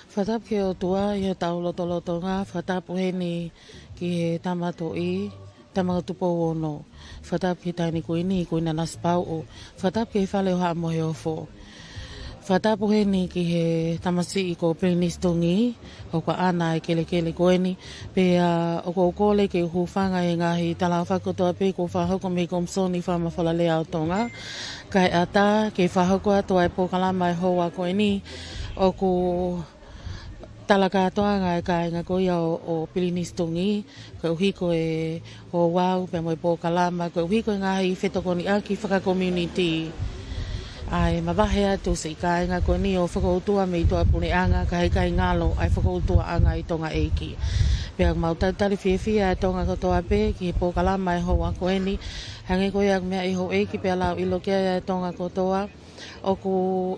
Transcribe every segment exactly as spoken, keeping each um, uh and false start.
Fakatapu ki he ʻOtua ʻi hotau lotolotonga, fakatapu heni ki he Tama Toʻi, Tama ko Tupou Ono. Fakatapu ki he Taʻahine Kuini, Kuini Nanasipauʻu. Fakatapu ki he fale ʻo Haʻa Moheofo. Fakatapu heni ki he tamasiʻi ko Pilinisi Tungi, ʻoku ʻaʻana e kelekele ko eni, pea ʻoku ou kole ke u hūfanga he ngaahi talaʻofa kotoa pē kuo fakahoko mei he Komisoni Fakamafolalea ʻo Tonga. Kae ʻatā ke fakahoko atu ʻa e polokalama ʻo e houa ko eni, ʻoku tala kātoanga e kāinga ko ia ʻo, ʻo Pilinisi Tungi, koeʻuhi ko e ouau pea mo e polokalama, koeʻuhi ko e ngaahi fetokoniʻaki fakakomiunitī. ʻA e mavahe atu siʻi kāinga ko eni ʻo fokoutua mei tuʻapuleʻanga, ka heʻikai ngalo ʻa e fokoutuaʻanga ʻi Tonga ʻeiki. Pea mau talitali fiefia ʻa e Tonga kotoa pē ki he polokalama ʻo e houa ko eni, hangē ko ia ʻoku meaʻi ʻe houʻeiki pea lau ʻilo ki ai ʻa e Tonga kotoa. ʻOku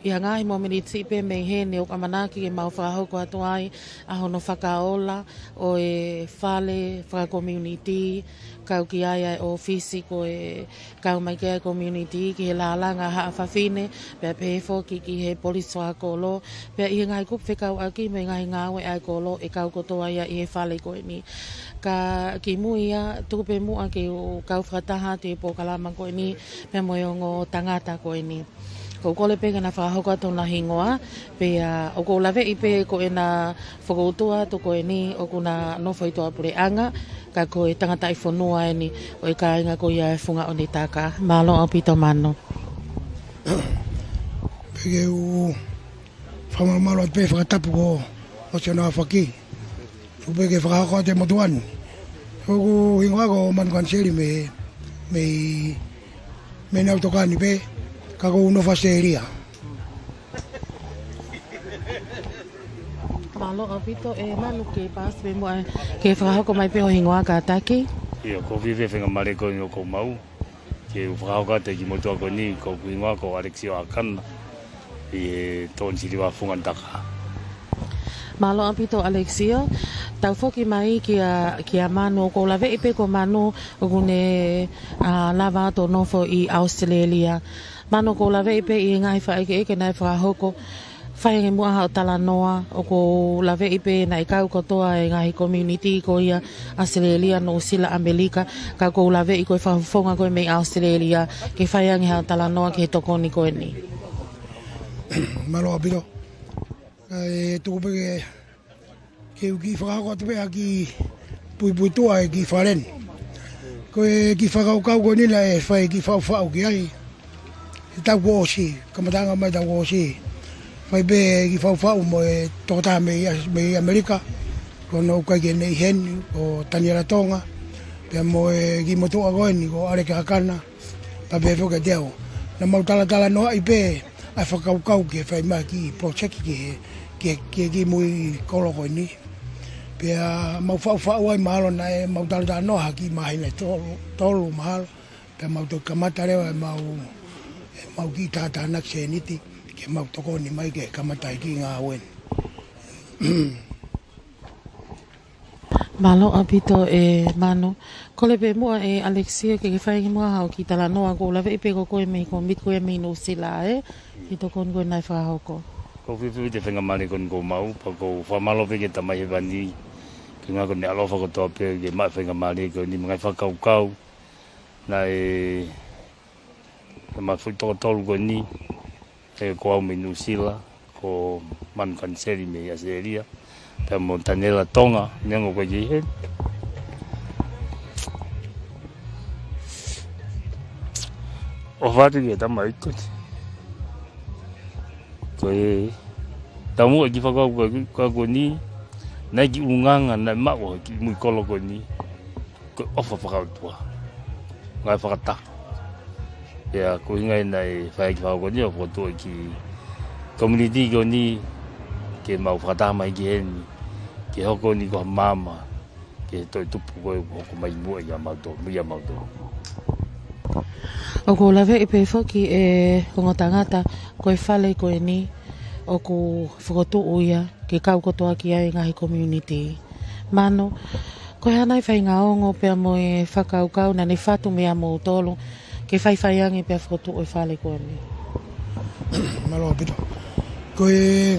ʻi he ngaahi mōmeniti pē mei heni ʻoku ʻamanaki ke mau fakahoko atu ai ʻa hono fakaola ʻo e fale fakakomiunitī, kau ki ai ʻa e ʻōfisi ko e kau mai ki ai e komiunitī ki he lālanga haʻa fafine, pea pehē foki ki he polisi fakakolo, pea ʻi he ngaahi kupu fekauʻaki mo e ngaahi ngāue ʻa e kolo ʻe kau kotoa ia ʻi he fale ko eni. Ka kimui ia, tuku pē muʻa ke u kau fakataha atu he polokalama ko eni, pea mo e ongo tangata ko eni. ʻOku ou kole pē ke na fakahoko atu hona hingoa, pea ʻoku ou laveʻi pē ko ʻena fokoutua atu ko eni ʻoku na nofo ʻi tuʻapuleʻanga, ka ko e tangataʻi fonua eni ʻo e kāinga ko ia ʻo e Funga ʻOnetaka. Mālō ʻaupito Manu. Pea ke u fakamalumalu atu pē fakatapu ko, ko Siona Afaki. Tuku pē ke fakahoko atu e motuʻa ni. ʻOku hingoa ko Manu Kaniseli mei, mei, mei Nautokani pē, ka ʻoku ou nofo ʻAositelēlia. Mālō ʻaupito ē Manu, ke paasi pē muʻa ke fakahoko mai pē ho hingoa kātaki. ʻIo, ʻoku ou fiefia he faingamālie ko eni ʻoku ou maʻu ke u fakahoko atu e kiʻi motuʻa ko eni, ko hoku hingoa ko Alexio Akana, ʻi he Tokoni Siliva Funga ʻOnetaka. Mālō ʻaupito Alexio, tau foki mai kia, kia Manu, ʻoku ou laveʻi pē ko Manu ʻoku ne, ʻa, lava atu ʻo nofo ʻi ʻAositelēlia. Manu, ʻoku ou laveʻi pē ʻi he ngaahi fakaʻekeʻeke naʻe fakahoko, fai ange muʻa haʻo talanoa, ʻoku ou laveʻi pē naʻe kau kotoa e ngaahi komiunitī ko ia ʻAositelēlia, Nuʻusila, ʻAmelika, ka ʻoku ou laveʻi ko e fakafofonga ko ē mei ʻAositelēlia, ke fai ange haʻo talanoa ki he tokoni ko eni. Mālō ʻaupito. Kae tuku pē ke, ke u kiʻi fakahoko atu pē ha kiʻi puipuituʻa e kiʻi fale ni. Ko e kiʻi fakakaukau ko eni naʻe fai e kiʻi faʻufaʻu ki ai he taʻu kuo ʻosi, kamataʻanga mai taʻu kuo ʻosi. Fai pē e kiʻi faʻufaʻu mo e tokotaha mei, mei ʻAmelika, ko hono ʻukai ke ne ʻi heni, ko Taniela Tonga, pea mo e kiʻi motuʻa ko eni, ko ʻAleki Akana, pea pehē foki kiate au. Naʻa mau talatalanoaʻi pē ʻa e fakakaukau ke fai mai e kiʻi project ki he, ki he, ki he kiʻi mui kolo ko eni. Pea mau faʻufaʻu ai mahalo naʻe mau talatalanoa ha kiʻi māhina ʻe tolu, tolu mahalo. Pea mau toki kamata leva ʻemau, ʻemau kiʻi tātānaki sēniti ke mau tokoni mai ke kamata e kiʻi ngāue ni. Mālō ʻaupito ē Manu. Kole pē muʻa ē Alexio ke ke fai ange muʻa haʻo kiʻi talanoa, ʻoku ou laveʻi pē ko koe mei he kōmiti ko ia mei Nuʻusila ē, he tokoni ko ē naʻe fakahoko. ʻOku ou fiefia he faingamālie ko eni ʻoku ou maʻu, pea ʻoku ou fakamālō pē ki he Tamai Hēvani, ko e ʻuhinga ko ʻene ʻaloʻofa kotoa pē ke maʻu e faingamālie ko eni mo e ngaahi fakakaukau naʻe, naʻe maʻu e foʻi toko tolu ko eni, ē, ko au mei Nuʻusila, ko Manu Kaniseli mei ʻAositelēlia, pea mo Taniela Tonga, neongo ʻoku ʻikai ke ʻi heni. ʻOfa atu ki he tama ʻi ko eni. Ko e taumuʻa e kiʻi fakakaukau ko eni, naʻe kiʻi ʻulungaanga naʻe maʻu ʻe he kiʻi mui kolo ko eni. Ko e ʻofa fakaʻotua. Ngāue fakataha. Pea ko e ʻuhinga ia naʻe fai e kiʻi fakakaukau ko eni ʻo fokotuʻu e kiʻi community ko eni ke mau fakataha mai ki heni. Ke hoko eni ko ha maama ki he toʻu tupu ko ē ʻoku hoko mai muʻa ʻia mautolu, ʻia mautolu. ʻOku ou laveʻi pē foki ē ongo tangata, ko e fale ko eni ʻoku fokotuʻu ia ke kau kotoa ki ai e ngaahi community. Manu, ko e hā nai e faʻahinga ongo pea mo e fakakaukau naʻa ne fatu meia moutolu ke faifai ange pea fokotuʻu e fale ko eni? Mālō ʻaupito. Ko e,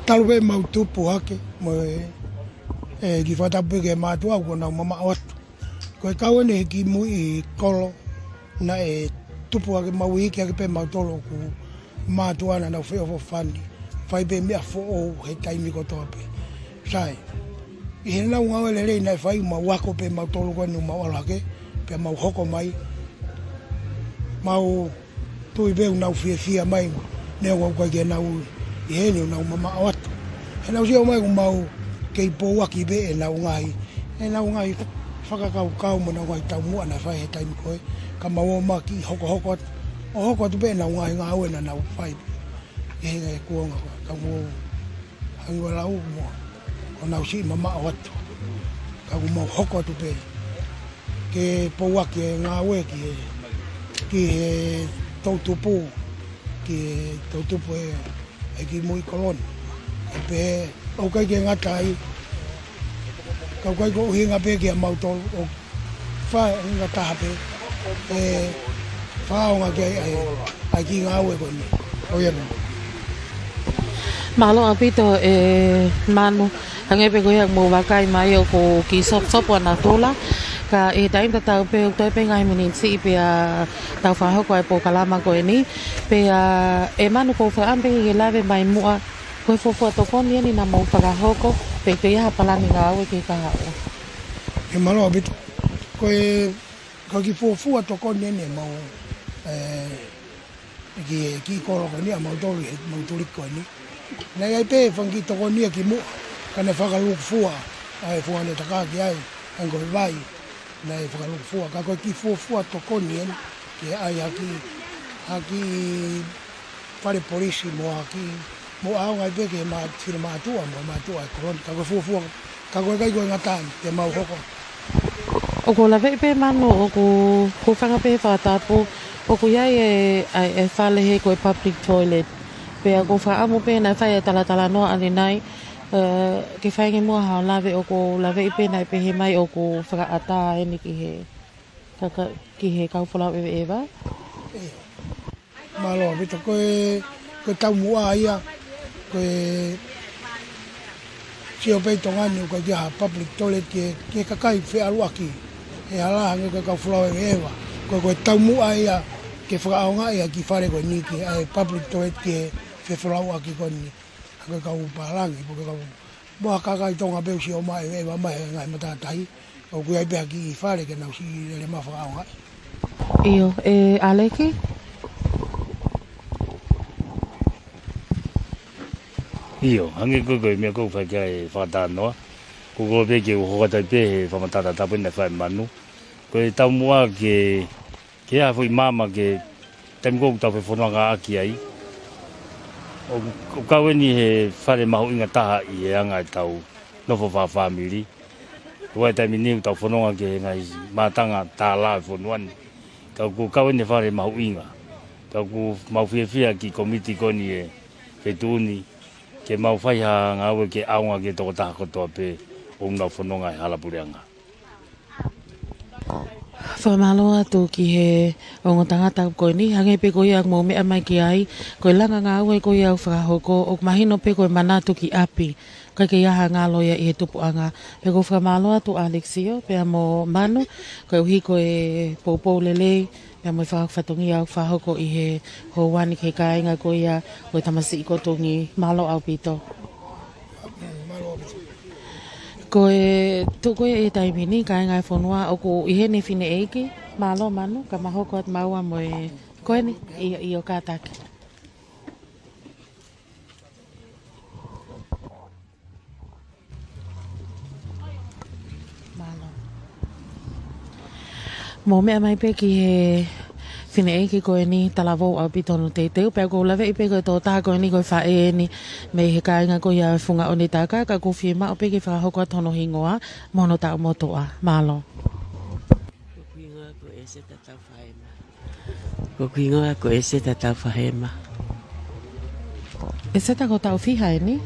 Talu pē ʻemau tupu hake, mo e, ʻe, kiʻi fakatapu pē ki he mātuʻa kuo nau mamaʻo atu. Ko e kau eni he kiʻi muiʻi kolo, naʻe tupu hake mau iiki hake pē mautolu ʻoku mātuʻa naʻa nau feʻofoʻofani. Fai pē meʻa foʻou he taimi kotoa pē. Sai, ʻi heʻenau ngāue lelei naʻe fai, mau ako pē mautolu ko eni mau ʻalu hake, pea mau hoko mai. Mau tui pē ʻoku nau fiefia mai, neongo ʻoku ʻikai ke nau ʻi heni, ʻoku nau mamaʻo atu. He nau sio mai ʻoku mau kei pouaki pē ʻenau ngaahi, ʻenau ngaahi fakakaukau mo ʻenau ngaahi taumuʻa naʻe fai he taimi ko ē, ka mau ō mai kiʻi hokohoko atu, ʻo hoko atu pē ʻenau ngaahi ngāue naʻa nau fai. ʻI he ngaahi kuonga ko ē, ka mau hangē ko e lau mo, ʻoku nau siʻi mamaʻo atu. Ka ʻoku mau hoko atu pē ke pouaki e ngāue ki he, ki he toʻutupu, ki he toʻutupu ʻe, ʻe kiʻi muiʻi kolo ni. ʻE pehē, ʻoku ʻikai ke ngata ai, ka ʻoku ʻikai ko e ʻuhinga pē kia mautolu, ʻoku fai ʻuhinga taha pē, ʻe fakaʻaongaʻi ai, ai, ai kiʻi ngāue ko eni. ʻOiauē. Mālō ʻaupito ʻe Manu, hangē pē ko ia ʻoku mou vakai mai ʻoku kiʻi soposopo ʻa natula. Ka ʻi he taimi tatau pē ʻoku toe pē ngaahi miniti siʻi pea tau fakahoko ai e polokalama ko eni. Pea ʻe Manu, ʻoku ou fakaʻamu pē ke lave mai muʻa, ko e fuofua tokoni eni naʻa mou fakahoko, pe ʻoku ʻi ai ha palani ngāue ki he kahaʻu? ʻE mālō ʻaupito. Ko e, ko e kiʻi fuofua tokoni eni ʻemau, ʻe, ki he kiʻi kolo ko eni ʻa mautolu, he mau tuliki ko eni. Naʻe ʻi ai pē fanga kiʻi tokoni ia kimuʻa, ka naʻe fakalūkufua ʻa e Funga ʻOnetaka ki ai, hangē ko e vai, naʻe fakalūkufua. Ka ko e kiʻi fuofua tokoni eni, ke ʻai ha kiʻi, ha kiʻi fale polisi mo ha kiʻi, mo ʻaonga ai pē ki he mā-, fine mātuʻa mo e mātuʻa ʻo e kolo ni. Ka ko e fuofua, ka ko e ʻikai ko e ngata ai, ke mau hoko. ʻOku ou laveʻi pē Manu, ʻoku, ʻoku ou fakaʻamu pē he fakatapu, ʻoku ʻi ai e, ʻa e, e fale he ko e public toilet. Pea ʻoku ou fakaʻamu pē naʻa fai e talatalanoa ʻanenai, ʻe, ke fai ange muʻa haʻo lave, ʻoku ou laveʻi pē naʻe pehē mai ʻoku fakaʻatā eni ki he, ka, ka, ki he kau folau ʻeveʻeva. Mālō ʻaupito, ko e, ko e taumuʻa ia, ko e sio pē ʻi Tonga ni ʻoku ʻikai ha public toilet ki he, ki he kakai feʻaluʻaki. He hala hangē ko e kau folau ʻeveʻeva. Ko e, ko e taumuʻa ia ke fakaʻaongaʻi ʻa e kiʻi fale ko eni ki he, ʻa e public toilet ki he fefolauʻaki ko eni. Hangē ko e kau pālangi, ko e kau mo ha kakai Tonga pē ʻoku sio mai ʻeveʻeva mai he ngaahi matātahi. ʻOku ʻi ai pē ha kiʻi fale ke nau siʻi lele mai fakaʻaongaʻi. ʻIo, ʻe ʻAleki? ʻIo, hangē ko e, ko e meʻa ʻoku ou fai ki ai e fakatalanoa. Ko e kole pē ke u hoko atu ai pē he fakamatala tatau pē naʻe fai ʻe Manu. Ko e taumuʻa ke, ke ʻi ai ha foʻi maama ke taimi ko ē ʻoku tau fefonongaʻaki ai. ʻOku, ʻoku kau eni he fale mahuʻinga taha ʻi he anga ʻetau nofo fakafāmili. Ko e taimi ni ʻoku tau fononga ki he ngaahi mātanga tālā ʻo e fonua ni. Ka ʻoku kau eni he fale mahuʻinga. Ka ʻoku mau fiefia ki he kōmiti ko eni ʻo e feituʻu ni, ke mau fai ha ngāue ke ʻaonga ki he tokotaha kotoa pē ʻoku nau fononga he hala puleʻanga. Fakamālō atu ki he ongo tangata ko eni, hangē pē ko ia ʻoku mou meʻa mai ki ai, ko e langa ngāue ko ia ʻoku fakahoko, ʻoku mahino pē ko e manatu ki ʻapi. ʻIkai ke ʻi ai ha ngalo ia ʻi he tupuʻanga. Pea ʻoku ou fakamālō atu Alexio, pea mo Manu, koeʻuhi ko e poupou lelei, pea mo e fakafatongia ʻoku fakahoko ʻi he houa ni ki he kāinga ko ia ʻo e tamasiʻi ko Tongi. Mālō ʻaupito. Mālō ʻaupito. Ko e tuʻu ko ia ʻi he taimi ni, kāinga e fonua, ʻoku ʻi heni e fineʻeiki. Mālō Manu, ka mau hoko atu maua mo e, ko eni, ʻio, ʻio kātaki. Mālō. Mou meʻa mai pē ki he fineʻeiki ko eni, talavou ʻaupito hono teuteu, pea ʻoku ou laveʻi pē ko e tokotaha ko eni ko e faʻē eni mei he kāinga ko ia ʻo e Funga ʻOnetaka, ka ʻoku ou fiemaʻu pē ke fakahoko atu hono hingoa mo hono taʻu motuʻa. Mālō. Ko hoku hingoa ko ʻEseta Taufahema. Ko hoku hingoa ko ʻEseta Taufahema. ʻEseta, ko e taʻu fiha eni?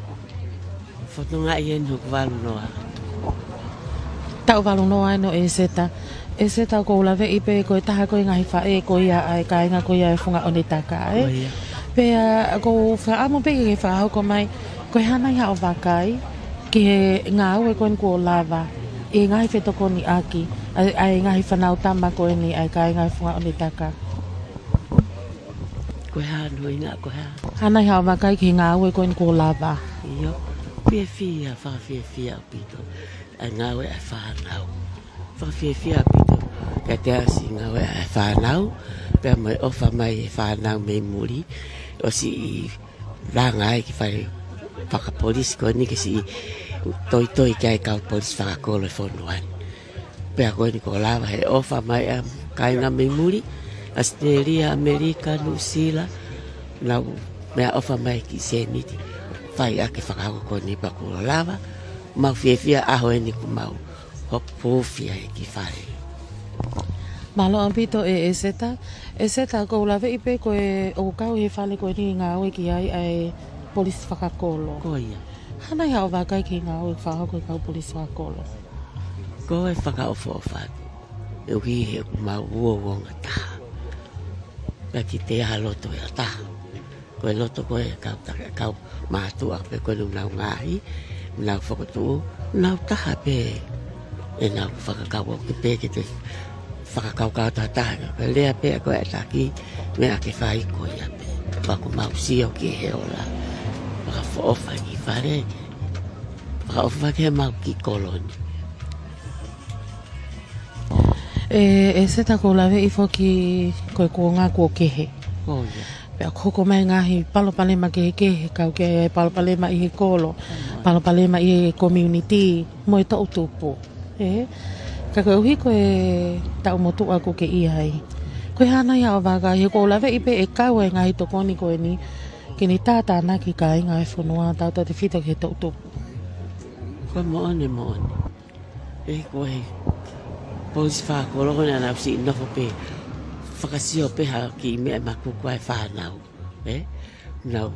Fonongaʻi eni hoku valu noa. Taʻu valu noa eni ʻo ʻEseta. ʻEseta, ʻoku ou laveʻi pē ko e taha ko e ngaahi faʻē ko ia ʻa e kāinga ko ia ʻo e Funga ʻOnetaka, ē? ʻIo. Pea ʻoku ou fakaʻamu pē ke fakahoko mai Ko e hā nai haʻo vakai ki he ngāue ko eni kuo lava ʻi he ngaahi fetokoniʻaki ʻa e, ʻa e ngaahi fānau tama ko eni ʻa e kāinga ʻo e Funga ʻOnetaka? Ko e hā, Noina, ko e hā? Hā nai haʻo vakai ki he ngāue ko eni kuo lava? ʻIo, fiefia, fakafiefia ʻaupito ʻa e ngāue ʻa e fānau. Fakafiefia ʻaupito kiate au siʻi ngāue ʻa e fānau, pea mo e ʻofa mai e fānau mei muli, ʻosi langa ai ki fale fakapolisi ko eni ke siʻi toitoi ki ai e kau polisi fakakolo ʻo e fonua ni. Pea ko eni kuo lava he ʻofa mai ʻa e kāinga mei muli, ʻAositelēlia, ʻAmelika, Nuʻusila, nau meʻaʻofa mai ki he Seniti, fai ʻaki e fakahoko ko eni pea kuo lava, mau fiefia ʻaho eni kuo mau hopo hūfia ʻi he kiʻi fale. Mālō ʻaupito ʻe ʻEseta. ʻEseta, ʻoku ou laveʻi pē ko e ʻoku kau he fale ko eni ʻi he ngāue ki ai ʻa e polisi fakakolo. Ko ia. Hā nai haʻo vakai ki he ngāue ʻoku fakahoko ʻe he kau polisi fakakolo? Ko e fakaʻofoʻofa atu. ʻOku ʻi he ʻoku mau uouongataha. Pea ki te ʻa loto ʻe taha. Ko e loto ko e kau ta-, kau mātuʻa pē ko eni ʻoku nau ngaahi, ʻoku nau fokotuʻu, ʻoku nau taha pē ʻenau fakakaukau ki pē ki te fakakaukau tahataha. Ko e lea pē ko e taki, meʻa ke fai ko ia pē. Pea ʻoku mau sio ki he ola. Fakaʻofoʻofa ki fale ke. Fakaʻofoʻofa ki he mau kiʻi kolo ni. ʻE, ʻEseta, ʻoku ou laveʻi foki ko e kuonga kuo kehe. Ko ia. Pea ʻoku hoko mai e ngaahi palopalema kehekehe, kau ki ai e palopalema ʻi he kolo, palopalema ʻi he community, mo e toʻutupu. ʻE, ka koeʻuhi ko e taʻu motuʻa ʻoku ke ʻi ai, ko e hā nai haʻo vakai, he ʻoku ou laveʻi pē ʻe kau e ngaahi tokoni ko eni ke ne tātānaki e kāinga ʻo e fonua, tautautefito ki he toʻutupu? Ko e moʻoni, moʻoni. ʻE, ko e polisi fakakolo ko ena naʻa nau siʻi nofo pē, fakasio pē ha kiʻi meʻa makuku ʻa e fānau. ʻE, nau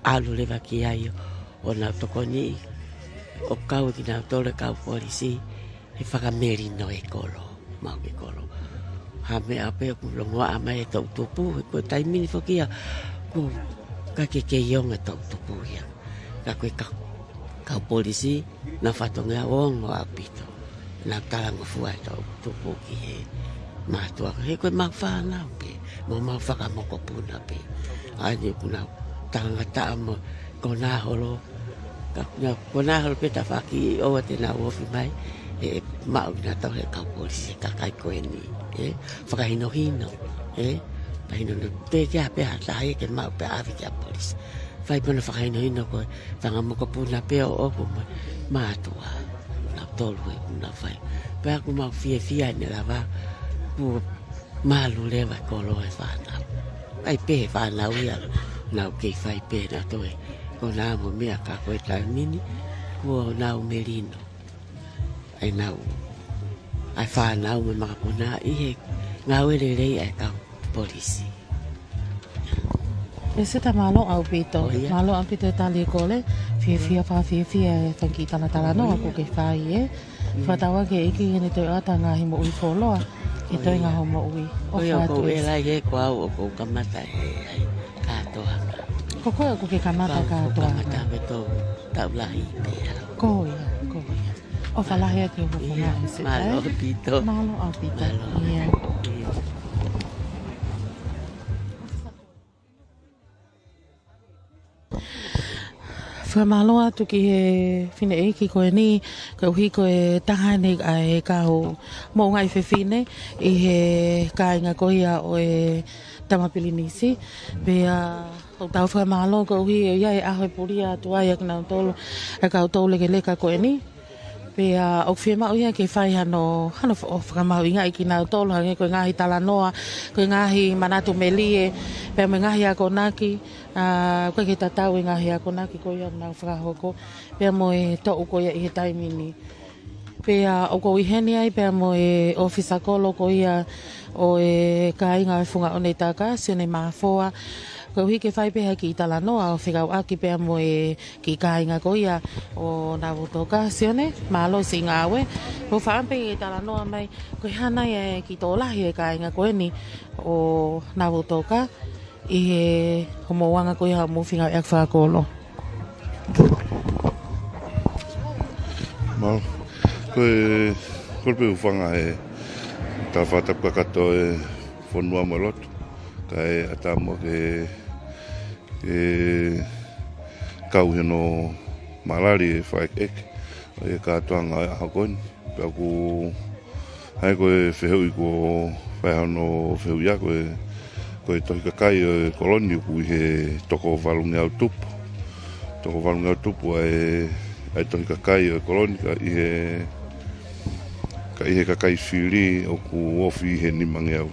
ʻalu leva ki ai ʻo nau tokoniʻi, ʻo kau kinautolu e kau polisi he fakamelino e kolo, mau ke kolo. Ha meʻa pē ʻoku longoaʻa mai e toʻutupu, he ko e taimi ni foki ia, ʻoku ʻikai ke kei ongo e toʻutupu ia. Ka ko e kau, kau polisi, nau fatongia ongo ʻaupito. Nau talangofua e toʻutupu ki he mātuʻa. He ko e mau fānau pē, mo mau fakamokopuna pē. ʻA ia ʻoku nau talangataʻa mo konā holo. Ka, na, konā holo pē tafaʻaki ʻoua te nau ofi mai, ʻe maʻu kinautolu he kau polisi, he kakai ko eni, ʻe, fakahinohino, ʻe, fakahinohino, teʻeki ai pē ha taha ia ke maʻu pea ʻave ki he polisi. Fai pē hono fakahinohino ko e fanga mokopuna pē ʻoʻoku mo e mātuʻa. Nautolu ʻoku nau fai. Pea ʻoku mau fiefia ʻene lava, kuo malu leva e kolo e fānau. ʻAi pē he fānau ia, nau kei fai pē nautolu e konā mo e meʻa, ka ko e taimi ni, kuo nau melino ʻenau, ʻa e fānau mo e makapuna ʻi he ngāue lelei ʻa e kau polisi. ʻEseta, mālō ʻaupito. ʻO ia. Mālō ʻaupito e tali e kole. Fiefia, fakafiefia e fanga kiʻi talatalanoa ʻoku ke fai, ʻe. Fakatauange ʻe he ʻEiki ke ne toe ʻoatu e ngaahi moʻui fuoloa ki he toenga hoʻo moʻui. ʻO ia, ʻofa atu, ʻoku ou ʻEseta. Ela he ko au ʻoku ou kamata he, ai, kātoanga. Ko koe ʻoku ke kamata kātoanga. Ko au ʻoku kamata he tau, tau lahi pē. Ko ia, ko ia. ʻOfa lahi atu ki hoʻo fofonga, ʻEseta, ʻe. Mālō ʻaupito. Mālō ʻaupito. Mālō. ʻIo. Fakamālō atu ki he fineʻeiki ko eni, koeʻuhi ko e taha eni ʻa e kau moʻungaʻi fefine ʻi he kāinga ko ia ʻo e Tama Pilinisi. Pea ʻoku tau fakamālō koeʻuhi ʻoku ʻi ai e ʻaho ʻe pulia atu ai ʻa kinautolu, ʻa e kau toulekeleka ko eni. Pea ʻoku fiemaʻu ia ke fai hano, hano fa-, ʻo fakamahuʻingaʻi kinautolu, hangē ko e ngaahi talanoa, ko e ngaahi manatu melie, pea mo e ngaahi akonaki, ʻa, ʻoku ʻikai ke tatau e ngaahi akonaki ko ia ʻoku nau fakahoko, pea mo e toʻu ko ia ʻi he taimi ni. Pea ʻoku ou ʻi heni ai pea mo e ʻōfisa kolo ko ia ʻo e kāinga ʻo e Funga ʻOnetaka, Sione Mafoa, koeʻuhi ke fai pē ha kiʻi talanoa ʻo fekauʻaki pea mo e kiʻi kāinga ko ia ʻo Navutoka. Sione, mālō siʻi ngāue. Ko e fakaʻamu pē ke talanoa mai, ko e hā nai e kiʻi tokolahi e kāinga ko eni ʻo Navutoka ʻi he hoʻomou anga ko ia hoʻomou feinga ʻo e fakakolo? Mālō. Ko e, ko e pē ʻoku fanga e tala fakatapu kakato e fonua mo e lotu. Kae ʻatā muʻa ke, ke kau heno malali e fakaʻekeʻeke ʻo e kātoanga e ʻaho ko eni. Pea ʻoku hangē ko e fehuʻi kuo fai hono fehuʻi ia, ko e, ko e tohi kakai ʻo e koloni ʻoku ʻi he toko valungeau tupu. Toko valungeau tupu ʻa e, ʻa e tohi kakai ʻo e koloni ka ʻi he, ka ʻi he kakai fili ʻoku ofi ʻi he nimangeau.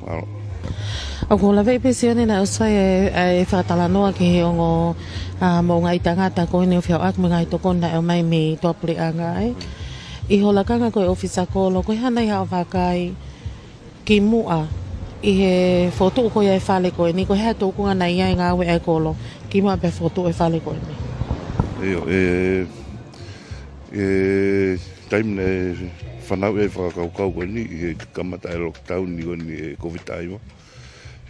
Mālō. ʻOku ou laveʻi pē Sione naʻe ʻosi fai e, e fakatalanoa ki he ongo, ʻa, moʻungaʻi tangata ko eni ʻoku feʻoaki mo e ngaahi tokoni naʻe ʻomai mei tuʻapuleʻanga ai. ʻI ho lakanga ko e ʻōfisa kolo, ko e hā nai haʻo vakai kimuʻa ʻi he fokotuʻu ko ia e fale ko eni, ko e hā e tūkunga naʻe ʻi ai e ngāue ʻa e kolo kimuʻa pea fokotuʻu e fale ko eni? ʻIo, e, e, taimi naʻe fanauʻi ai e fakakaukau ko eni ʻi he kamata e lockdown ni ko eni e Kōviti taha hiva.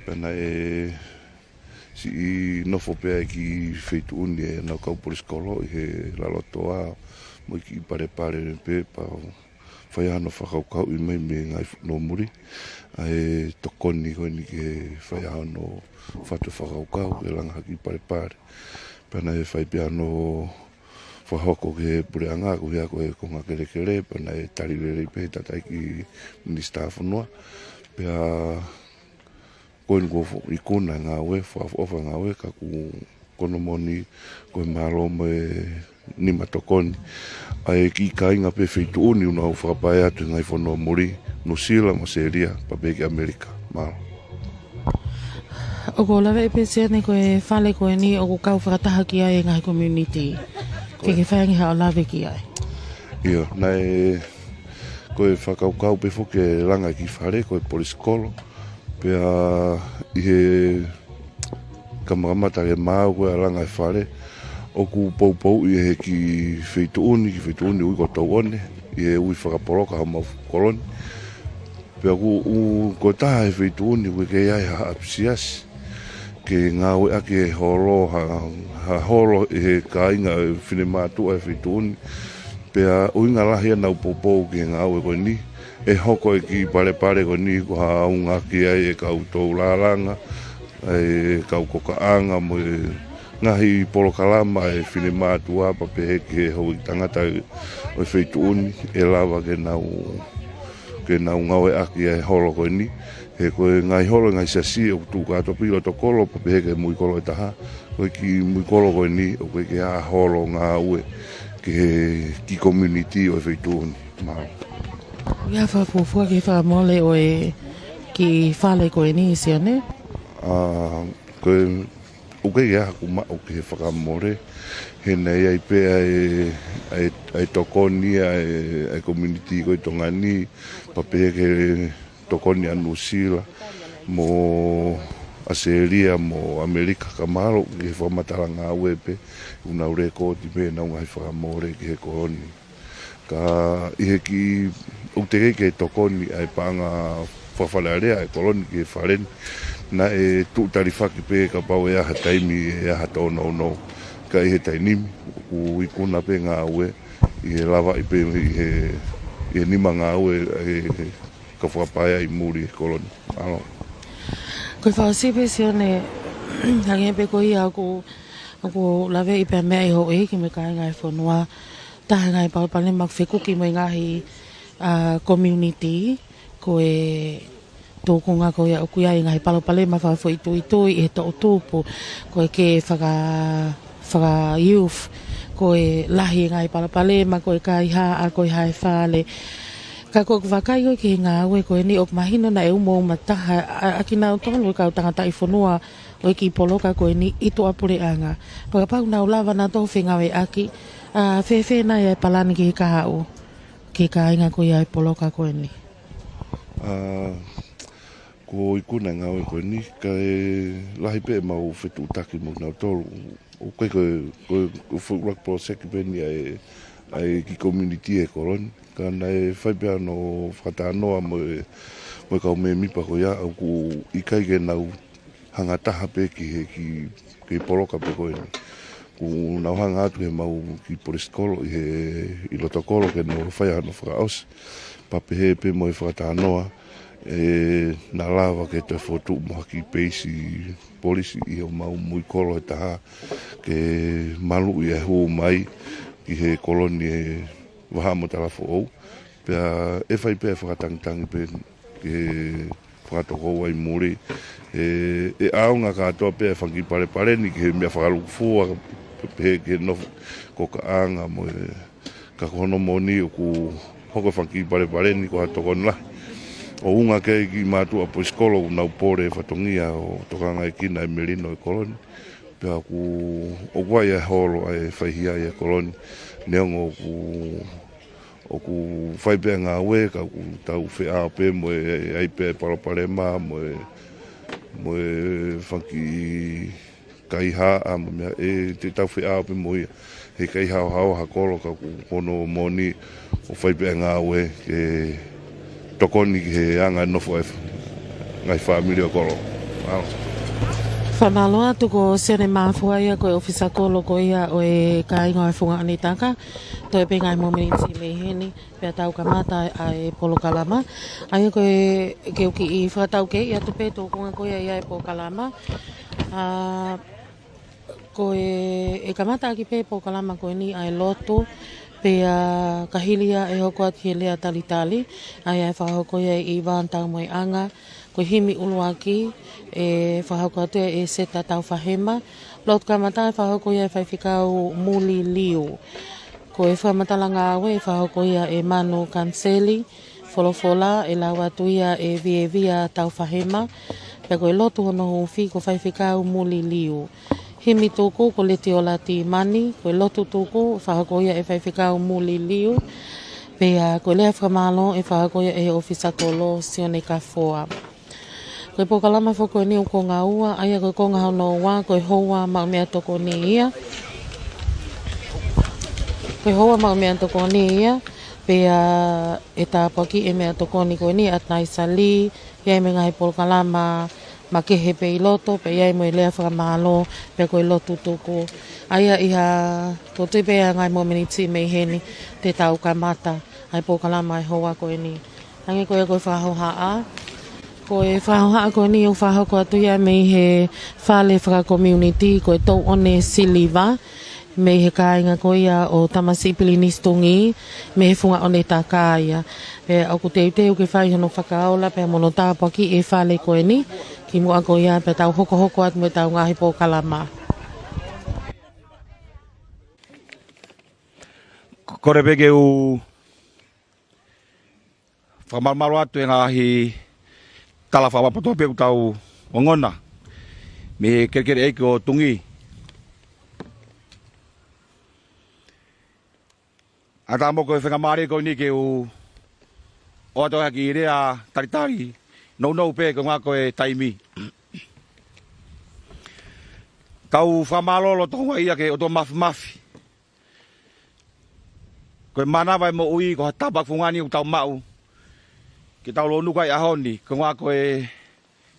Pea naʻe siʻi nofo pē ʻa e kiʻi feituʻu ni ʻenau kau polisikolo ʻi he Lalotoa mo e kiʻi palepale pē pea fai hano fakakaukauʻi mai mei he ngaahi fonua muli ʻa e tokoni ko eni ke fai hano fatu fakakaukau ke langa ha kiʻi palepale. Pea naʻe fai pē hano fakahoko ki he puleʻanga ko ia ko e konga kelekele, pea naʻe tali lelei pē he tataki minisitā fonua. Pea ko eni kuo fo-, ikuna e ngāue, fakaʻofoʻofa e ngāue, ka ʻoku, ko hono moʻoni ko e mālō mo e nima tokoni ʻa e kiʻi kāinga pē feituʻu ni ʻoku nau fakapae atu he ngaahi fonua muli, Nuʻusila mo ʻAositelēlia, pea pehē ki ʻAmelika. Mālō. ʻOku ou laveʻi pē Sione ko e fale ko eni ʻoku kau fakataha ki ai e ngaahi community. Ke ke fai ange haʻo lave ki ai. ʻIo, naʻe ko e fakakaukau pē foki e langa e kiʻi fale ko e polisikolo. Pea ʻi he kamakamata ke maau ko e langa e fale, ʻoku poupouʻi ʻe he kiʻi feituʻu ni, kiʻi feituʻu ni ʻoku ui ko Touʻone, ʻi he ui fakapoloka homau koloni. Pea ʻoku, ʻoku, ko e taha e feituʻu ni ʻoku ʻikai ʻi ai ha ʻapisiasi ke ngāueʻaki e holo, ha, ha holo ʻe he kāinga e finemātuʻa e feituʻu ni. Pea ʻuhinga lahi ʻenau poupou ki he ngāue ko eni, ʻe hoko e kiʻi palepale ko eni ko ha ʻaonga ki ai e kau tou lālanga, e kau kokaʻanga mo e ngaahi polokalama e finemātuʻa pea pehē ki he houʻeiki tangata ʻo e feituʻu ni ʻe lava ke nau, ke nau ngāueʻaki e holo ko eni. He ko e ngaahi holo e ngaahi siasi ʻoku tuʻu kātoa pē ʻi loto kolo pea pehē ki he mui kolo ʻe taha. Ko e kiʻi mui kolo ko eni ʻoku ʻikai ke ʻi ai ha holo ngāue ki he kiʻi community ʻo e feituʻu ni. Mālō. ʻOku ʻi ai ha fakafuofua ki he fakamole ʻo e kiʻi fale ko eni Sione? ʻA, ko e, ʻoku ʻikai ke ʻi ai haʻaku maʻu ki he fakamole, he naʻe ʻi ai pē ʻa e, ʻa e, ʻa e tokoni ʻa e, ʻa e community ko ē ʻi Tonga ni, pea pehē ki he tokoni ʻa Nuʻusila mo ʻAositelēlia mo ʻAmelika, ka mahalo ki he fakamatala ngāue pē, ʻoku nau lēkooti pē ʻenau ngaahi fakamole ki he koloni. Ka ʻi he kiʻi, ʻoku teʻeki ke tokoni ʻa e paʻanga fakafalealea ʻa e koloni ki he fale ni, naʻe tuʻu talifaki pē kapau ʻe ʻi ai ha taimi ʻe ʻi ai ha tōnounou. Ka ʻi he taimi ni, ʻoku ikuna pē ngāue, ʻi he lavaʻi pē ʻi he, ʻi he nima ngāue, ʻi he ka fakapaea ʻi muli e koloni. Mālō. Ko e fakaʻosi pē Sione, hangē pē ko ia ʻoku, ʻoku laveʻi pē meʻa ʻi hoʻo ʻeiki mo e kāinga e fonua, taha e ngaahi palopalema ʻoku fekuki mo e ngaahi, ʻa, community, ko e tūkunga ko ia ʻoku ʻi ai e ngaahi palopalema fakafoʻituitui ʻi he toʻutupu, ko e kē faka-, faka-youth, ko e lahi e ngaahi palopalema, ko e kaihaʻa, ko e hae fale. Ka ko ʻeku vakai ko ē ki he ngāue ko eni ʻoku mahino naʻe umauma taha ʻa, ʻa kinautolu e kau tangataʻi fonua ʻo e kiʻi poloka ko eni ʻi tuʻapuleʻanga. Pea kapau ʻoku nau lava nautolu ʻo fengāueʻaki, ʻa, fēfē nai e palani ki he kahaʻu, ki he kāinga ko ia e poloka ko eni? ʻA, kuo ikuna e ngāue ko eni, kae lahi pē ʻemau fetuʻutaki mo kinautolu. ʻOku ʻikai ko e, ko e, ko e fuʻu ʻuluaki poloseki pē eni ʻa e, ʻa e kiʻi community e koloni. Ka naʻe fai pē hano fakatalanoa mo e, mo e kau mēmipa ko ia, ʻoku ʻikai ke nau hanga taha pē ki he, ki, ki he poloka pē ko eni. ʻOku nau hanga atu he mau kiʻi polisi kolo ʻi he, ʻi loto kolo ke nau fai hano fakaʻosi. Pea pehē pē mo e fakatalanoa, ʻe, naʻa lava ke toe fokotuʻu mo ha kiʻi peisi polisi ʻi homau mui kolo ʻe taha ke maluʻi e hū mai ki he kolo ni ʻe Vahaʻa mo Talafoʻou. Pea ʻe fai pē fakatangitangi pē ke fakatokoua ʻi muli. ʻE, ʻe ʻaonga kātoa pē e fanga kiʻi palepale ni ki he meʻa fakalūkufua, pehē ki he nofo kokaʻanga mo e, ka ko hono moʻoni ʻoku hoko e fanga kiʻi palepale ni ko ha tokoni lahi. ʻOku ʻuhinga ki he kiʻi mātuʻa polisi kolo ʻoku nau pole e fatongia ʻo tokangaekina e melino e kolo ni. Pea ʻoku, ʻoku ʻi ai e holo ʻa e faihiaʻi e kolo ni. Neongo ʻoku ʻoku fai pē ngāue, ka ʻoku tau feʻao pē mo e, ʻai pē palopalema mo e, mo e fanga kiʻi kaihaʻa mo e meʻa, ʻe, te tau feʻao pē mo ia. He ʻikai haohaoa ha kolo, ka ʻoku hono moʻoni ʻoku fai pē ngāue ke tokoni ki he anga e nofo e ngaahi fāmili ʻo e kolo. Mālō. Fakamālō atu ko Sione Mafua ia ko e ʻōfisa kolo ko ia ʻo e kāinga ʻo e Funga ʻOnetaka. Toe pē ngaahi momeniti mei heni, pea tau kamata ʻa e polokalama. ʻA ia ko e, ke u kiʻi fakataukei atu pē tō konga ko ia ʻa e polokalama. ʻA, ko e, ʻe kamata ʻaki pē polokalama ko eni ʻa e lotu, pea ka hili ia ʻe hoko atu he lea talitali, ʻa ia ʻe fakahoko ia ʻe Ivan Taumoeʻanga, ko e himi ʻuluaki, ʻe fakahoko atu ʻe Seta Taufahema, lotu kamata ʻe fakahoko ia ʻe Faifekau Muli Liu. Ko e fakamatala ngāue ʻe fakahoko ia ʻe Manu Kaniseli, folofola ʻe lau atu ia ʻe Vievia Taufahema, pea ko e lotu hono huufi ko Faifekau Muli Liu. Himi tuku ko Letiola Timani, ko e lotu tuku ʻe fakahoko ia ʻe Faifekau Muli Liu, pea ko e lea fakamālō ʻe fakahoko ia ʻe he ʻōfisa kolo Sione Kafoa. Ko e polokalama foki ko eni ʻoku konga ua, ʻa ia ko e konga hono ua, ko e houa maʻu meʻatokoni ia. Ko e houa maʻu meʻatokoni ia, pea ʻe tāpuakiʻi e meʻatokoni ko eni ʻa Taisali, ʻi ai mo e ngaahi polokalama makehe pē ʻi loto, pea ʻi ai mo e lea fakamālō, pea ko e lotu tuku. ʻA ia ʻi ha, ko e tui pē ʻa e ngaahi momeniti mei heni, te tau kamata ʻa e polokalama ʻa e houa ko eni. Hangē ko ia ko e fakahohaʻa. Ko e fakahohaʻa ko eni ʻoku fakahoko atu ia mei he fale fakakomiunitī ko e Touʻone Siliva, mei he kāinga ko ia ʻo Tamasiʻi Pilinisi Tungi, mei he Funga ʻOnetaka ia. Pea ʻoku teuteu ke fai hono fakaola pea mo hono tāpuakiʻi e fale ko eni, kimuʻa ko ia pea tau hokohoko atu mo ʻetau ngaahi polokalama. Kole pē ke u fakamalumalu atu e ngaahi tala fakapapatoa pē ʻoku tau ongona mei he kelekele ʻeiki ʻo Tungi. ʻAtā mo ko e faingamālie ko eni ke u ʻoatu ha kiʻi lea talitali nounou pē koeʻuhi ko e taimi. Tau fakamālō loto houngaʻia ki he ʻOtua Māfimafi. Ko e mānava e moʻui ko ha tāpuaki fungani ʻoku tau maʻu ke tau lounuku ai he ʻaho ni, koeʻuhi ko e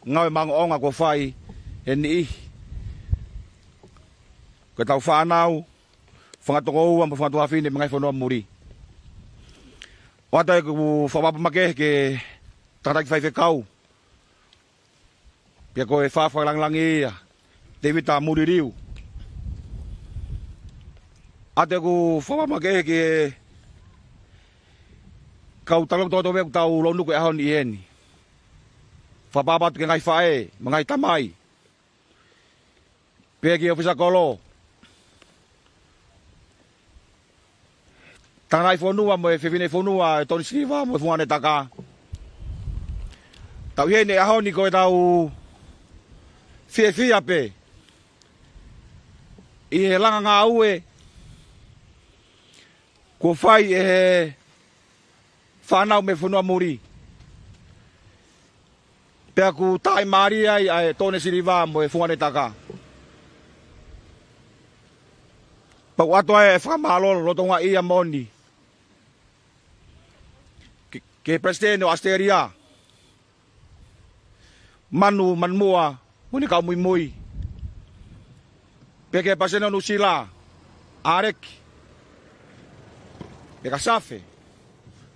ngāue maʻongoʻonga kuo fai ʻe he niʻihi. Ko ʻetau fānau, fanga tokoua mo e fanga tuofāfine mei he ngaahi fonua muli. ʻOatu ʻeku fakapapau makehe ki he tangataʻeiki faifekau, pea ko e faʻu fakalāngilangi ia, Tēvita Muli Liu. ʻOatu ʻeku fakapapau makehe ki he kau tangata lotu ʻoku tau lounuku he ʻaho ni ʻi heni. Fakapapau atu ki he ngaahi faʻē mo e ngaahi tamai, pea ki he ʻōfisa kolo, tangataʻi fonua mo e fefine fonua ʻo e Touʻone Siliva mo e Funga ʻOnetaka. Tau ʻi heni he ʻaho ni ko ʻetau fiefia pē ʻi he langa ngāue kuo fai ʻe he fānau mei he fonua muli. Pea ʻoku tāʻimālie ai ʻa e Touʻone Siliva mo e Funga ʻOnetaka. Pea ʻoku ʻoatu ai e fakamālō loto houngaʻia moʻoni ki, ki he Palesiteni ʻo ʻAositelēlia, Manu Manumaʻa mo ʻene kau muimui. Pea ki he palesiteni ʻo Nuʻusila, ʻAleki. Pea kia Safe,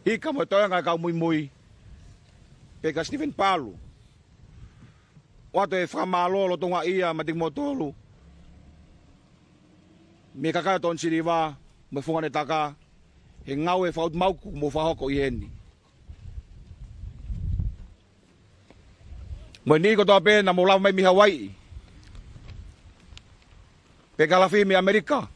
Ika mo e toenga e kau muimui. Pea kia Stephen Palu. ʻOatu e fakamālō lolotonga ia maʻa kimoutolu mei he kakai ʻo Tongatapu mo e Funga Netaka, he ngāue fakaʻutumauku kuo mou fakahoko ʻi heni. Mo e niʻihi kotoa pē naʻa mou lava mai mei Hawaiʻi, pea kia Lafi mei ʻAmelika,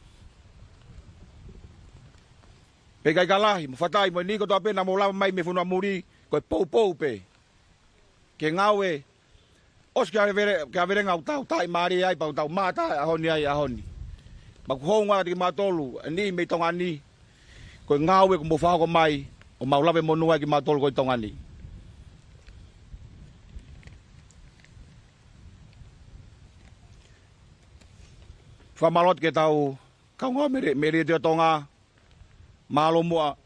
pea kia Ikalahi mo Fatai, mo e niʻihi kotoa pē naʻa mou lava mai mei he fonua muli, ko e poupou pē ki he ngāue. ʻOsi ki he vele-, ki he velenga ʻoku tau taaʻi mālie ai, pea ʻoku tau mātā he ʻaho ni ai, ʻaho ni. Pea ʻoku hounga atu kimautolu, ʻa e niʻihi mei Tonga ni, ko e ngāue kuo mou fakahoko mai, ʻo mau lave monū ai kimautolu ko ē ʻi Tonga ni. Fakamālō atu ki heʻetau kaungā mele-, mele ʻo Tonga, mālō muʻa ʻa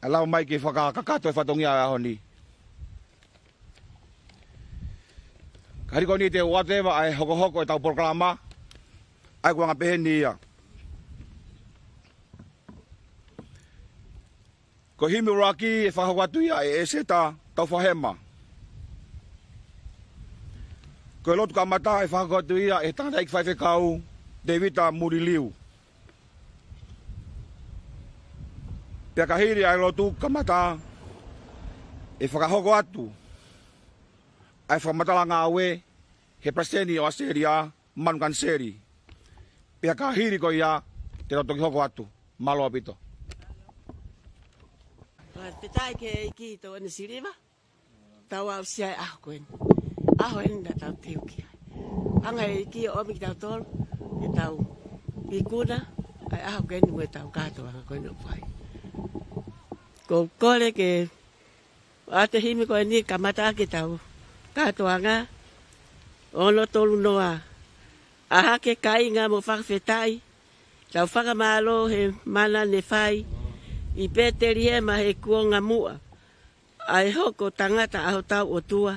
e lava mai ke fakakakato e fatongia ʻo e ʻaho ni. Ka hili ko eni te u ʻoatu leva ʻa e hokohoko ʻetau polokalama, ʻa ia ko e anga pehē ni ia. Ko e himi ʻuluaki ʻe fakahoko atu ia ʻe ʻEseta Taufahema. Ko e lotu kamata ʻe fakahoko atu ia ʻe he tangataʻeiki faifekau Tevita Muliliu. Pea ka hili ʻa e lotu kamata ʻe fakahoko atu ʻa e fakamatala ngāue he palesiteni ʻo ʻAositelēlia, Manu Kaniseli. Pea ka hili ko ia te tau toki hoko atu. Mālō ʻaupito. Fakafetaʻi ki he ʻEiki Tokoni Siliva, tau aʻusia e ʻaho ko eni. ʻAho eni naʻa tau teu ki ai. Hanga ʻe he ʻEiki ʻo ʻomi kitautolu ke tau ikuna ʻa e ʻaho ko eni mo ʻetau kātoanga ko eni ʻoku fai. Ko e kole ke ʻoatu e himi ko eni kamata ʻaki ʻetau kātoanga. Ono tolu noa. ʻAhake kāinga mo fakafetaʻi, tau fakamālō he mana ne fai ʻi Pētelihema he kuonga muʻa, ʻa e hoko tangata ʻa hotau ʻOtua.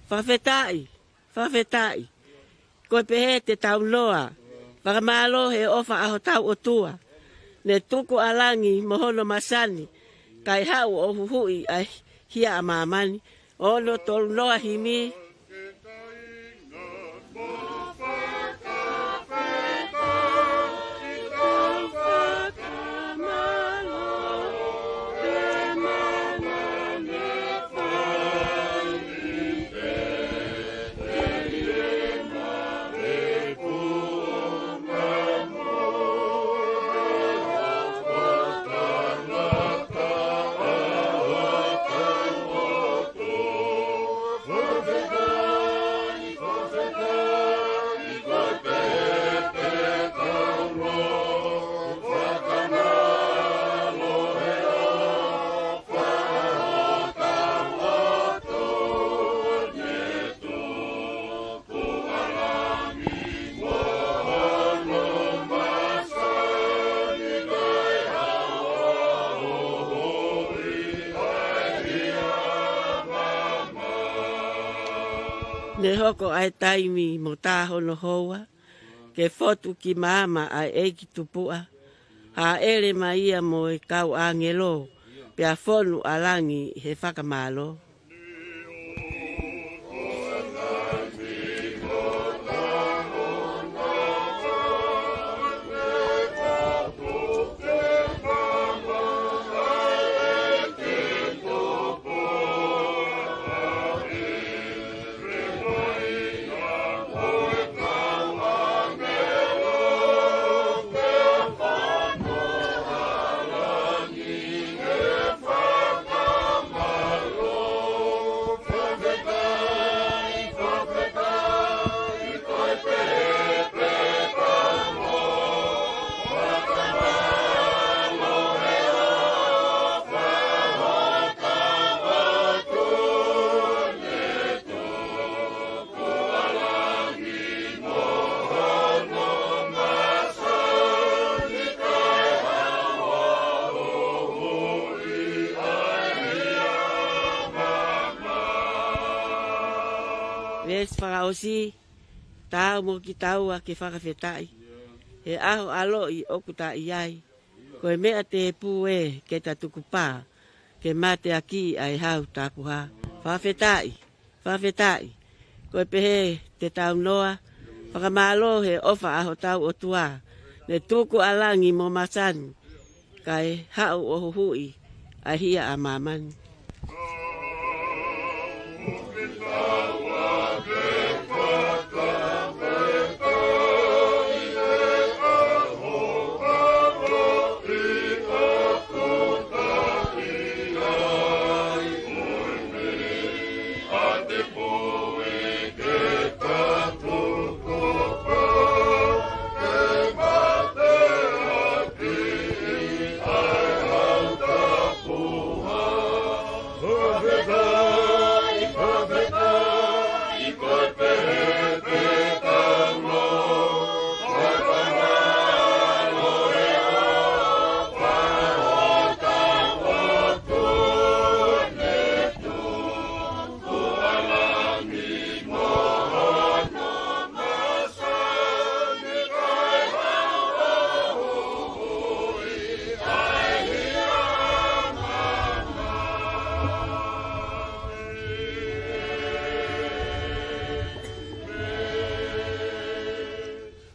Fakafetaʻi, fakafetaʻi. Ko e pehē te tau noa, fakamālō he ʻofa ʻa hotau ʻOtua. Ne tuku ʻa langi mo hono masani, kae haʻu ʻo huhuʻi ʻa e hia ʻa māmani. Ono tolu noa himi. Ne hoko ʻa e taimi mo tā hono houa, ke fotu ki maama ʻa e ʻEiki Tupuʻa, hāʻele mai ia mo e kau ʻāngelo, pea fonu ʻa langi he fakamālō. Veesi fakaʻosi, Taau mo kitaua ke fakafetaʻi he ʻaho ʻaloʻi ʻoku ta ʻi ai. Ko e meʻa tēpū ē ke ta tukupā ke mateakiʻi ʻa e hau tapuhā. Fakafetaʻi, fakafetaʻi. Ko e pehē te tau noa fakamālō he ʻofa ʻa hotau ʻOtua, ne tuku ʻa langi mo masani, kae haʻu ʻo huhuʻi ʻa e hia ʻa māmani.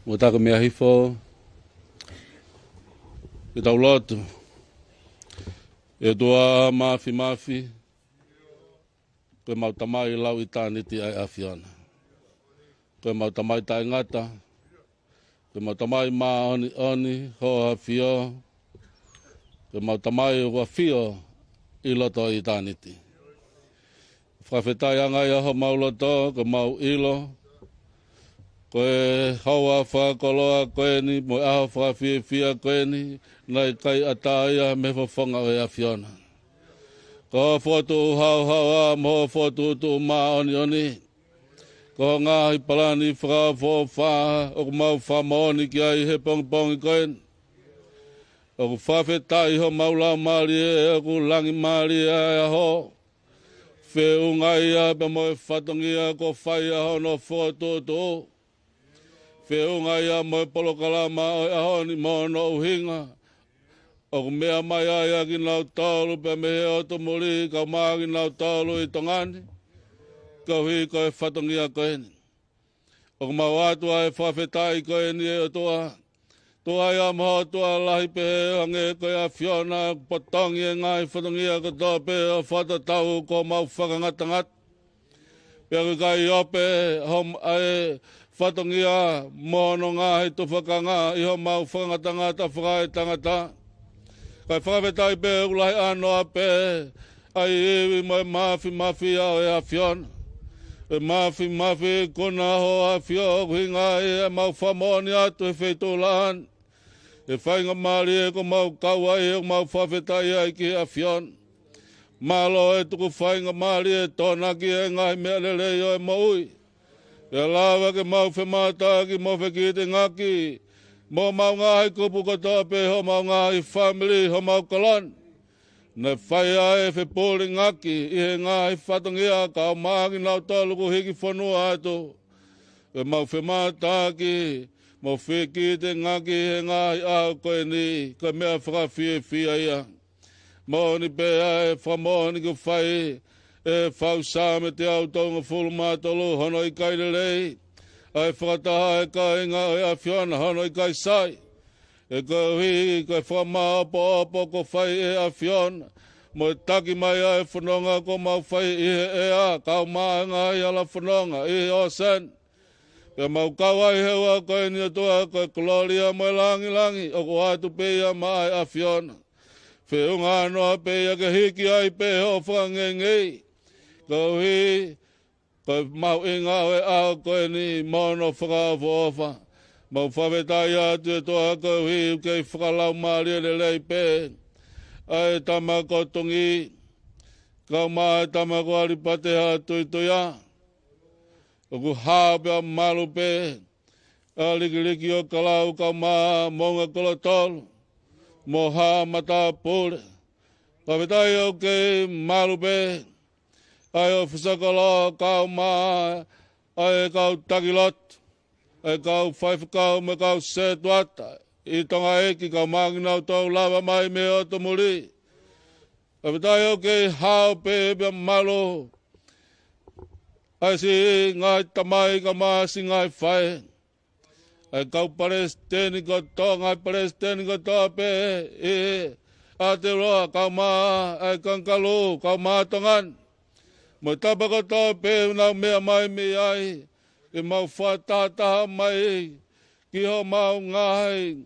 Mo taku meʻa hifo, ke tau lotu. ʻE ʻOtua Māfimafi, ko ʻemau Tamai lau ʻitāniti ʻa e ʻAfiona. Ko ʻemau Tamai taʻengata, ko ʻemau Tamai māʻoniʻoni, hoʻafio, ko ʻemau Tamai ʻoku ʻafio ʻi loto ʻitāniti. Fakafetaʻi ange ia homau loto, ko ʻemau ʻilo ko e houa fakakoloa ko eni, mo e ʻaho fakafiefia ko eni, naʻe ʻikai ʻatā ia mei he fofonga ʻo e ʻAfiona. Ko hoʻo fokotuʻu haohaoa mo hoʻo fokotuʻutuʻu māʻoniʻoni, ko hoʻo ngaahi palani fakaʻofoʻofa ʻoku mau fakamoʻoni ki ai he pongipongi ko eni. ʻOku fakafetaʻi homau laumālie ʻoku langimālie ʻa e ʻaho, feʻunga ia pea mo e fatongia kuo fai ʻa hono fokotuʻutuʻu. Feʻunga ia mo e polokalama ʻo e ʻaho ni mo hono ʻuhinga ʻoku meʻa mai ai ʻa kinautolu pea mei he ʻotu muli, kae ʻumaʻā kinautolu ʻi Tonga ni, koeʻuhi ko e fatongia ko eni. ʻOku mau ʻoatu ʻa e fakafetaʻi ko eni, ʻe ʻOtua. Tuʻa ia mo e ʻOtua lahi pehē, hangē ko e ʻAfiona, potongi e ngaahi fatongia kotoa pē ʻo fakatatau ko homau fakangatangata. Pea ʻoku ʻikai ope hom-, ʻa e fatongia mo hono ngaahi tufakanga ʻi homau fakangatangata fakaetangata. Kae fakafetaʻi pē ʻoku lahi ʻānoa pē ʻa e ivi mo e māfimafi ʻo e ʻAfiona. ʻE māfimafi, ikuna hoʻo ʻAfio ʻoku ʻuhinga ia ʻemau fakamoʻoni atu he feituʻu lahi ni ʻa e faingamālie ʻoku mau kau ai, ʻoku mau fakafetaʻi ai ki he ʻAfiona. Mālō e tuku faingamālie ʻo tokonaki e ngaahi meʻa lelei ʻo e moʻui. ʻE lava ke mau femātaaki mo fekitengaki mo homau ngaahi kupu kotoa pē, homau ngaahi fāmili, homau kolo ni. Naʻe fai ʻa e fepulingaki ʻi he ngaahi fatongia kae ʻumaʻā kinautolu kuo hiki fonua atu. ʻE mau femātaaki mo fekitengaki he ngaahi ʻaho ko eni, ko e meʻa fakafiefia ia. Moʻoni pē ʻa e fakamoʻoni kuo fai ʻe he fau Saame teau tolungofulu mā tolu, hono ʻikai lelei ʻa e fakataha ʻa e kāinga ʻo e ʻAfiona, hono ʻikai sai. He koeʻuhi ko e fakamāʻopoʻopo kuo fai ʻe he ʻAfiona, mo e taki mai ʻa e fononga kuo mau fai ʻi he ʻea, kae ʻumaʻā e ngaahi hala fononga ʻi he ʻōseni. Pea mau kau ai he ʻaho ko eni, ʻOtua, ko e kolōlia mo e langilangi ʻoku ʻoatu pē ia maʻa e ʻAfiona. Feʻunga ʻānoa pē ia ke hiki ai pē hoʻo fakangeingei, koeʻuhi ko e mahuʻinga ʻo e ʻaho ko eni mo hono fakaʻofoʻofa. Mau fakafetaʻi atu, ʻOtua, koeʻuhi ʻoku kei fakalaumālie lelei pē ʻa e tama ko Tongi, kae ʻumaʻā e tama ko ʻAlipateha Tuituia. ʻOku hao pea malu pē ʻa Likiliki ʻo Kalau kae ʻumaʻā Moʻunga Kolotolo mo Haʻa Matāpule. Fakafetaʻi ʻoku kei malu pē ʻa e ʻōfisa kolo kae ʻumaʻā ʻa e kau taki lotu. ʻa e kau faifekau mo e kau sētuata ʻi Tonga ʻEiki, kae ʻumaʻā kinautolu ʻoku lava mai mei he ʻotu muli. ʻOku tau ʻi ai ʻoku kei hao pē pea malu ʻa e siʻi ngaahi tamai kae ʻumaʻā siʻi ngaahi faʻē. ʻA e kau palesiteni kotoa, ngaahi palesiteni kotoa pē ʻi Aotearoa, kae ʻumaʻā ʻa e Kangaroo, kae ʻumaʻā Tonga ni. Mo e tapa kotoa pē ʻoku nau meʻa mai mei ai, ke mau fakatahataha mai ki homau ngaahi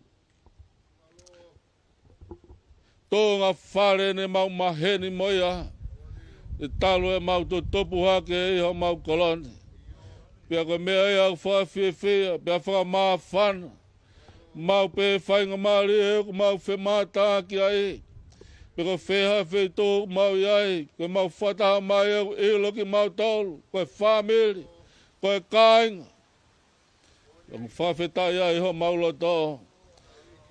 tuʻunga fale ne mau maheni mo ia, ʻi he talu ʻemau tutupu hake ʻi homau kolo ni. Pea ko e meʻa ia ʻoku fakafiefia, pea fakamāfana, mau pē faingamālie ʻoku mau femātaaki ai. Pe ko fē ha feituʻu ʻoku mau ʻi ai, ko ʻemau fakataha mai ʻoku ʻilo kimautolu ko e fāmili, ko e kāinga. ʻOku fakafetaʻi ai homau loto,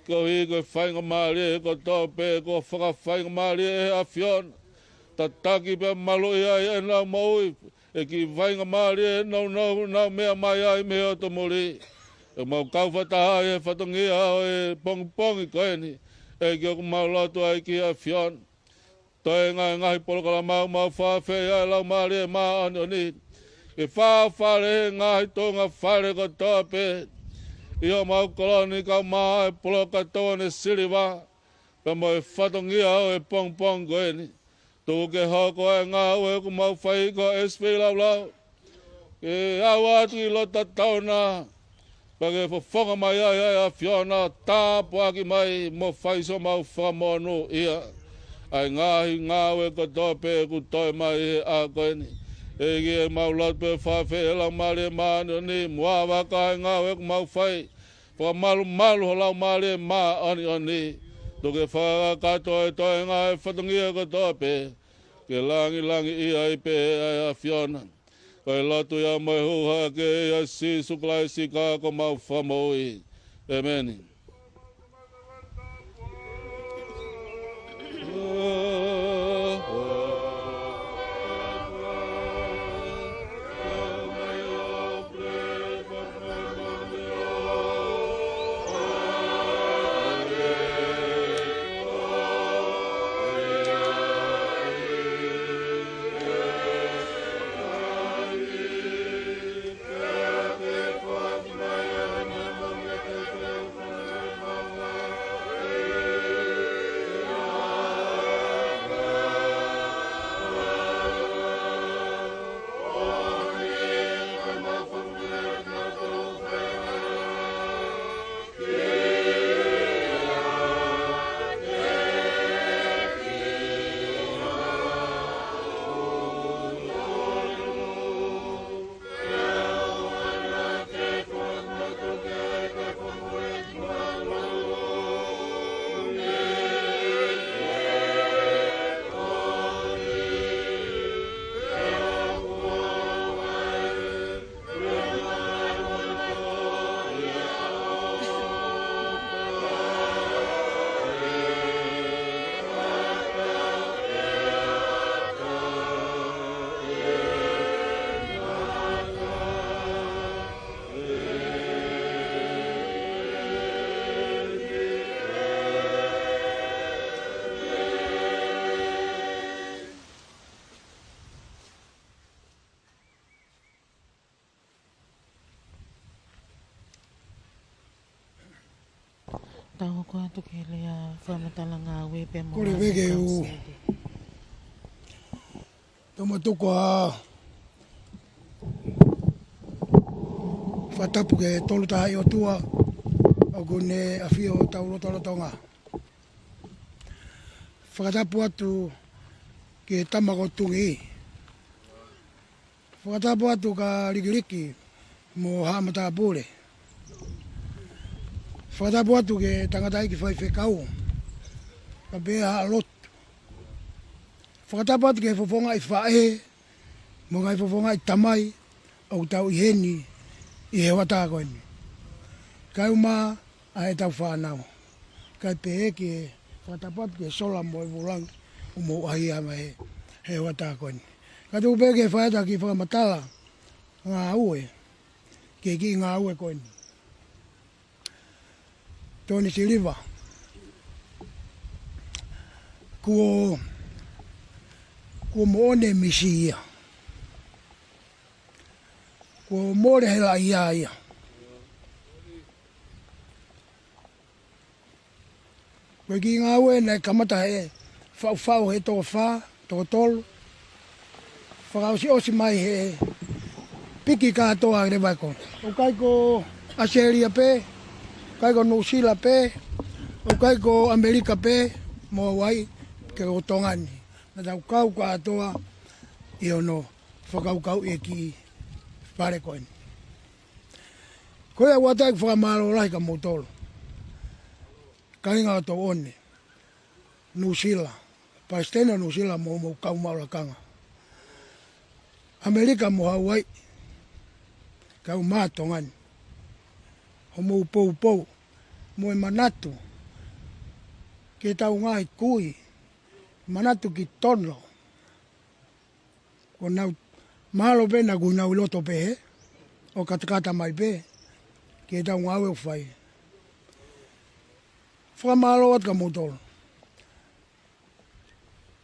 koeʻuhi ko e faingamālie kotoa pē kuo fakafaingamālie ʻe he ʻAfiona. Tataki pea maluʻi ai ʻenau moʻui, ʻa e kiʻi faingamālie nounou ʻoku nau meʻa mai ai mei he ʻotu muli. ʻOku mau kau fakataha ʻi he fatongia ʻo e pongipongi ko eni, ʻEiki, ʻoku mau lotu ai ki he ʻAfiona. Toe ngaahi, ngaahi polokalama ʻoku mau fakafeʻiloaki ai, Laumālie Māʻoniʻoni, ke fafale he ngaahi tuʻunga fale kotoa pē ʻi homau kolo ni, kae ʻumaʻā e polo kātoa ne siliva, pea mo e fatongia ʻo e pongipongi ko eni. Tuku ke hoko ʻa e ngāue ʻoku mau fai ko e S P laulau, ke aʻu atu ki loto tatau na, pea ke fofonga mai ai ʻa e ʻAfiona, tāpuaki mai mo fai siʻomau fakamonūʻia ʻa e ngaahi ngāue kotoa pē ʻoku toe mai he ʻaho ko eni. ʻEiki, ʻoku mau lotu pea fakafeʻiloaki, Laumālie Māʻoniʻoni, muʻa ʻaki ʻa e ngāue ʻoku mau fai, fakamalumalu ho Laumālie Māʻoniʻoni. Tuku ke fakakakato e toenga e fatongia kotoa pē, ke langilangiʻia ai pē ʻa e ʻAfiona. Ko e lotu ia mo e huʻu hake ʻia Sīsū Kalaisi ko homau Fakamoʻui. ʻEmeni. Tau hoko atu ki he lea fakamatala ngāue pea mo Kole Ngāue Veke u. Kaniseli. Tomo tuku ā fakatapu ki he Tolu Tahaʻi ʻOtua ʻoku ne ʻafio ʻi hotau lotolotonga. Fakatapu atu ki he Tama ko Tungi. Fakatapu atu kia Likiliki mo Haʻa Matāpule. Fakatapu atu ki he tangataʻeiki faifekau, kae pehē ʻa e lotu. Fakatapu atu ki he fofongaʻi faʻē mo e ngaahi fofongaʻi tamai ʻoku tau ʻi heni ʻi he hoʻatā ko eni, kae ʻumaʻā ʻa ʻetau fānau. Kae pehē ki he fakatapu atu ki he sola mo e vulangi ʻoku mou ʻaʻahi mai he, he hoʻatā ko eni. Kae tuku pē ke fai atu ha kiʻi fakamatala ngāue. ki he kiʻi ngāue ko eni. Tony Siliva, kuo, kuo moʻoni e misi ia. Kuo mole hela ia ia. Ko e kiʻi ngāue naʻe kamata he faʻufaʻu he toko fā, toko tolu. Fakaʻosiʻosi mai he piki kātoa leva ko ē. ʻOku ʻikai ko ʻAositelēlia pē, ʻikai ko Nuʻusila pē, ʻoku ʻikai ko ʻAmelika pē, mo Hauaiʻi, ke ko Tonga ni. Naʻa tau kau kātoa ʻi hono fakakaukauʻi e kiʻi fale ko eni. Ko ia ʻoku ʻatā ʻeku fakamālō lahi kia moutolu. Kāinga ʻo Tonga ni, Nuʻusila, Palesiteni ʻo Nuʻusila mo, mo kau maʻu lakanga. ʻAmelika mo Hauaiʻi, kau maʻa Tonga ni. Hoʻomou poupou, mo e manatu, ki heʻetau ngaahi kui, manatu ki Tono. Ko ʻenau mālō pē naʻa kuo nau ʻi loto pē he, ʻo katakata mai pē, ki heʻetau ngāue ʻoku fai. Fakamālō atu kia moutolu.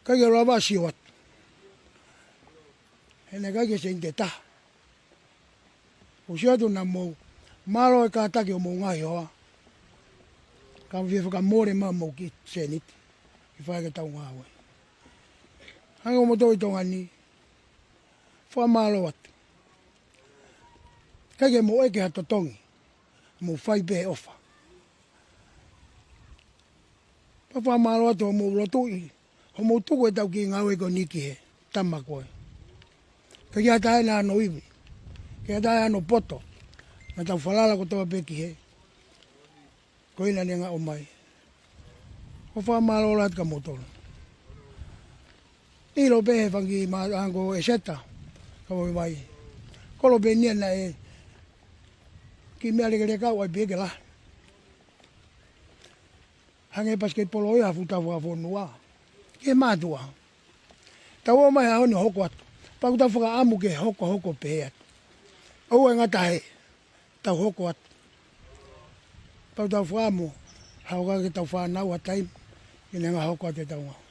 ʻIkai ke lava sio atu. He naʻe ʻikai ke sēniti ʻe taha. ʻOku sio atu naʻa mou mālō e kātaki ʻo mou ngaahi hoa. Ka mou fie fakamole mai homou kiʻi sēniti. Ke fai ki heʻetau ngāue. Hangē ko moutolu ʻi Tonga ni. Fakamālō atu. ʻIkai ke mou ʻeke ha totongi. Mou fai pē he ʻofa. Pea fakamālō atu hoʻomou lotuʻi, hoʻomou tuku ʻetau kiʻi ngāue ko eni ki he tama ko ē. ʻIkai ke ʻi ai ha taha ʻi hano ivi, ʻikai ke ʻi ai ha taha ʻi hano poto, naʻa tau falala kotoa pē ki he. Ko ia naʻa ne ngaʻo mai. ʻOku fakamālō lahi atu kia moutolu. ʻIlo pē he fanga kiʻi mātuʻa ko ʻEseta, ka ʻoku ʻi ai. Kolo pē eni ia naʻe kiʻi meʻa lekeleka ʻoku ʻai pē ke lahi. Hangē pasiketipolo ia ha fuʻu tau fakafonua. Ki he mātuʻa. Tau ō mai he ʻaho ni ʻo hoko atu. Pea ʻoku tau fakaʻamu ke hokohoko pehē atu. ʻOua ʻe ngata he tau hoko atu. Pea ʻoku tau fakaʻamu, haʻu ke tau fānau ha taimi, ke ne hanga ʻo hoko atu ʻetau ngāue.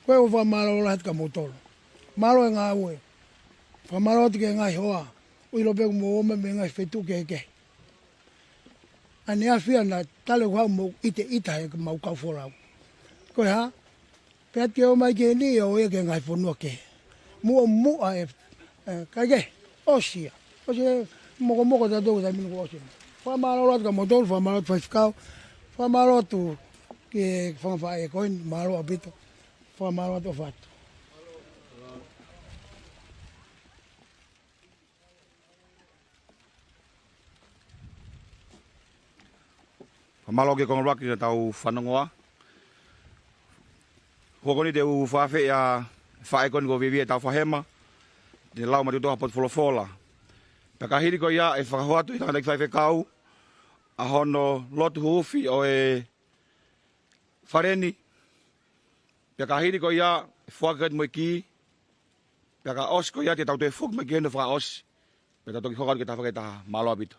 Ko ia ʻoku fakamālō lahi atu kia moutolu. Mālō e ngāue. Fakamālō atu ki he ngaahi hoa. ʻOku ʻilo pē ʻoku mou ō mai mei he ngaahi feituʻu kehekehe. ʻAneafi ia naʻa tali ʻoku haʻu mou ʻiteʻita he mau kau folau. Ko e hā? Pea te ke ō mai ki heni ʻo ʻi ai e ngaahi fonua kehe. Muʻomuʻa e, e, kae kehe. ʻOsi ia. ʻOsi e mokomoko tautolu taimi ni kuo ʻosi. Fakamālō atu kia moutolu, fakamālō atu faifekau. Fakamālō atu ki he fanga faʻē ko eni, mālō ʻaupito. Fakamālō atu ʻofa atu. Fakamālō ki he konga ʻuluaki ʻetau fanongoa. Ko eni te u fakaafeʻi ʻa e faʻē ko eni ko Vievie Taufahema, te ne lau maʻatautolu ha potu folofola. Pea ka hili ko ia ʻe fakahoko atu ʻe he tangataʻeiki faifekau ʻa hono lotu huufi ʻo e fale ni. Pea ka hili ko ia ʻe foaki atu mo e kī. Pea ka ʻosi ko ia te tau toe foki mai ki heni ʻo fakaʻosi. Pea tau toki hoko atu ki he taha fakataha. Mālō ʻaupito.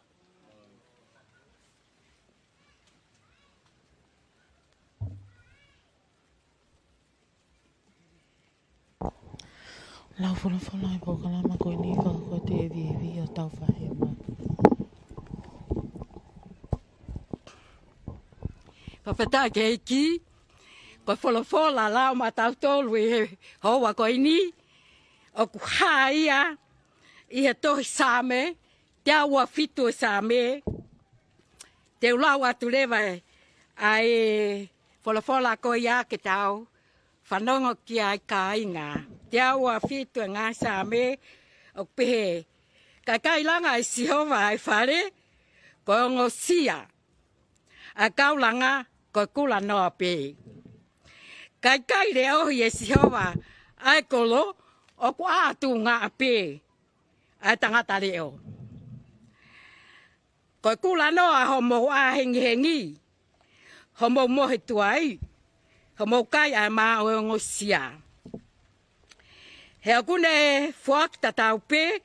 Lau folofola ʻi he polokalama ko eni ka ko e te Vievie Taufahema. Fakafetaʻi ki he ʻEiki, ko e folofola lau maʻatautolu ʻi he houa ko eni, ʻoku hā ia ʻi he tohi Saame, teau ua fitu e Saame, te u lau atu leva ʻa e folofola ko ia ke tau fanongo ki ai kāinga. Teau ua fitu e ngaahi Saame ʻoku pehē, ka ʻikai langa ʻe Sihova ʻa e fale, ko e ongosia ʻa e kau langa ko e kulanoa pē. Ka ʻikai leʻohi ʻe Sihova ʻa e kolo, ʻoku ʻā tuʻungaʻa pē ʻa e tangata leʻo. Ko e kulanoa homou ʻā hengihengi, homou mohe tuai, homou kai ʻa e mā ʻo e ongosia. He ʻoku ne foaki tatau pē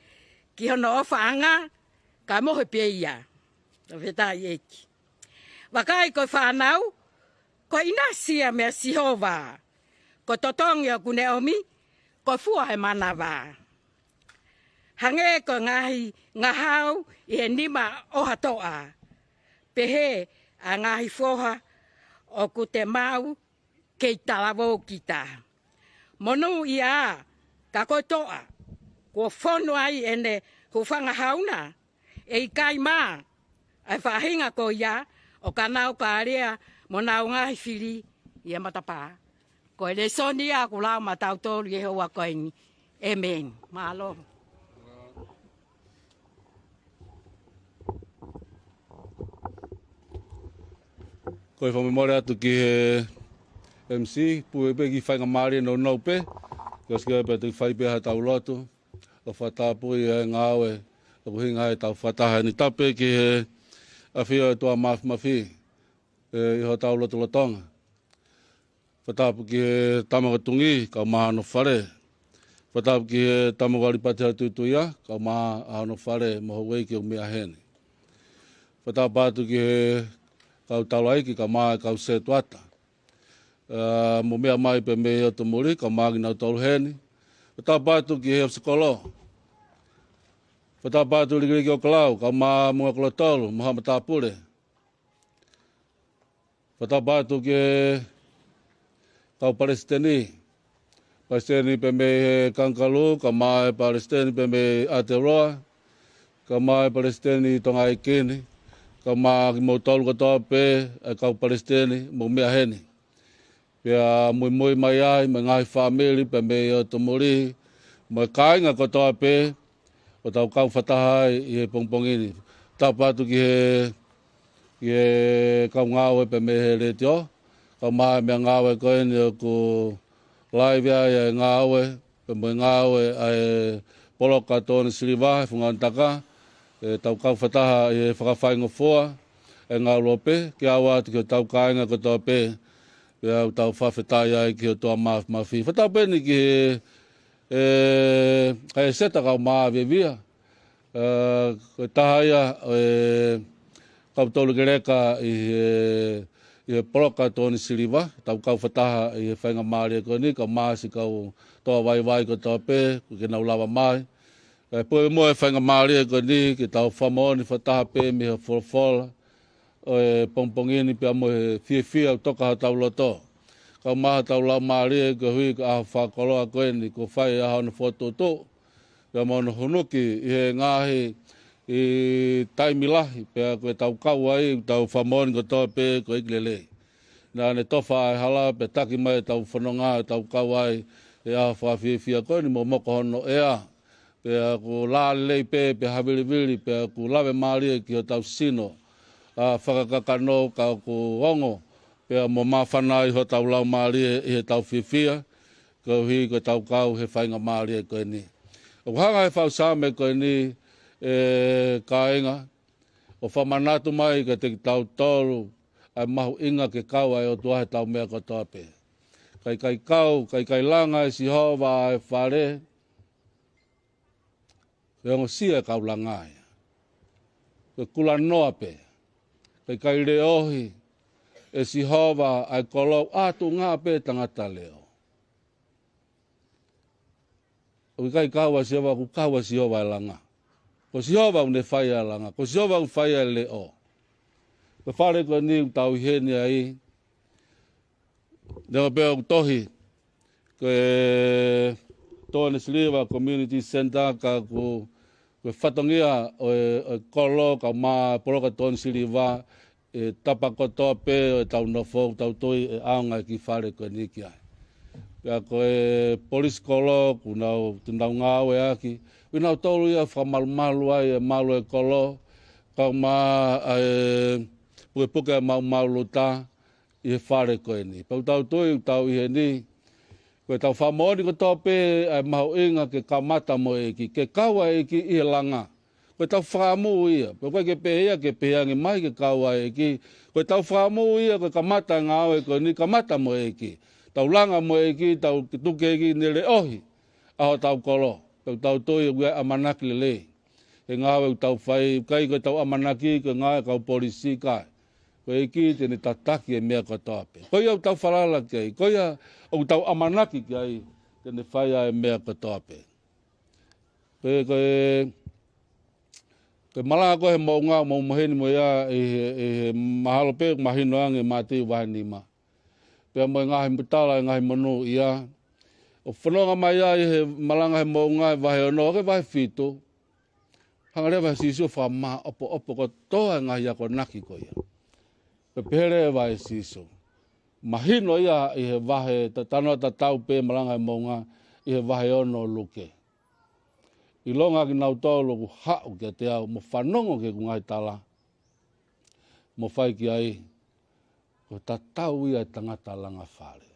ki hono ʻofaʻanga, Ka mohe pē ia. Fakafetaʻi ʻEiki. Vakai ko e fānau, ko e ʻinasi ia meia Sihova. Ko e totongi ʻoku ne ʻomi, ko e fua ʻo e manava. Hangē ko e ngaahi ngahau ʻi he nima ʻo ha toʻa. Pehē ʻa e ngaahi foha ʻoku te maʻu kei talavou kita. Monūʻia ka ko e toʻa, kuo fonu ai ʻene hūfanga hau na, ʻe ʻikai mā ʻa e faʻahinga ko ia ʻo ka nau kālea mo nau ngaahi fili ʻi he matapā. Ko e lēsoni ia ʻoku lau maʻatautolu ʻi he houa ko eni. ʻĒmeni. Mālō. Ko e fakamemore atu ki he M C, pue pē ki he faingamālie nounou pē, ke ʻosi ke pē te fai pē ha tau lotu, ʻo fakatapui ʻa e ngāue, ʻoku hinga ai ʻetau fakataha ni. Tapu pē ki he ʻafio ʻa e ʻOtua Māfimafi, ē, ʻi hotau lotolotonga. Fakatapu ki he tama ko Tungi, kau mai hono fale. Fakatapu ki he tama ko Alipate Hatuituia, kau mai hono fale mo e houʻeiki ʻoku meʻa heni. Fakatapu atu ki he kau taulaʻeiki, kau mai kau sētuata. Ā, mou meʻa mai pē mei ʻotu muli, kau mai kinautolu heni. Fakatapu atu ki he ʻofisi kolo. Fakatapu atu Likiliki ʻOkalau, kau mai mo e kolo tolu, mo haʻa matāpule. Fakatapu atu ki he kau palesiteni. Palesiteni pē mei he Kangaroo, kau mai palesiteni pē mei Aotearoa, kau mai palesiteni Tonga ʻEiki ni, kau mai kimoutolu kotoa pē, ʻa e kau palesiteni, mou meʻa heni. Pea muimui mai ai, mo e ngaahi fāmili, pea mei ʻotu muli, mo e kāinga kotoa pē, ʻoku tau kau fakataha ai ʻi he pongipongi ni. Tapu atu ki he, ki he kau ngāue pea mei he letiō, kau mai meʻa ngāue ko eni ʻoku live ai ʻa e ngāue, pea mo e ngāue ʻa e poloka Tony Siliva, he funga ʻo e taka, ʻe tau kau fakataha ʻi he fakafaingofua, ʻa e ngāue lope, ke ʻoatu ki hotau kāinga kotoa pē, pea ʻoku tau fakafetaʻi ai ki he ʻOtua Māfimafi. Fakatapu eni ki he, ē, ʻa e seta kau mai vievia. Ē, ko e taha ia, ē, kau tolu keleka ʻi he, ʻi he poloka Tony Siliva, tau kau fakataha ʻi he faingamālie ko eni, kau mai siʻi kau toa vaivai kotoa pē, ke nau lava mai. Ē, pue mo e faingamālie ko eni, ke tau fakamoʻoni fakataha pē mei he folofola ʻo e pongipongi ni pea mo e fiefia ʻoku toka hotau loto. Kau mai hotau laumālie koeʻuhi ko e ʻaho fakakoloa ko eni, kuo fai ʻa hono fokotuʻutuʻu, pea mo hono hunuki ʻi he ngaahi ʻi taimi lahi, pea ko ʻetau kau ai, ʻoku tau fakamoʻoni kotoa pē ko e ʻEiki lelei. Naʻa ne tofa ʻa e hala, pea taki mai ʻetau fononga, ʻetau kau ai, ʻi he ʻaho fakafiefia ko eni momoko hono ʻea. Pea ʻoku lālelei pē, pea havilivili, pea ʻoku lave mālie ki hotau sino. ʻA fakakakano ka ʻoku ongo, pea mo māfana ai hotau laumālie ʻi heʻetau fiefia, koeʻuhi ko ʻetau kau he faingamālie ko eni. ʻOku hanga he fau Saame ko eni, ʻe kāinga, ʻo fakamanatu mai kiate kitautolu, ʻa e mahuʻinga ke kau ʻa e ʻOtua heʻetau meʻa kotoa pē. Ka ʻikai kau, ka ʻikai langa ʻe Sihova ʻa e fale, ʻe ongosia ʻe he kau langa ia. Ko e kulanoa pē. Ka ʻikai leʻohi ʻe Sihova ʻa e kolo, ʻa tuʻunga pē tangata leʻo. ʻOku ʻikai kau ʻa Sihova, ʻoku kau ʻa Sihova ʻa e langa. Ko Sihova ʻoku ne fai ʻa e langa. Ko Sihova ʻoku fai ʻa e leʻo. Ko e fale ko eni ʻoku tau ʻi heni ai, neongo pē ʻoku tohi ko e Tony Siliva Community Centre, ka ʻoku, ko e fatongia ʻo e, ʻo e kolo kau mai poloka Tony Siliva, ʻe tapa kotoa pē ʻo ʻetau nofo, ʻoku tau tui ʻe ʻaonga e kiʻi fale ko eni ki ai. Pea ko e polisi kolo, ʻoku nau, ʻoku nau ngāueʻaki, ʻoku nau tolu ia fakamalumalu ai e malu e kolo, kau mai ʻa e pukepuke ʻa e maumau luta, ʻi he fale ko eni. Pea ʻoku tau tui, ʻoku tau ʻi heni, ko ʻetau fakamoʻoni kotoa pē ʻa e mahuʻinga ke kamata mo e ʻEiki, ke kau ʻa e ʻEiki ʻi he langa. Ko ʻetau fakaʻamu ia, pea ʻoku ʻikai ke pehē ia, ke pehē ange mai ke kau ʻa e ʻEiki. Ko ʻetau fakaʻamu ia, ko e kamata e ngāue ko eni, kamata mo e ʻEiki. Tau langa mo e ʻEiki, tau tuku ki he ʻEiki ke ne leʻohi ʻa hotau kolo. Pea ʻoku tau tui ʻoku ʻi ai e ʻamanaki lelei. He ngāue ʻoku tau fai, ʻikai ko ʻetau ʻamanaki ko e ngāue ʻa e kau polisi, ʻikai. Ko e ʻEiki te ne tataki e meʻa kotoa pē. Ko ia ʻoku tau falala ki ai, ko ia ʻoku tau ʻamanaki ki ai, te ne fai ʻa e meʻa kotoa pē. Ko e, ko e, ko e malanga ko ē he Moʻunga, mou maheni mo ia ʻi he, ʻi he mahalo pē, mahino ange Mātiu vahe nima. Pea mo e ngaahi mutala, e ngaahi monū ia. ʻOku fononga mai ai he malanga he Moʻunga he vahe ono, ʻo aʻu ki he vahe fitu. Hanga leva ʻe Sīsū ʻo fakamāʻopoʻopo kotoa e ngaahi akonaki ko ia. Pea pehē leva ʻe Sīsū. Mahino ia ʻi he vahe ta-, talanoa tatau pē malanga he Moʻunga ʻi he vahe ono ʻo Luke. ʻIlonga kinautolu ʻoku haʻu kiate au, mo fanongo ki heʻeku ngaahi tala, mo fai ki ai, ko e tatau ia e tangata langa fale.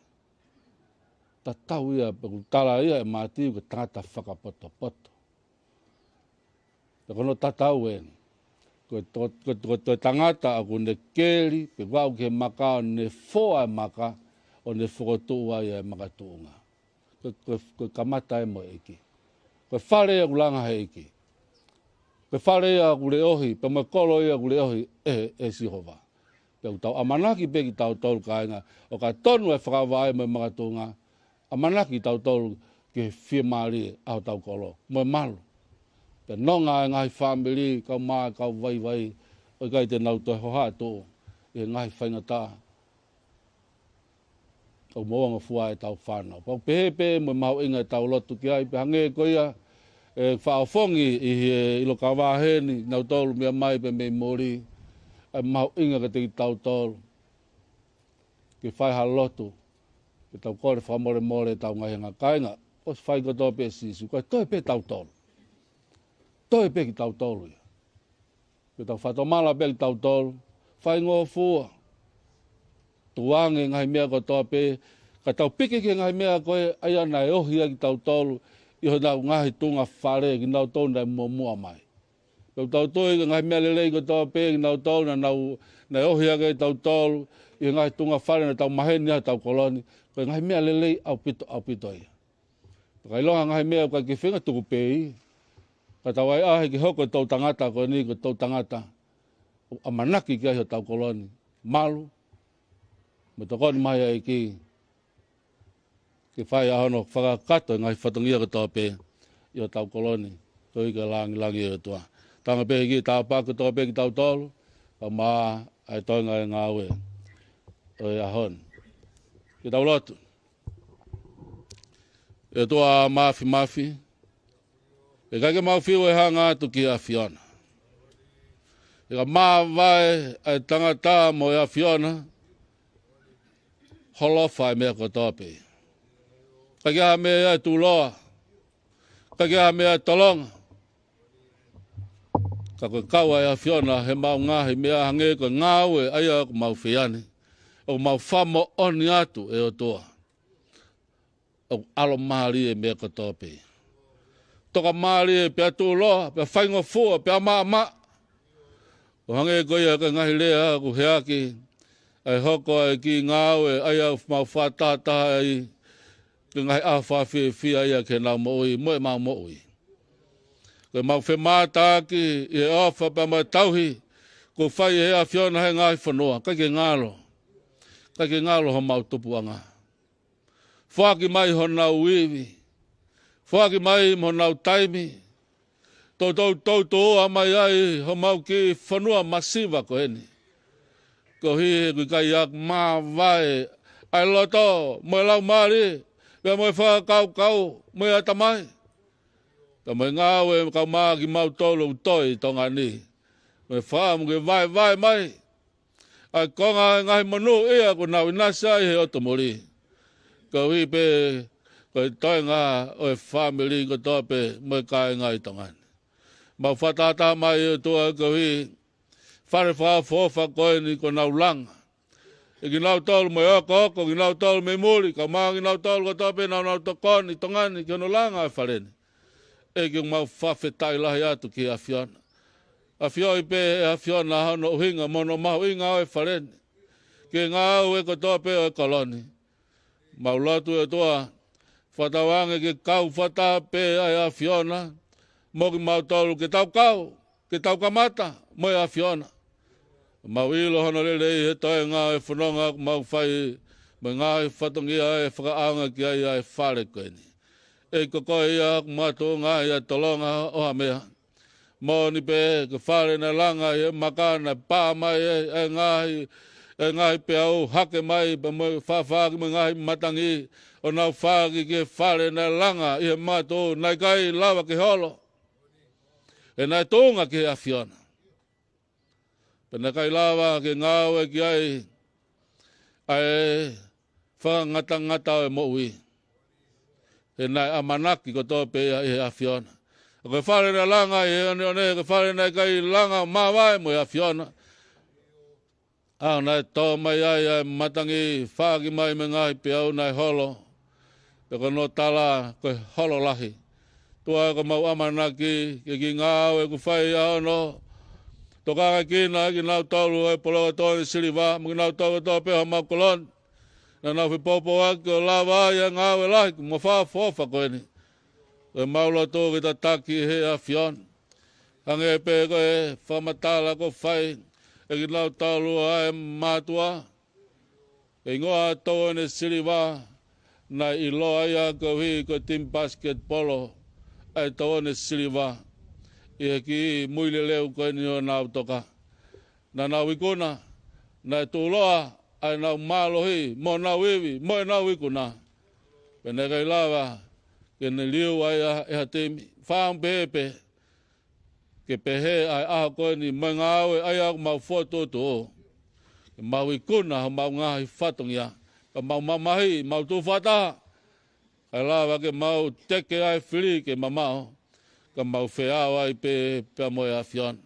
Tatau ia, pea ʻoku tala ia ʻe Mātiu ko e tangata fakapotopoto. Pea ko hono tatau eni. Ko e to-, ko e, ko e, ko e tangata ʻoku ne keli, pea ʻoku aʻu ki he maka ʻo ne foa e maka, ʻo ne fokotuʻu ai e makatuʻunga. Ko e, ko e, ko e kamata ia mo e ʻEiki. Ko e fale ia ʻoku langa he ʻEiki. Ko e fale ia ʻoku leʻohi, pea mo e kolo ia ʻoku leʻohi ʻe, ʻe Sihova. Pea ʻoku tau ʻamanaki pē kitautolu kāinga, ʻo ka tonu e fakavaʻe mo e makatuʻunga, ʻamanaki kitautolu ki he fiemālie ʻa hotau kolo, mo e malu. Pea nonga e ngaahi fāmili, kau mā, kau vaivai, ʻo ʻikai te nau toe hohaʻa tuʻu ʻi he ngaahi faingataʻa ʻoku moʻungafua ai ʻetau fānau. Pea ʻoku pehē pē mo e mahuʻinga ʻetau lotu ki ai, pea hangē ko ia ʻe fakaʻofongi ʻi he ʻilo kavā heni, nautolu meʻa mai pē mei muli, ʻa e mahuʻinga kiate kitautolu ke fai ha lotu, ke tau kole fakamolemole ʻetau ngaahi anga, kāinga, ʻosi fai kotoa pē ʻe Sīsū, ko e toe pē tautolu. Toe pē kitautolu ia. Ke tau fakatomala pē kitautolu, faingofua. Tukuange ngaahi meʻa kotoa pē, ka tau piki ki he ngaahi meʻa ko ē, ʻa ia naʻe ohi ai kitautolu, ʻi honau ngaahi tuʻunga fale, kinautolu naʻe muʻomuʻa mai. Pea ʻoku tau tui ko e ngaahi meʻa lelei kotoa pē, kinautolu naʻa nau, naʻe ohi hake kitautolu, ʻi he ngaahi tuʻunga fale naʻa tau maheni ai hotau kolo ni, ko e ngaahi meʻa lelei ʻaupito, ʻaupito ia. Pea ka ʻilonga ngaahi meʻa ʻoku ʻikai ke feinga tuku pē ia. Ka tau ʻahiʻahi ke hoko e toʻutangata ko eni, ko e toʻutangata ʻoku ʻamanaki ki ai hotau kolo ni. Malu, mo e tokoni mai ʻa e ʻEiki ke fai ʻa hono fakakakato e ngaahi fatongia kotoa pē ʻi hotau kolo ni, koeʻuhi ko e lāngilangi ʻo e ʻOtua. Tanga pē ʻEiki tāpuaki kotoa pē kitautolu, kae ʻumaʻā ʻa e toenga e ngāue ʻo e ʻaho ni. Ke tau lotu. ʻE ʻOtua Māfimafi, ʻe ʻikai ke mau fiu ʻe hanga atu ki he ʻAfiona. ʻE ka māvae ʻa e tangata mo e ʻAfiona, holofa e meʻa kotoa pē. ʻIkai ke ʻi ai ha meʻa ʻe tuʻuloa, ʻikai ke ʻi ai ha meʻa ʻe tolonga. Ka ko e kau ʻa e ʻAfiona he maʻu ngaahi meʻa hangē ko e ngāue ʻa ia ʻoku mau fai ni. ʻOku mau fakamoʻoni atu ʻe ʻOtua, ʻoku ʻalomālie e meʻa kotoa pē. Tokamālie pea tuʻuloa, pea faingofua, pea maʻamaʻa. ʻO hangē ko ia ko e ngaahi lea ʻoku heʻaki, ʻa e hoko ʻa e kiʻi ngāue, ʻa ia ʻoku mau fakatahataha ai, ki he ngaahi ʻaho fakafiefia ia ki heʻenau moʻui, mo ʻemau moʻui. Ko ʻemau femātaaki ʻi he ʻofa pea mo e tauhi, kuo fai ʻe he ʻAfiona he ngaahi fonua, ʻikai ke ngalo. ʻIkai ke ngalo homau tupuʻanga. Foaki mai honau ivi. Foaki mai mo honau taimi. Toutou toutou ʻomai ai homau kiʻi fonua masiva ko eni. Koeʻuhi he ʻoku ʻikai ʻoku māvae ʻa e loto mo e laumālie, pea mo e fakakaukau mo e ʻatamai. Pea mo e ngāue kae ʻumaʻā kimautolu ʻoku toe ʻi Tonga ni. Mo e fakaʻamu ke vaevae mai ʻa e konga e ngaahi monū ia kuo nau ʻinasi ai he ʻotu muli. Koeʻuhi pē ko e toenga ʻo e fāmili kotoa pē mo e kāinga ʻi Tonga ni. Mau fakatahataha mai ʻOtua koeʻuhi fale fakaʻofoʻofa ko eni kuo nau langa. ʻE kinautolu mo e okooko, kinautolu mei muli, kae ʻumaʻā kinautolu kotoa pē naʻa nau tokoni ʻi Tonga ni ki hono langa e fale ni. ʻEiki, ʻoku mau fakafetaʻi lahi atu ki he ʻAfiona. ʻAfioʻi pē ʻe he ʻAfiona hono ʻuhinga mo hono mahuʻinga ʻo e fale ni ki he ngāue kotoa pē ʻo e kolo ni. Mau lotu ʻe ʻOtua, fakatauange ke kau fakataha pē ʻa e ʻAfiona mo kimautolu ke tau kau, ke tau kamata mo e ʻAfiona. Mau ʻilo hono lelei he toenga e fononga ʻoku mau fai mo e ngaahi fatongia ʻe fakaʻaonga ki ai ʻa e fale ko eni. ʻEiki, ko koe ia ʻoku makatuʻunga ai ʻa e tolonga ʻo ha meʻa. Moʻoni pē ko e fale naʻe langa ʻi he maka naʻe pā mai e, e ngaahi, e ngaahi peau hake mai pea mo e faʻafaʻaki mo e ngaahi matangi ʻo nau fāki ki he fale naʻe langa ʻi he makatuʻu naʻe ʻikai lava ke holo. He naʻe tuʻunga ki he ʻAfiona. Pea naʻe ʻikai lava ke ngāue ki ai ʻa e fakangatangata ʻo e moʻui. He naʻe ʻamanaki kotoa pē ia ʻi he ʻAfiona. Ko e fale naʻe langa ʻi he ʻoneʻone, ko e fale naʻe ʻikai langa māvae mo e ʻAfiona. ʻA ia naʻe tō mai ai ʻa e matangi, fāki mai mo e ngaahi peau naʻe holo. Pea ko hono tala ko e holo lahi. ʻOtua, ʻoku mau ʻamanaki ki he kiʻi ngāue ʻoku fai ʻa hono tokangaʻi kinautolu ʻe he poloka tō ʻene siliva, mo kinautolu kotoa pē homau kolo ni naʻa nau fepoupouaki ʻo lava ai ʻa e ngāue lahi mo fakaʻofoʻofa ko eni. Ko ʻemau lotu ke tataki ʻe he ʻAfiona. Hangē pē ko e fakamatala kuo fai ʻe kinautolu ʻa e mātuʻa, ʻe hingoa tō ʻene siliva, naʻe ʻiloa ia koeʻuhi ko e timi pasiketipolo ʻa e tō ʻene siliva ʻi he kiʻi muileleu ko eni ʻo ʻenau toka. Naʻa nau ikuna, naʻe tuʻuloa ʻa ʻenau mālohi mo ʻenau ivi mo ʻenau ikuna. Pea naʻe ʻikai lava ke ne liliu ai ʻe ha timi. Fakaʻamu pē pē ke pehē ʻa e ʻaho ko eni mo e ngāue ʻa ia ʻoku mau fokotuʻutuʻu. Ke mau ikuna homau ngaahi fatongia, ka mau mamahi, mau tuʻu fakataha, kae lava ke mau teke ʻa e fili ke mamaʻo, ka mau feʻao ai pē pea mo e ʻAfiona.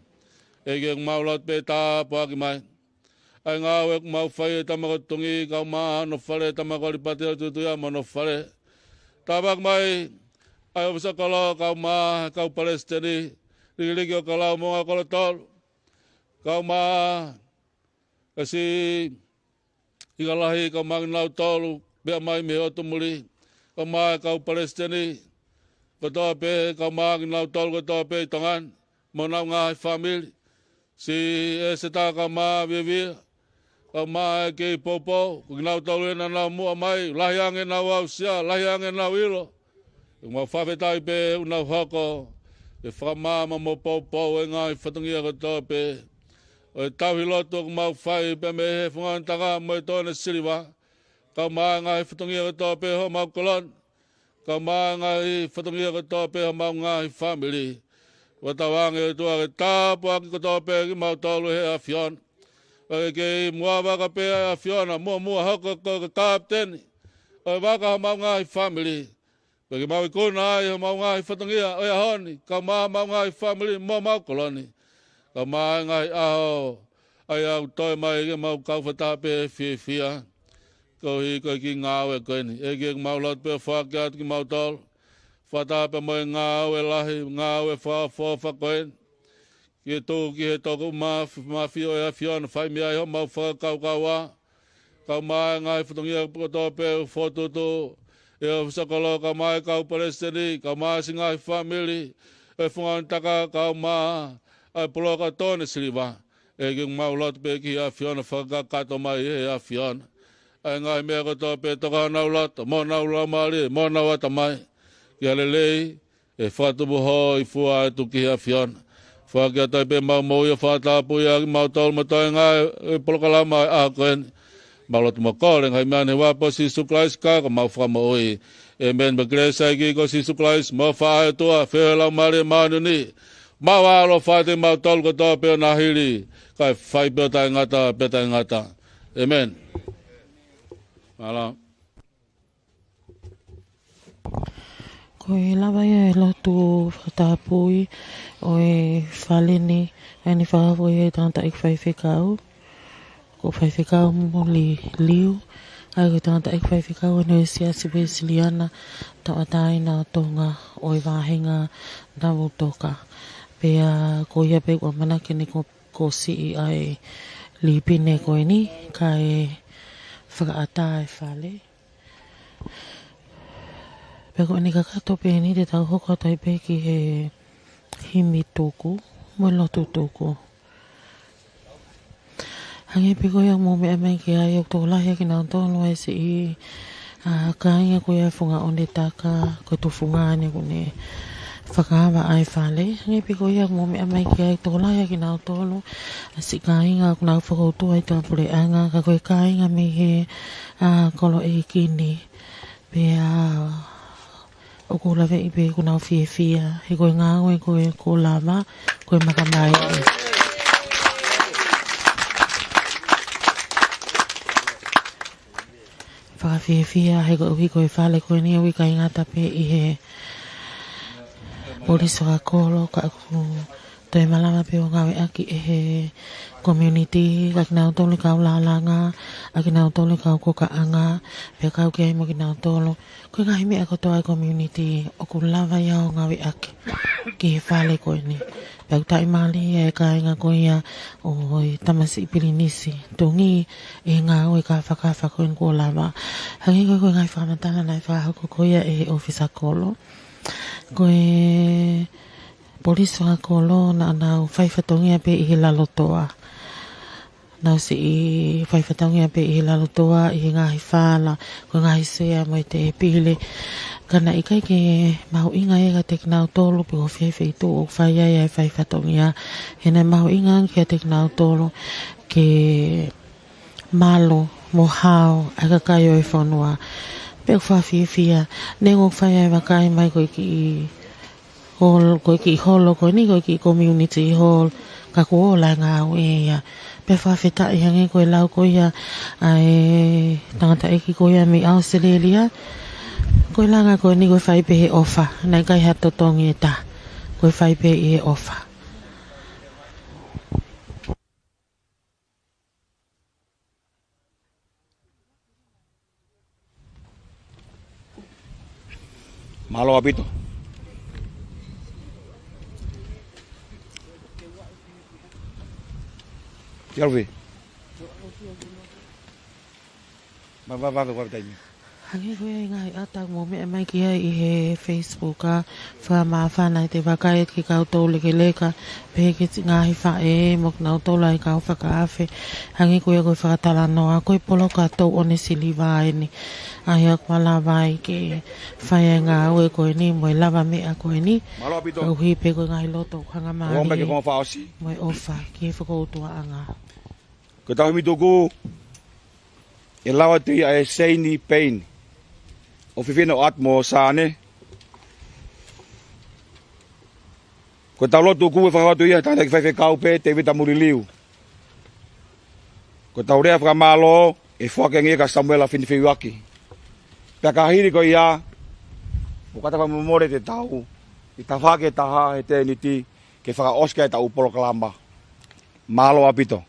ʻEiki, ʻoku mau lotu pē tāpuaki mai ʻa e ngāue ʻoku mau fai ʻe Tama ko Tungi, kae ʻumaʻā hono fale, Tama ko Lipati ʻo Tutuia mo hono fale. Tāpuaki mai ʻa e ʻōfisa kolo, kae ʻumaʻā e kau palesiteni, likiliki ʻo Kalamoʻunga kolo tolu, kae ʻumaʻā e siʻi Ika Lahi, kae ʻumaʻā kinautolu pea mai mei he ʻotu muli, kae ʻumaʻā e kau palesiteni kotoa pē, kae ʻumaʻā kinautolu kotoa pē ʻi Tonga ni mo honau ngaahi fāmili. Siʻi ʻEsetā, kae ʻumaʻā Vievia, kae ʻumaʻā e kei poupou, ko kinautolu ē naʻa nau muʻa mai, lahi ange ʻenau aʻusia, lahi ange ʻenau ʻilo. ʻOku mau fakafetaʻi pē ʻoku nau hoko ke fakamaama mo poupou e ngaahi fatongia kotoa pē ʻo e tauhi lotu ʻoku mau fai pea mei he fungani taka mo e tō ʻene siliva, kae ʻumaʻā e ngaahi fatongia kotoa pē homau kolo ni, kae ʻumaʻā e ngaahi fatongia kotoa pē homau ngaahi fāmili. Fakatauange ʻOtua ke tāpuaki kotoa pē kimautolu ʻe he ʻAfiona. Pea ke kei muʻa vaka pē ʻa e ʻAfiona, muʻomuʻa hoko ko e kapiteni ʻo e vaka homau ngaahi fāmili. Pea ke mau ikuna ai homau ngaahi fatongia ʻo e ʻaho ni, kae ʻumaʻā homau ngaahi fāmili mo homau kolo ni, kae ʻumaʻā e ngaahi ʻaho ʻa ia ʻoku toe mai, ke mau kau fakataha pē he fiefia koeʻuhi ko e kiʻi ngāue ko eni. ʻEiki, ʻoku mau lotu pē ʻo foaki atu kimautolu fakataha pē mo e ngāue lahi, ngāue fakaʻofoʻofa ko eni, ke tuku ki he toko maf-, mafai ʻo e ʻAfiona ʻo fai mei ai homau fakakaukauʻa, kae ʻumaʻā e ngaahi fatongia kotoa pē ʻoku fokotuʻutuʻu ʻe he ʻōfisa kolo, kae ʻumaʻā e kau palesiteni, kae ʻumaʻā siʻi ngaahi fāmili ʻo e fungani taka, kae ʻumaʻā ʻa e poloka tō ʻene siliva. ʻEiki, ʻoku mau lotu pē ki he ʻAfiona ʻo fakakakato mai ʻe he ʻAfiona ʻa e ngaahi meʻa kotoa pē ʻoku tokanga honau loto mo honau laumālie mo honau ʻatamai ki ha lelei ʻe fakatupu hōifua atu ki he ʻAfiona. Foaki atu ai pē ʻemau moʻui ʻo fakatapui ʻaki kimautolu mo e toenga e polokalama ʻo e ʻaho ko eni. Mau lotu mo kole ʻi he huafa ʻo Sīsū Kalaisi, ko homau Fakamoʻui. ʻĒmeni. Pea ko e kelesi ʻa e ʻEiki ko Sīsū Kalaisi, mo e ʻofa ʻa e ʻOtua, feohi ʻa e Laumālie Māʻoniʻoni, maʻu ʻa e ʻaloʻofa ʻiate kimautolu kotoa pē ʻo nau hili, kae fai pē ʻo taʻengata pea taʻengata. ʻĒmeni. Mālō. Ko e lava ia e lotu fakatapui ʻo e fale ni, ʻa ia naʻe fakafoki ʻe he tangataʻeiki faifekau, ko Faifekau Muli Liu, ʻa ia ko e tangataʻeiki faifekau ʻeni ʻo e Siasi Uēsiliana Tauʻatāina ʻo Tonga ʻo e Vāhenga Navutoka. Pea ko ia pē ʻoku ʻamanaki ʻeni ko, ko siʻi ʻa e lipine ko eni, kae fakaʻatā e fale. Pea ko ʻene kakato pē ʻeni te tau hoko atu ai pē ki he himi tuku, mo e lotu tuku. Hangē pē ko ia ʻoku mou meʻa mai ki ai, ʻoku tokolahi ʻa kinautolu ʻa e siʻi, ʻa, kāinga ko ia ʻa e Funga ʻOnetaka, ko e tufunga ʻeni ʻoku ne fakaava ʻa e fale. Hangē pē ko ia ʻoku mou meʻa mai ki ai, ʻoku tokolahi ʻa kinautolu ʻa e siʻi kāinga ʻoku nau fakautu ai ʻa e puleʻanga, ka ko e kāinga mei he, ʻa, kolo ʻeiki ni. Pea ʻoku ou laveʻi pē ʻoku nau fiefia, he ko e ngāue ko ē ʻoku lava, ko e makamai. Fakafiefia, he koeʻuhi ko e fale ko eni ʻoku ʻikai ngata pē ʻi he polisi fakakolo, ka ʻoku toe malava pē ʻo ngāueʻaki ʻe he community, ʻa kinautolu kau lālanga, ʻa kinautolu kau kokaʻanga, pea kau ki ai mo kinautolu. Ko e ngaahi meʻa kotoa ʻa e community ʻoku lava ia ʻo ngāueʻaki ki he fale ko eni. Pea ʻoku taʻimālie ʻa e kāinga ko ia ʻo e tamasiʻi pilinisi, tokoni ʻi he ngāue kāfakafa ko eni kuo lava. Hangē ko e, ko e ngaahi fakamatala naʻe fakahoko ko ia ʻe he ʻōfisa kolo. Ko e polisi fakakolo naʻa nau fai fatongia pē ʻi he lalo toa. Nau siʻi fai fatongia pē ʻi he lalo toa, ʻi he ngaahi fala, ko e ngaahi sea mo e tēpile. Ka naʻe ʻikai ke mahuʻinga ia kiate kinautolu pe ko fē feituʻu ʻoku fai ai ʻa e fai fatongia. He naʻe mahuʻinga ange kiate kinautolu ke malu mo hao ʻa e kakai ʻo e fonua. Pea ʻoku fakafiefia, neongo ʻoku fai ʻa e vakai mai ko e kiʻi hall, ko e kiʻi holo ko eni, ko e kiʻi community hall, ka kuo ola e ngāue ia. Pea fakafetaʻi, hangē ko e lau ko ia ʻa e tangataʻeiki ko ia mei ʻAositelēlia. Ko e langa ko eni ko e fai pē he ʻofa, naʻe ʻikai ha totongi ʻe taha. Ko e fai pē ʻi he ʻofa. Mālō ʻaupito. Tialufi. Ma, ma, ma, ma, taimi. Hangē ko ia ʻi he ngaahi ʻata ʻoku mou meʻa mai ki ai ʻi he Facebook, ʻa, fakamāfana ʻete vakai atu ki he kau toulekeleka, pehē ki he ngaahi faʻē mo kinautolu ʻa e kau fakaafe. Hangē ko ia ko e fakatalanoa, ko e poloka Touʻonesiliva eni. ʻA ia ʻoku lava ai ke fai ʻa e ngāue ko eni mo e lavameʻa ko eni. Mālō ʻaupito. Koeʻuhi pē ko e ngaahi loto ʻoku hangamālie. Ua mai ke konga fakaʻosi. Mo e ʻofa ki he fokoutuaʻanga. Ko ʻetau himi tuku, ʻe lau atu ia ʻe Seini Peini, ʻofefine ʻo ʻAtu mo Sane. Ko ʻetau lotu tuku ʻe fakahoko atu ia ʻe he tangataʻeiki faifekau pē, Tēvita Muliliu. Ko ʻetau lea fakamālō ʻe foaki ange ia kia Samuela Finifeʻiuaki. Pea ka hili ko ia, ʻoku ʻatā fakamomole ʻetau, ʻi he tafaʻaki ʻe taha he tēniti, ke fakaʻosi ki ai ʻetau polokalama. Mālō ʻaupito.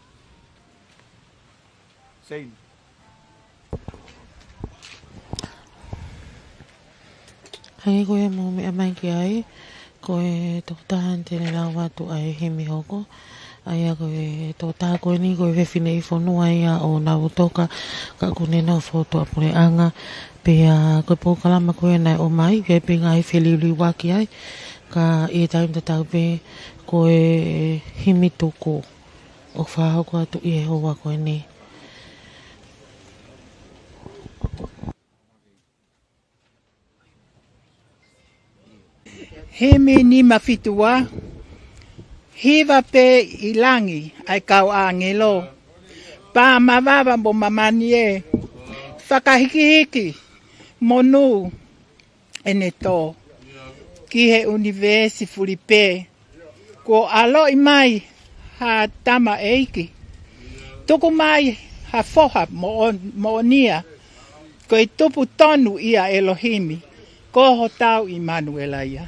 Seini. Hangē ko ia ʻoku mou meʻa mai ki ai, ko e tokotaha eni te ne lau atu ʻa e himi hoko. ʻA ia ko e tokotaha ko eni ko e fefine ʻi fonua ia ʻo Nautoka, ka ʻoku ne nofo tuʻapuleʻanga. Pea ko e polokalama ko ē naʻe ʻomai, ʻoku ʻi ai pē ngaahi feliuliuaki ai, ka ʻi he taimi tatau pē ko e himi tuku ʻoku fakahoko atu ʻi he houa ko eni. Himi nima fitu ua. Hiva pē ʻi langi ʻa e kau ʻāngelo, pā mavava mo māmani ē, fakahikihiki monū ʻene tō ki he ʻunivēsi fulipē. Kuo ʻaloʻi mai ha tamaʻeiki, tuku mai ha foha moʻon-, moʻonia, ko e tupu tonu ʻia ʻElohimi, ko hotau ʻImanuela ia.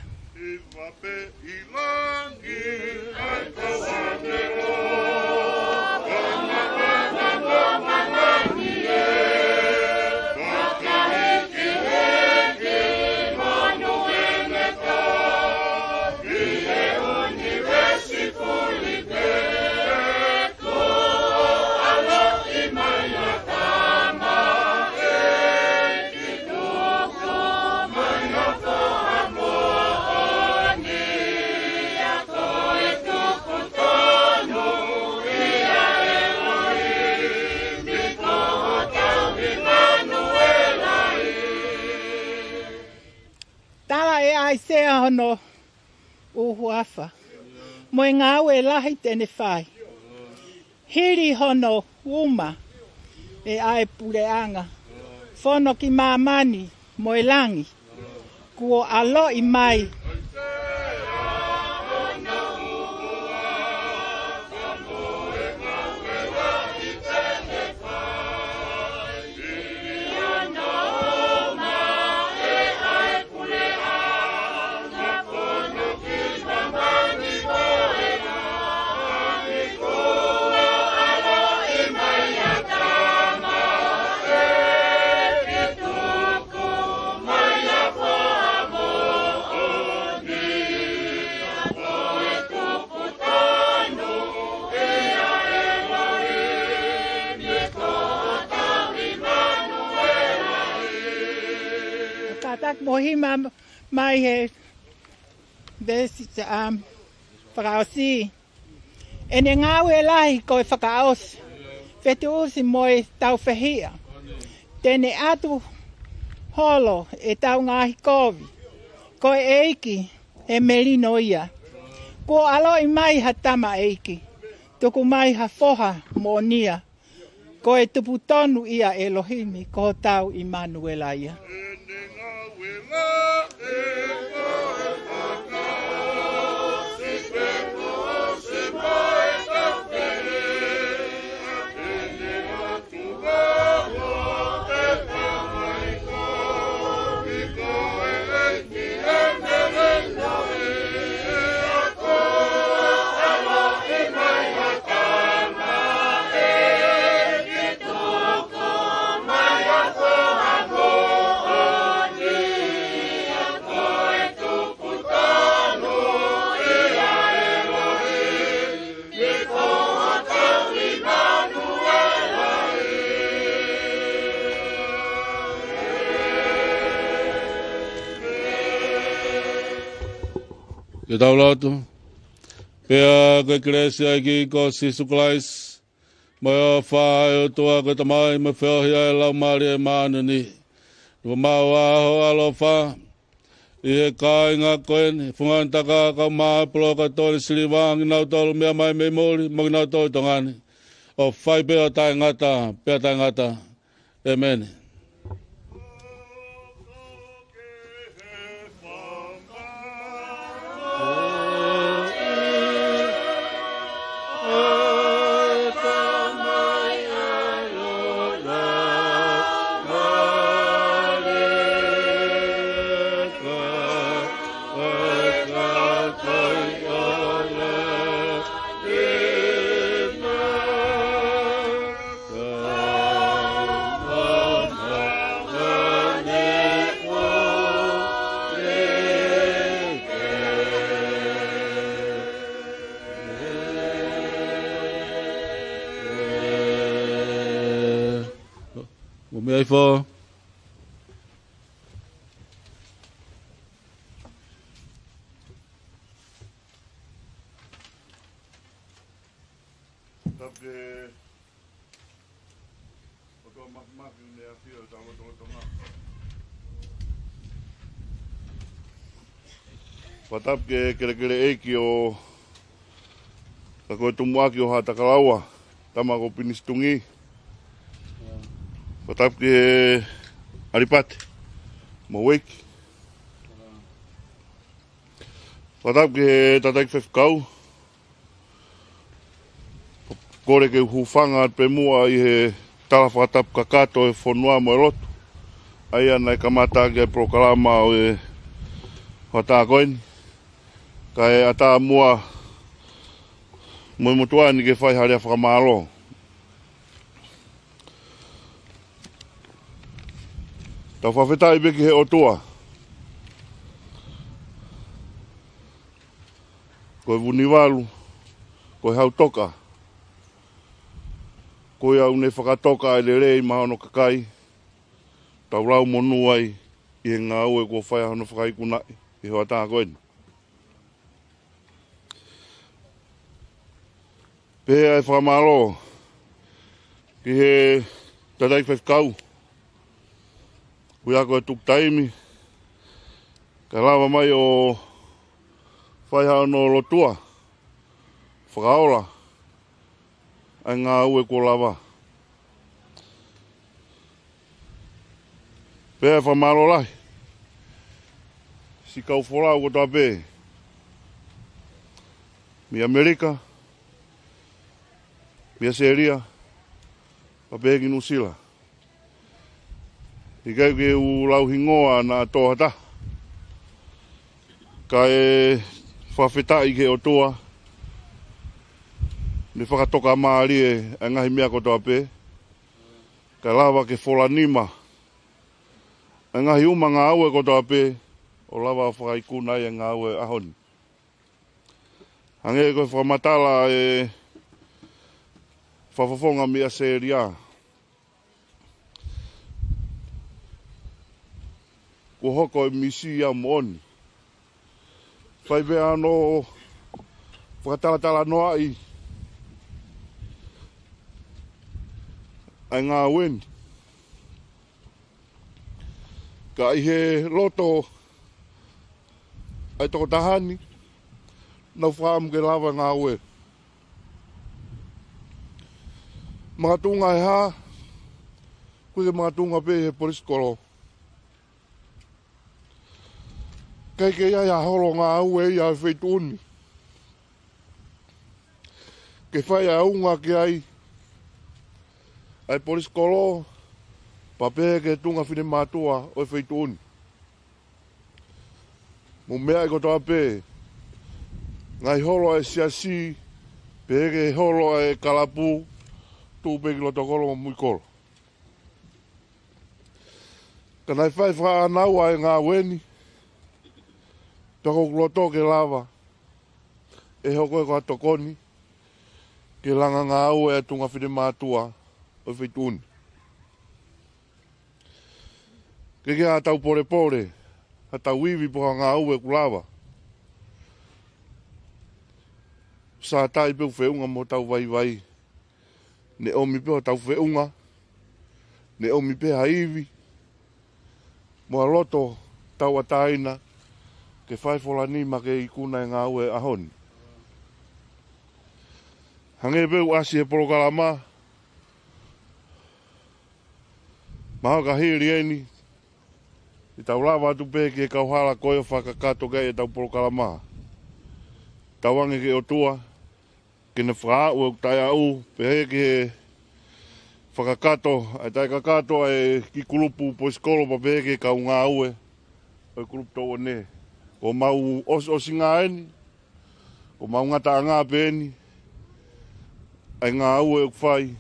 Sea hono ʻuhu ʻafa mo e ngāue lahi te ne fai. Hili hono uma ʻa e puleʻanga, fono ki māmani mo e langi, kuo ʻaloʻi mai. Kātaki mo hima mai he veesi, um, fakaʻosi. ʻEne ngāue lahi ko e fakaʻosi, fetuʻusi mo e taufehiʻa. Te ne ʻatu holo ʻetau ngaahi kovi. Ko e ʻEiki ʻe melino ia. Kuo ʻaloʻi mai ha tamaʻeiki, tuku mai ha foha moʻonia. Ko e tupu tonu ia ʻElohimi, ko hotau ʻImanuela ia. Ke tau lotu. Pea ko e kelesi ʻa e ʻEiki ko Sīsū Kalaisi, mo e ʻofa ʻa e ʻOtua ko e Tamai, mo e feohi ʻa e Laumālie Māʻoniʻoni, nofo maʻu ʻa ho ʻaloʻofa ʻi he kāinga ko eni, fungani taka kau mā polo ka toni siliva, kinautolu meʻa mai mei muli, mo kinautolu ʻi tonga ni, ʻo fai pē ʻo taʻengata pea taʻengata. ʻEmeni. Mo mea ifo. Tapu ke ʻOtua Māfimafi, ʻEne ʻAfio ʻi hotau lotolotonga. Fakatapu ki he kelekele ʻeiki ʻo ka ko e tumuʻaki ʻo Haʻatakalaua, tama ko Pinisi Tungi. Fakatapu ki he ʻAlipate mo Ueiki. Fakatapu ki he tataki faifekau. Kole ke u hūfanga atu pē muʻa ʻi he tala fakatapu kakato ʻa e fonua mo e lotu, ʻa ia naʻe kamata ʻaki ʻa e polokalama ʻo e hoʻatā ko eni, kae ʻatā muʻa mo e motuʻa ni ke fai ha lea fakamālō. Tau fakafetaʻi pē ki he ʻOtua. Ko e Vunivalu, ko e Hautoka, ko ia ʻoku ne fakatoka ʻa e lelei maʻa hono kakai, tau lau monū ai ʻi he ngāue kuo fai ʻa hono fakaikunaʻi ʻi he hoʻatā ko eni. Pehē ʻa e fakamālō ki he tataki faifekau, ʻoku ʻi ai ko e tuku taimi, Kae lava mai ʻo fai haʻane lotua fakaola ʻa e ngāue kuo lava. Pea fakamālō lahi siʻi kau folau kotoa pē mei ʻAmelika, mei ʻAositelēlia, pea pehē ki Nuʻusila. ʻIkai ke u lau hingoa naʻa tō ha taha, kae fakafetaʻi ki he ʻOtua ne fakatokamālie ʻa e ngaahi meʻa kotoa pē, kae lava ke folanima ʻa e ngaahi uma ngāue kotoa pē ʻo lava fakaikuna ai e ngāue ʻaho ni. Hangē ko e fakamatala e fakafofonga mei ʻAositelēlia, kuo hoko e misiamu moʻoni. Fai pē ʻa hono fakatalatalanoaʻi ʻa e ngāue ni. Ka ʻi he loto ʻa e tokotaha ni, nau fakaʻamu ke lava e ngāue. Makatuʻunga he hā? ʻOku ʻikai ke makatuʻunga pē he police kolo. ʻIkai ke ʻi ai ha holo ngāue ia ʻa e feituʻu ni ke fai ʻa e ʻuhinga ki ai ʻa e police kolo, pea pehē ki he tuʻunga finemātuʻa ʻo e feituʻu ni. Mou meaʻi kotoa pē, ngaahi holo ʻa e siasi, pehē ki he holo ʻa e kalapu, tuʻu pē ki loto kolo mo mui kolo. Ka naʻe fai fakaʻānaua e ngāue ni, pea ʻoku ou loto ke lava ʻe hoko ia ko ha tokoni ki he langa ngāue ʻa e tuʻunga finemātuʻa ʻo e feituʻu ni. ʻIkai ke ʻi ai haʻatau polepole, haʻatau ivi pe ko ha ngāue ʻoku lava. Sātai pē ʻoku feʻunga mo hotau vaivai, ne ʻomi pē hotau feʻunga, ne ʻomi pē ha ivi mo ha loto tauʻatāina ke fai folanima ke ikuna e ngāue ʻaho ni. Hangē pē ʻoku ʻasi he polokalama, mahalo ka hili eni, ʻe tau lava atu pē ki he kauhala ko ē ʻo fakakakato ki ai ʻetau polokalama. Tauange ki he ʻOtua ke ne fakaaʻu ʻeku taʻeaʻu, pehē ki he fakakakato ʻa e taʻekakato ʻa e kiʻi kulupu police kolo, pea pehē ki he kau ngāue ʻo e kulupu Touone. Ko homau ʻosiʻosinga eni, ko homau ngataʻanga pē eni ʻa e ngāue ʻoku fai,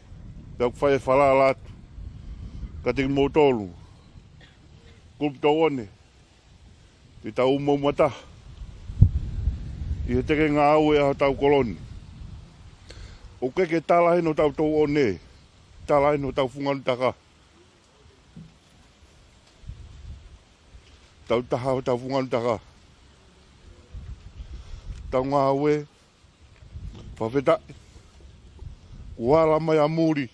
pea ʻoku fai e falala atu kiate kimoutolu kulupu Touone, ke tau maumata ʻi he teke ngāue ʻa hotau kolo ni. ʻOku ʻikai ke tala heni hotau touʻone, tala heni hotau fungani taka. Tau taha hotau fungani taka. Tau ngāue, fakafetaʻi, kuo ala mai ʻa muli,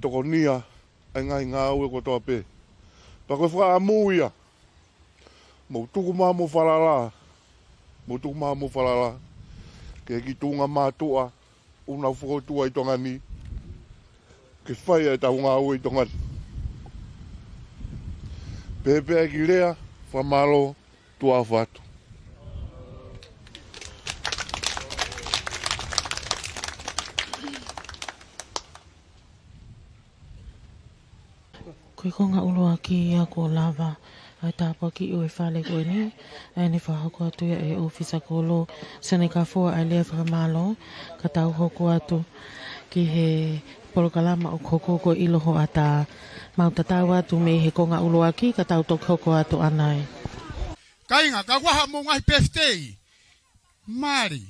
tokonia ʻa e ngaahi ngāue kotoa pē. Pea ko e fakaʻamu ia, mou tuku mai mo falala, mou tuku mai mo falala ki he kiʻi tuʻunga mātuʻa ʻoku nau fokotuʻu ʻi Tonga ni, ke fai ʻetau ngāue ʻi Tonga ni. Pehē pē ʻa e kiʻi lea, fakamālō, tuʻa ʻofa atu. Ko e konga ʻuluaki ia kuo lava ʻa e tāpuakiʻi ʻo e fale ko eni, ʻa ia ne fakahoko atu ia ʻe he ʻōfisa kolo, Sene Kafua, ʻa e lea fakamālō, ka tau hoko atu ki he polokalama ʻoku hoko ko e ʻIlo Hoʻatā. Mau tatau atu mei he konga ʻuluaki, ka tau toki hoko atu ʻanai. Kāinga, ka ʻoku ʻi ai haʻamou ngaahi birthday, mali,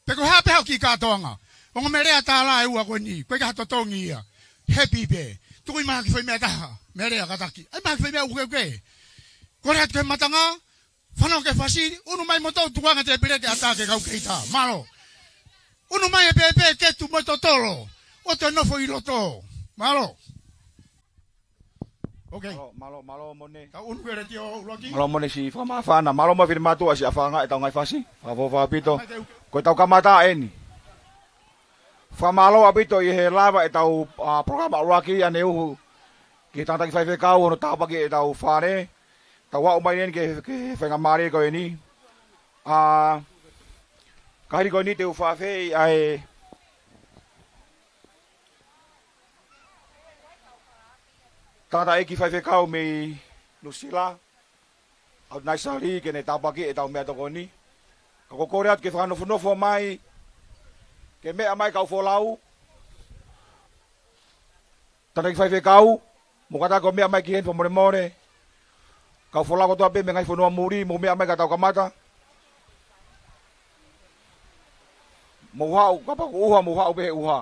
pe ko e hā pē haʻo kiʻi kātoanga, ongo mei he lea tālā ʻe ua ko eni, ʻoku ʻikai ha totongi ia. Happy pē. Tuku mai ha kiʻi foʻi meʻa ʻe taha mei he lea kātaki. ʻAi mai ha kiʻi foʻi meʻa ʻukeuke. Kole atu ki he matanga, fanongo ki he fāsili, unu mai moutolu, tukuange tēpile ke ʻatā ki he kau keita. Mālō. Unu mai e pēpē, ketu mo e totolo, ʻo toe nofo ʻi loto. Mālō. Ok. Mālō, mālō, mālō Mone. Kau unu ke leti o ʻuluaki. Mālō Mone siʻi fakamāfana, mālō mo e finemātuʻa siʻa fanga ʻetau ngaahi fasi. Fakafōfā ʻaupito. Mai te u- Ko ʻetau kamata eni. Fakamālō ʻaupito ʻi he lava ʻetau, ʻa, polokalama ʻuluaki ʻaneuhu ki he tangataʻeiki faifekau hono tāpuakiʻi ʻetau fale. Tau aʻu mai eni ki he, ki he faingamālie ko eni. ʻA, ka hili ko eni te u fakaafeʻi ʻa e tangataʻeiki faifekau mei Nuʻusila, ʻAuti Naisali, ke ne tāpuakiʻi ʻetau meʻatokoni. Ka ko e kole atu ke fakanofonofo mai, ke meʻa mai kau folau. Tangataʻeiki faifekau, mou kātaki ʻo meʻa mai ki heni fakamolemole. Kau folau kotoa pē mei he ngaahi fonua muli, mou meʻa mai ka tau kamata. Mou haʻu, kapau ʻoku ʻuha, mou haʻu pē he ʻuha.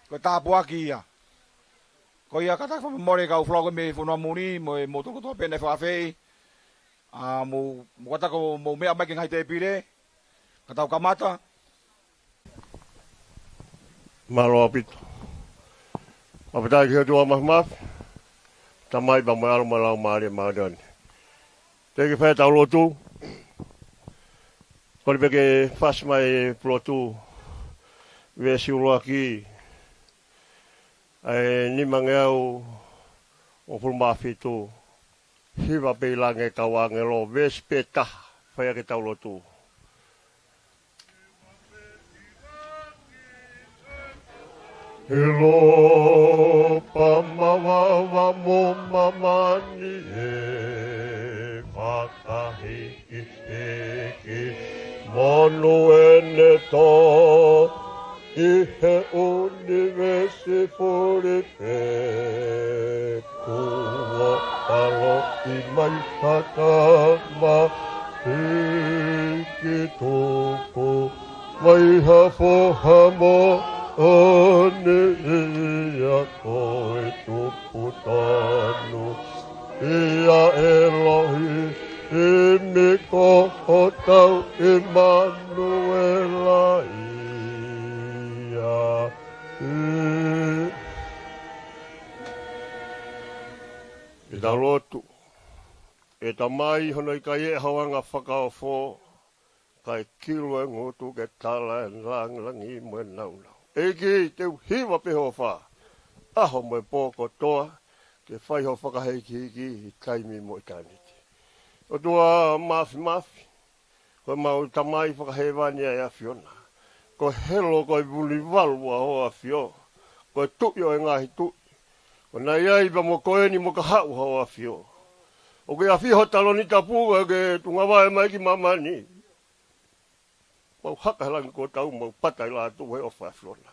Ko e tāpuaki ia. Ko ia kātaki fakamolemole kau folau ko ē mei he fonua muli, mo e mou tokoto pē naʻe fakaafeʻi. ʻA, mou, mou kātaki ʻo mou meʻa mai ki he ngaahi tēpile. Ka tau kamata. Mālō ʻaupito. Fakafetaʻi ki he ʻOtua Māfimafi, Tamai pea mo e ʻAlo mo e Laumālie Māʻoniʻoni. Teʻeki fai ʻetau lotu. Kole pē ke fasi mai e pulotu. Veesi ʻuluaki. ʻA e nimangeau hongofulu mā fitu. Hiva pē ʻi langi kau ʻāngelo, veesi pē taha, fai ʻaki ʻetau lotu. He lopa mavava mo māmani ʻe fakahiki ʻEiki monu ʻene tō ʻi he ʻunivēsi fuli pē. Kuo ʻaloʻi mai ha tama hiki tupu mai ha foha moʻoni ia ko e tupu tonu ia ʻElohimi ko hotau ʻImanuela ia. ʻI ʻetau lotu. ʻE Tamai, hono ʻikai ʻe hao anga fakaofo, kae kilo e ngutu ke tala e langilangi mo e nāunau. ʻEiki, te u hiva pē ho ʻofa, ʻaho mo e pō kotoa, ke fai ho fakahikihiki ʻi taimi mo ʻitāniti. ʻOtua Māfimafi, ko ʻemau Tamai fakahēvani ʻa e ʻAfiona. Ko e helo, ko e vunivalu ʻa hoʻo ʻAfio. Ko e Tuʻi ʻo e ngaahi tuʻi. Ko e naʻe ʻi ai pea mo e ko eni mo e kahaʻu ʻa hoʻo ʻAfio. ʻOku ke ʻafio ʻi ho taloni tapu, ʻo ke tuʻu ngāue mai ki māmani. Mau haka he langi kuo tau, mau pata ʻi lātū he ʻofa ʻa e ʻAfiona.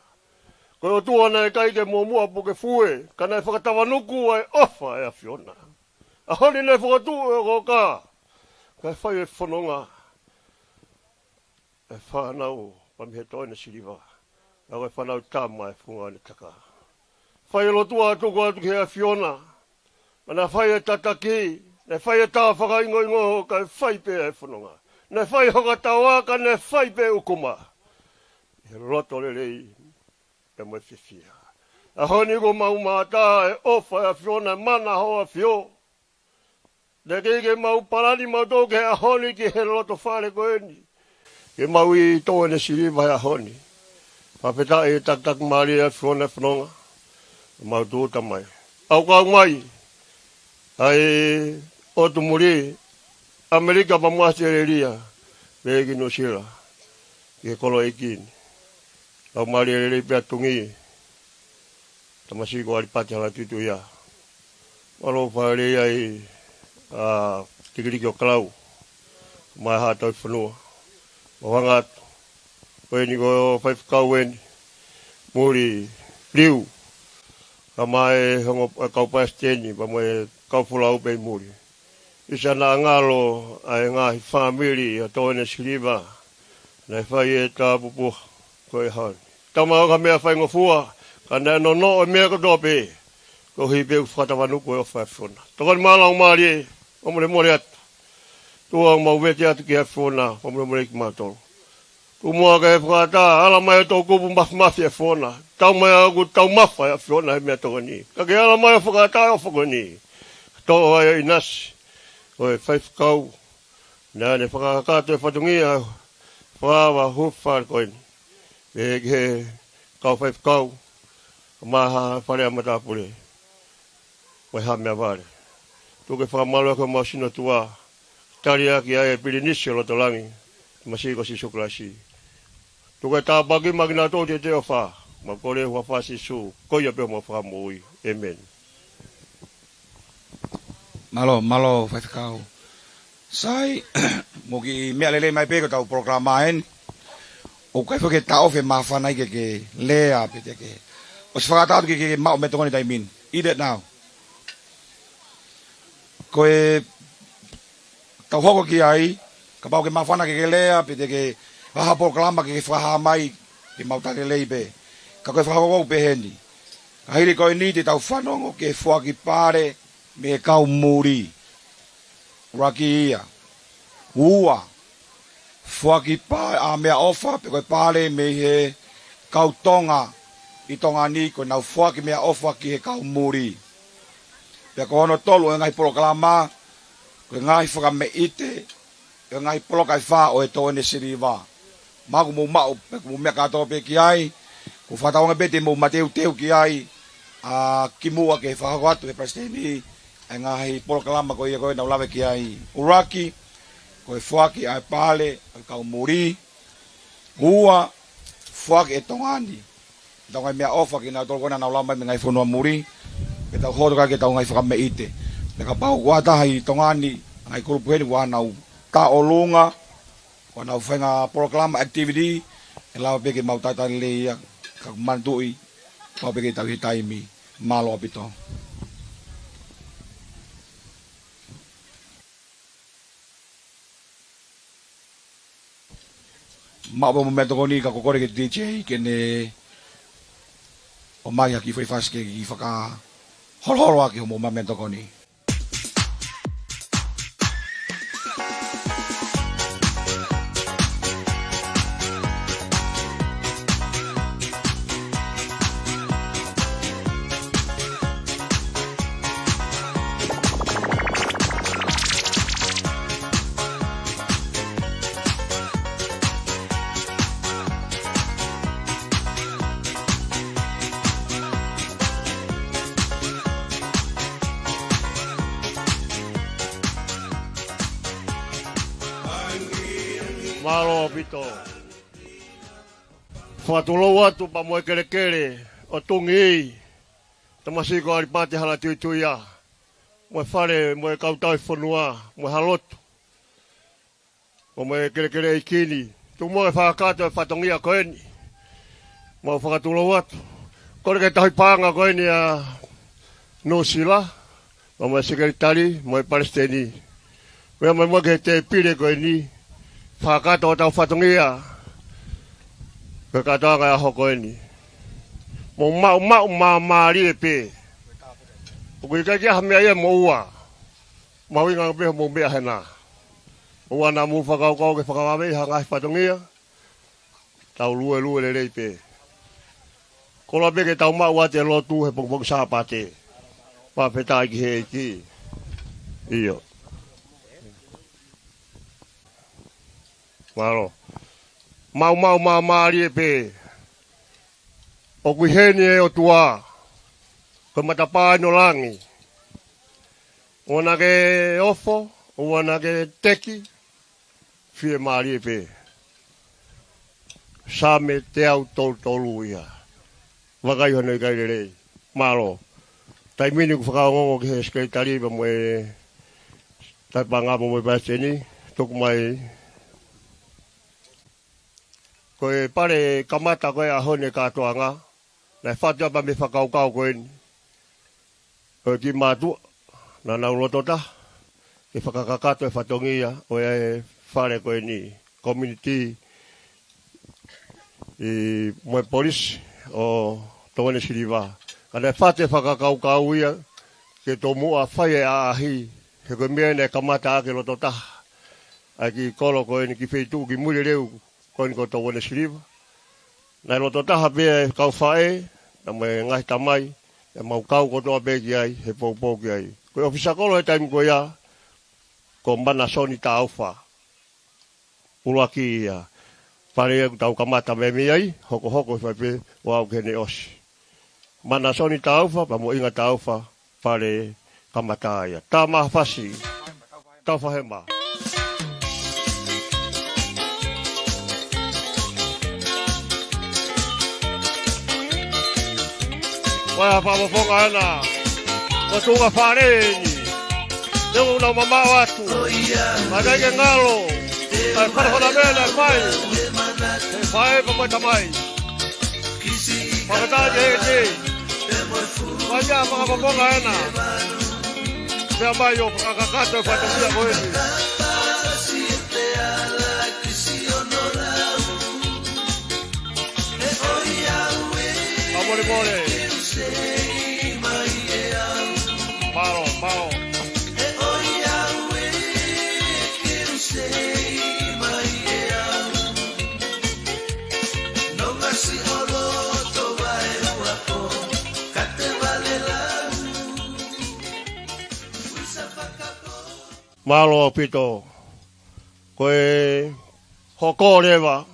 Ko e ʻOtua naʻe ʻikai ke muʻomuʻa pe ke fue, ka naʻe fakatavanuku ʻa e ʻofa ʻa e ʻAfiona. ʻAho ni naʻe fokotuʻu ʻe hoʻo ʻoka kae fai e fononga ʻa e fānau pea mei he toʻene siliva, ʻa ia ko e fānau tama ʻa e funga ʻo ʻene taka. Fai e lotu ʻa e tuku atu ki he ʻAfiona, naʻa na fai e tataki, naʻe fai e tā fakaingoingo, kae fai pē ʻa e fononga. Naʻe fai e hoka taua, ka naʻe fai pē ʻa e ʻukuma. ʻI he loto lelei pea mo e fiefia. ʻAho ni kuo mau mamata he ʻofa ʻa e ʻAfiona, mana hoʻo ʻAfio. Naʻe ʻikai ke mau palani mautolu ki he ʻaho ni ki he loto fale ko eni, ke mau ʻi toʻene siliva he ʻaho ni. Fakafetaʻi he takitaki mālie ʻa e ʻAfiona he fononga. Mau tūʻuta mai. ʻAu kau mai ʻa e ʻotu muli, ʻAmelika pea mo ʻAositelēlia, pea ki Nuʻusila, ki he kolo ʻeiki ni. Laumālie lelei pea Tungi, tamasiʻi ko ʻAlipati Halatuituia. Mālō fale ai ʻa Tikiliki ʻo Kalau, mo e haʻa tauhi fonua. Mau hanga atu. Ko eni ko e faifekau eni, Muli Liu. Ka mai hongo, ʻa e kau palesiteni, pea mo e kau folau pē ʻi muli. ʻI sana ngalo ʻa e ngaahi fāmili ʻa toʻene siliva, naʻe fai e tāpupuha ko e ʻaho ni. Tama ʻo ka meʻa faingofua, ka naʻe nonoʻo e meʻa kotoa pē, koeʻuhi pē ʻoku fakatavanuku e ʻofa ʻa e ʻAfiona. Tokoni mai Laumālie, ʻo molemole atu. ʻOtua, mau vete atu ki he ʻAfiona, ʻo molemole kimautolu. Tuku muʻa ke fakatā, ala mai ʻa e toʻukupu mafimafi ʻa e ʻAfiona. Tau mai ʻa hoku taumafa ʻa e ʻAfiona he meʻatokoni. Ka ke ala mai ʻo fakatā ʻa e ʻofa ko eni. Toʻo ai ʻa ʻInasi, ʻo e faifekau. Naʻa ne fakakakato e fatongia, fakaava hūfanga ko eni. Pehē ki he kau faifekau, maʻa e fale ʻa matāpule. Mo e hā meʻavale. Tuku ke fakamālō ʻaki homau sino tuʻa. Tali ʻaki ʻa e pilinisi ʻo loto langi. Masihi ko Sīsū Kalaisi. Tuku ke tāpuakiʻi mai kinautolu ʻoku teuteu ʻo fā. Mau kole he huafa ʻo Sīsū. Ko ia pē homau Fakamoʻui. ʻĒmeni. Mālō, mālō, faifekau. Sai, mo ki meʻa lelei mai pē ko ʻetau polokalama eni. ʻOku ʻikai foki ke taʻofi e māfana ia ke ke lea pe te ke. ʻOsi fakataha atu ke ke maʻu meʻatokoni taimi ni. Eat it now. Ko e tau hoko ki ai, kapau ʻoku ke māfana ke ke lea, pe te ke ʻai ha polokalama ke ke fakahā mai, ke mau tali lelei pē. Ka ko e fakahoko ʻoku pehē ni. Ka hili ko eni te tau fanongo ki he foaki pale mei he kau muli. ʻUluaki ia. Ua, foaki pale ʻa e meʻaʻofa, pe ko e pale mei he kau Tonga ʻi Tonga ni, ko ʻenau foaki meʻaʻofa ki he kau muli. Pea ko hono tolu ʻo e ngaahi polokalama, ko e ngaahi fakameʻite, ʻo e ngaahi polokalama ʻe fā ʻo e Toene Siliva. Mahalo kuo mou maʻu, pe kuo mou meʻa kātoa pē ki ai, ʻoku ou fakatauange pē te mou mateuteu ki ai, ʻa, kimuʻa ke fakahoko atu ʻe he palesiteni ʻa e ngaahi polokalama ko ia ko ē naʻa ku lave ki ai. ʻUluaki, ko e foaki ʻa e pale ʻa e kau muli. Ua, foaki ʻe Tonga ni ʻetau ngaahi meʻaʻofa kinautolu ko ē naʻa nau lava mai mei he ngaahi fonua muli. Ke tau hoko atu ki heʻetau ngaahi fakameʻite. Pea kapau ʻoku ʻi ai ha taha ʻi Tonga ni, ngaahi kulupu heni ʻoku nau tā ʻolunga, ʻoku nau fai ha ngaahi polokalama activity, ʻe lava pē ke mau tatali lelei ia, ka ʻoku manatuʻi, pau pē ke tau ʻi he taimi. Mālō ʻaupito. Maʻu pē mo e meʻatokoni ka ʻoku ou kole ki he D J ke ne ʻomai ha kiʻi foʻi fasi ke kiʻi fakaholoholo ʻaki hoʻomou maʻu meʻatokoni. Mālō ʻaupito. Fakatulou atu pea mo e kelekele ʻo Tungī, tamasiʻi ko ʻAlipate Halatuituia, mo e fale, mo e kau tauhi fonua, mo e hā lotu, mo e kelekele ʻeiki ni. Tuku muʻa ke fakakakato e fatongia ko eni. Mau fakatulou atu. Kole ke tauhi paʻanga ko eni ʻa Nuʻusila, pea mo e sekelitali, mo e palesiteni. Meʻa mai muʻa ki he tēpile ko eni, fakakakato hotau fatongia, ko e kātoanga ʻo e ʻaho ko eni. Mou maʻumaʻu māmālie pē. ʻOku ʻikai ke ʻi ai ha meʻa ia moʻua. Mahuʻinga pē hoʻomou meʻa hena. ʻOua naʻa mou fakakaukau ke fakavave ha ngaahi fatongia. Tau luelue lelei pē. Kole pē ke tau maʻu atu e lotu he pongipongi Sāpate. Fakafetaʻi ki he ʻEiki. ʻIo. Mālō. Maʻumaʻu māmālie pē. ʻOku ʻi heni e ʻOtua. Ko e matapā ʻi langi. ʻOua naʻa ke ofo, ʻoua naʻa ke teki, fiemālie pē. Saame teau tolu tolu ia. Vakai hono ʻikai lelei. Mālō. Taimi ni ʻoku fakaongoongo ki he sekelitali pea mo e tauhi paʻanga pea mo e palesiteni, tuku mai. Ko e pale kamata ko ē ʻaho ni e kātoanga, naʻe fatu ʻa e pā mei he fakakaukau ko eni. Ko e kiʻi mātuʻa, naʻa nau loto taha, ke fakakakato e fatongia ʻo e fale ko eni, community, ʻi mo e polisi ʻo Toene Siliva. Ka naʻe fatu e fakakaukau ia, ke tomuʻa fai e ʻaʻahi, he ko e meʻa naʻe kamata ʻaki e loto taha. ʻA e kiʻi kolo ko eni kiʻi feituʻu kiʻi muli lelei, ko eni ko Tauone Siliva. Naʻe loto taha pē e kau faʻē, pea mo e ngaahi tamai, ʻemau kau kotoa pē ki ai, he poupou ki ai. Ko e ʻofisa kolo he taimi ko ia, ko Manasoni Taufa. ʻUluaki ia. Pale ia kuo tau kamata mei ai, hokohoko fai pē, ʻo aʻu ki heʻene ʻosi. Manasoni Taufa, pea mo Inga Taufa, pale kamata ia. Tama Fasi. Taufa Hema. Ko e fakafofonga ena. Ko e tuʻunga fale eni. Te u nau mamaʻo atu. Ka ʻikai ke ngalo. Kae fale fale mena mai. He faʻē pea mo e tamai. Fakatā ke ke. Ko ia fakafofonga ena. Pea mai ʻo fakakakato e fatongia ko eni. Ka molemole. Mālō, mālō. Mālō ʻaupito. Ko e hoko leva,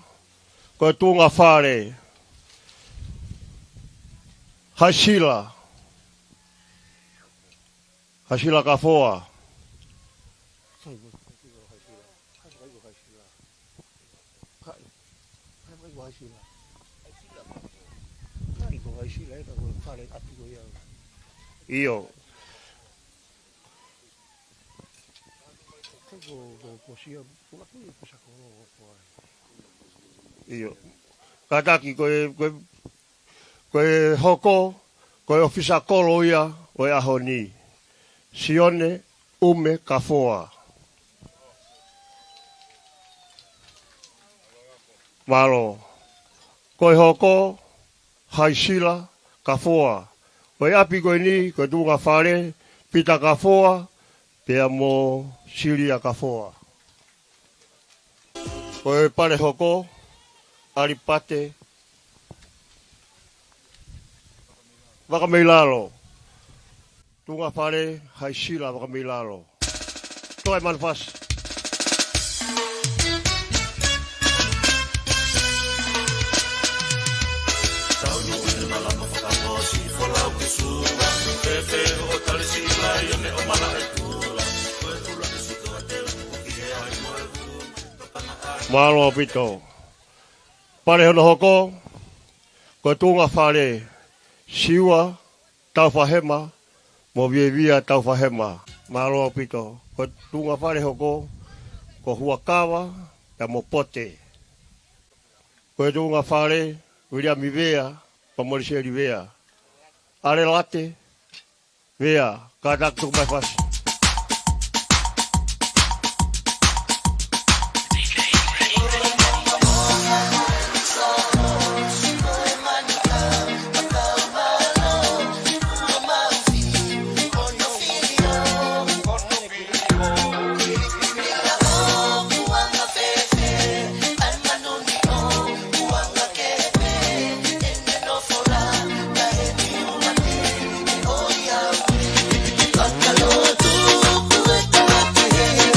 ko e tuʻunga fale. Haʻi Sila. Haʻi Sila Kafoa. ʻIo. ʻIo. Kātaki ko e, ko e, ko e hoko, ko e ʻofisa kolo ia ʻo e ʻaho ni. Sione ʻUme Kafoa. Mālō. Ko e hoko, Haʻi Sila Kafoa. Ko e ʻapi ko eni, ko e tuʻunga fale, Pita Kafoa, pea mo Silia Kafoa. Ko e pale hoko, ʻAlipate Vakameilalo. Tuʻunga fale, Haʻi Sila Vakameilalo. Toe Manafasi. Mālō ʻaupito. Pale hono hoko, ko e tuʻunga fale, Siua Taufahema, mo Vievia Taufahema. Mālō ʻaupito. Ko e tuʻunga fale hoko, ko Huakava, pea mo Pote. Ko e tuʻunga fale, Viliami Vea, pea mo Liseli Vea. ʻAlelate Vea, kātaki tuku mai fasi.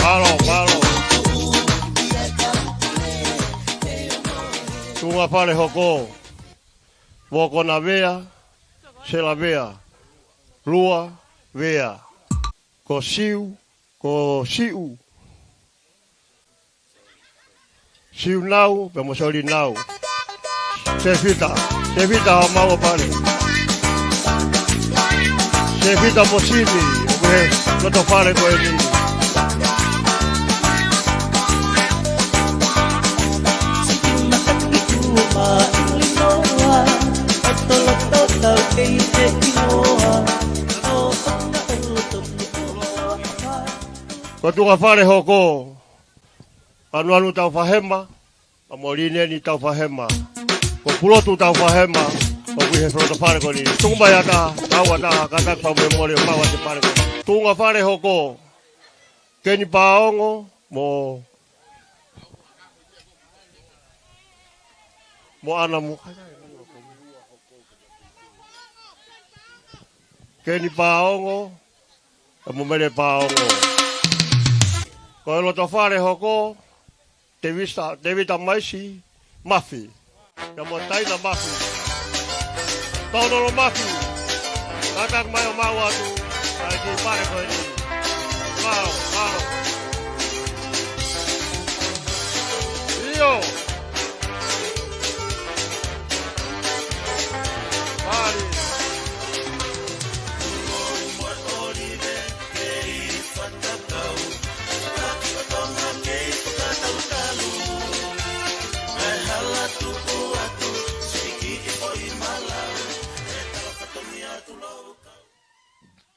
Mālō, mālō. Tuʻunga fale hoko. Vokona Vea, Sela Vea, Lua Vea. Ko Siu, ko Siu. Siu Nau, pea mo Soli Nau. Sefita, Sefita ha mau pale. Sefita mo Sini, ʻo e loto fale ko eni. Ko e tuʻunga fale hoko, Anuanu Taufahema, pea mo Lineni Taufahema. Ko Pulotu Taufahema, ʻoku ʻi he loto fale ko eni. Tuku mai ʻa e taha, kau ʻa e taha, kātaki fakamolemole, mau ʻa e fale ko eni. Tuʻunga fale hoko, Keni Paongo, mo, Mo ʻAna mo Keni Paongo, mo Mele Paongo. Ko e loto fale hoko, Tevita, Tevita Maisi Mafi. Pea mo Taina Mafi. Tōnolo Mafi. Kātaki mai ʻo maʻu atu ʻa e kiʻi fale ko eni. Mālō, mālō. ʻIo. Mālō.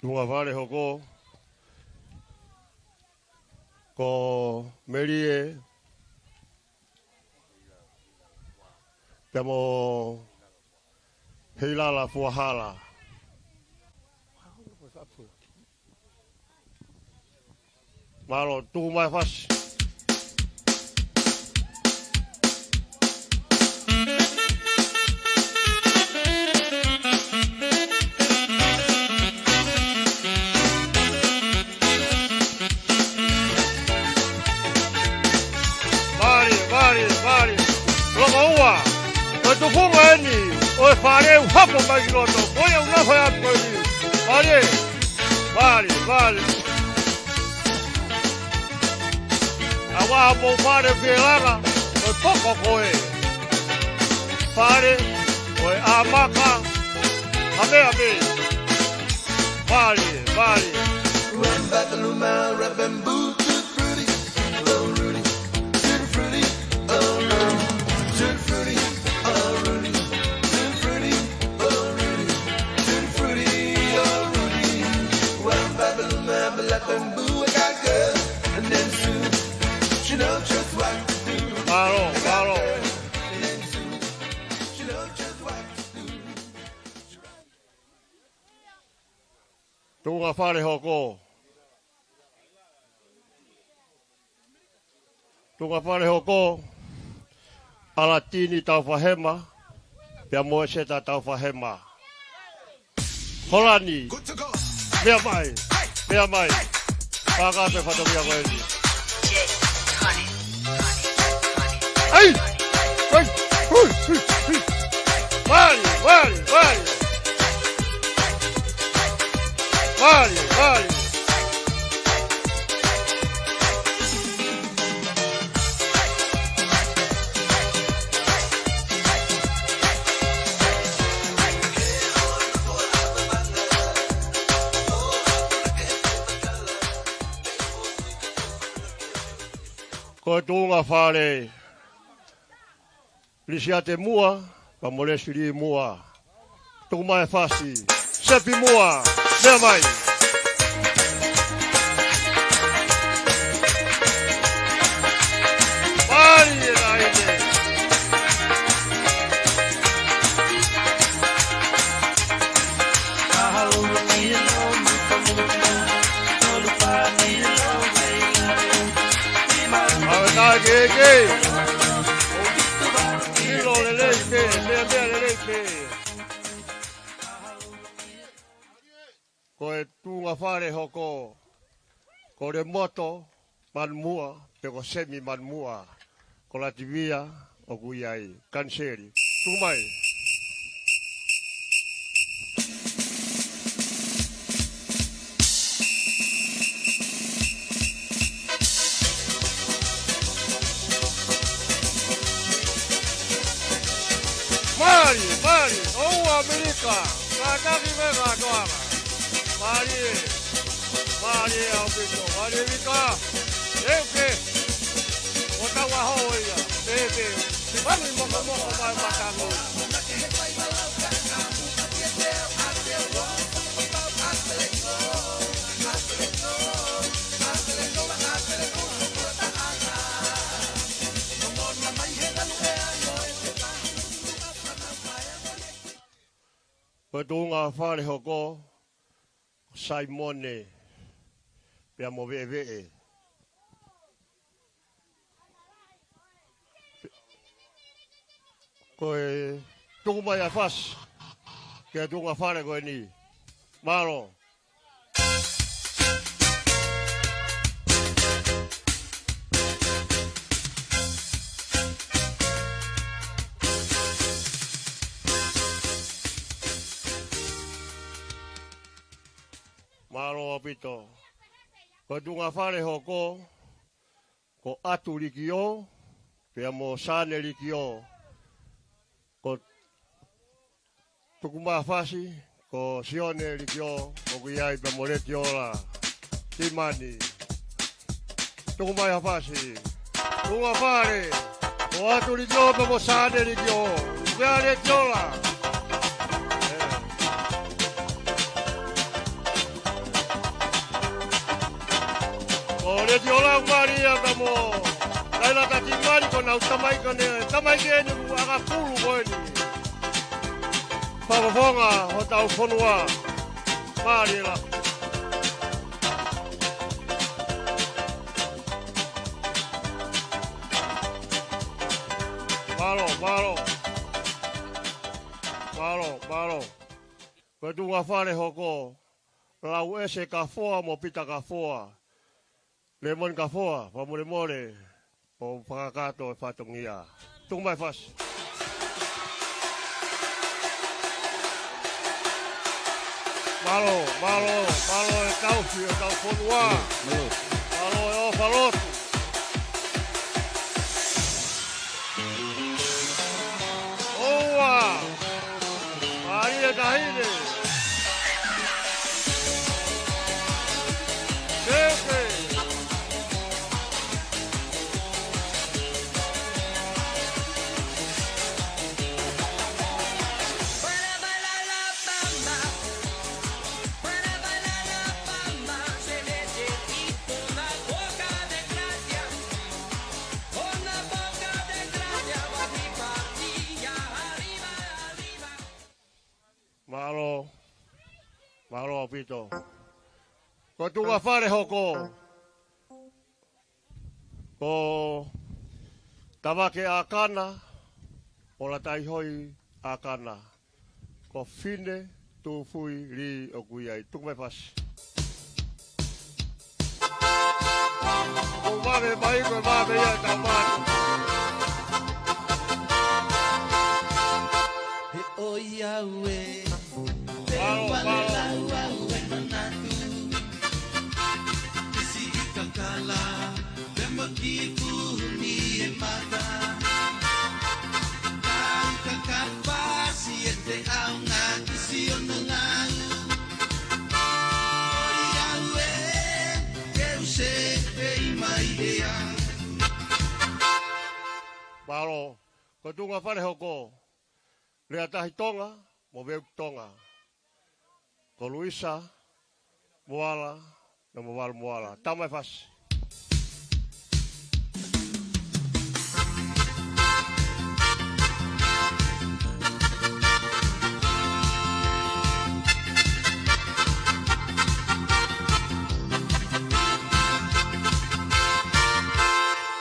Tuʻunga fale hoko, ko Melie, pea mo Heilala Fuahala. Mālō, tuku mai fasi. Mālie, mālie, mālie. Loko ua. Ko e tufunga eni ʻo e fale ʻoku hapo mai ki loto. Ko ia ʻoku nofo atu ko eni. Mālie, mālie, mālie. ʻA e ʻaho fale fie langa, ko e poko ko e fale, ko e ʻamaka, ʻa e meʻa pē. Mālie, mālie. Run back the Luma, rap and boo, tutti frutti, oh Rudy, tutti frutti, oh Rudy, tutti frutti, oh Rudy, tutti frutti, oh Rudy, tutti frutti, oh Rudy. Run back the Luma, rap and boo, I got girls, and then soon, she know just what to do. Mālō, mālō. And then soon, she know just what to do. Tuʻunga fale hoko. Tuʻunga fale hoko, ʻAlatini Taufahema, pea mo ʻEseta Taufahema. Holani, meʻa mai, meʻa mai. Paka pe fatongia ko eni. ʻAi! ʻAi! Hui! Hui! Hui! Mālie, mālie, mālie. Mālie, mālie. Ko e tuʻunga fale, Lisiate Mua, pea mo Lesili Mua. Tuku mai e fasi. Sepi Mua, meʻa mai. Mālie e laine. ʻAve tā keke. ʻIlo lelei pē, meʻa, meʻa lelei pē. Ko e tuʻunga fale hoko, ko Lemoto Manumuʻa, pe ko Semi Manumuʻa, ko Lativia ʻoku ʻi ai. Kaniseli. Tuku mai. Mālie, mālie, ʻo ʻAmelika, kātaki mai kātoanga. Mālie, mālie ʻaupito, mālie Vika. ʻEuke, ʻo tau ʻaho ia, pēpē, te mami mokomoko mai matangi. Ko e tuʻunga fale hoko, Saimone, pea mo Veʻeveʻe. Ko e tuku mai ʻa e fasi ki he tuʻunga fale ko eni. Mālō. Mālō ʻaupito. Ko e tuʻunga fale hoko, ko ʻAtu Likiō, pea mo Sane Likiō. Ko e tuku mai ʻa e fasi, ko Sione Likiō, ʻoku ʻi ai pea mo Letiola Timani. Tuku mai ʻa e fasi. Tuʻunga fale, ko ʻAtu Likiō pea mo Sane Likiō. Pea Letiola. Ko Letiola Malia ka mo Laila Tatimani ko ʻenau tamaiki eni, tamaiki eni ʻoku ʻakapulu ko eni. Fakafofonga hotau fonua. Mālie la. Mālō, mālō. Mālō, mālō. Ko e tuʻunga fale hoko, Lauʻese Kafoa mo Pita Kafoa. Lemoni Kafoa, fakamolemole, ʻo fakakakato e fatongia. Tuku mai fasi. Mālō, mālō, mālō e tauhi ʻo hotau fonua. Mālō. Mālō e ʻofa lotu. ʻOua. Mālie taʻahine. Seuke. Mālō. Mālō ʻaupito. Ko e tuʻunga fale hoko, ko Tavake ʻAkana, ʻo Lataihoi ʻAkana. Ko Fine Tufui Lī ʻoku ʻi ai. Tuku mai fasi. ʻO vave mai ko e vave ia e tamaiki. He ʻoiauē, te vale lau au e manatu. Kisi i kakala, te maki puhuni e mata. Tau kakapasi e te au ngā kisi o nangau. ʻOiauē, ke u se pei mai e au. Mālō, ko e tuʻunga fale hoko, Lea Tahi Tonga, mo Veuki Tonga. Ko Luisa Moala, nōmolo valu Moala. Tama e fasi.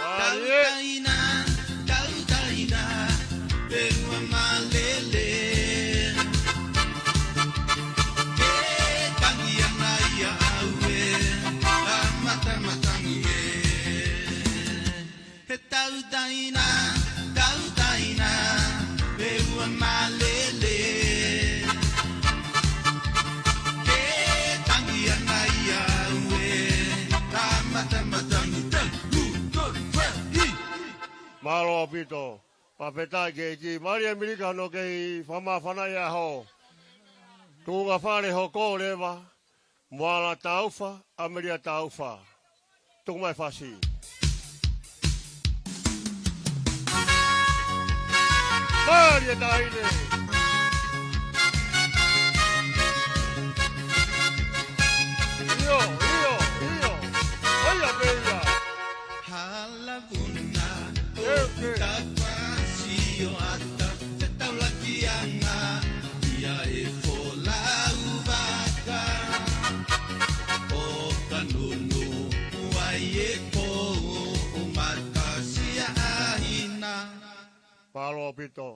Mālie. Tautaina, tautaina, pea ua malele. Ke tangi ana ia au ē, a matamatangi ē. He tautaina, tautaina, pea ua malele. Ke tangi ana ia au ē, a matamatangi ē. Mālō ʻaupito. Fakafetaʻi ki he ʻEiki. Mālie ʻa Milika hono kei fakamāfanaʻi e ʻaho. Tuʻunga fale hoko leva, Moala Taufa, ʻAmelia Taufa. Tuku mai fasi. Mālie taʻahine. ʻIo, ʻio, ʻio. ʻOia pē ia. Hala Vuna, ʻo Pita Fasi ʻo ʻAta, te taulaki anga ia e folau vaka. ʻO ka nunu, ʻo ai e pō, ʻo mata sia ʻahina. Mālō ʻaupito.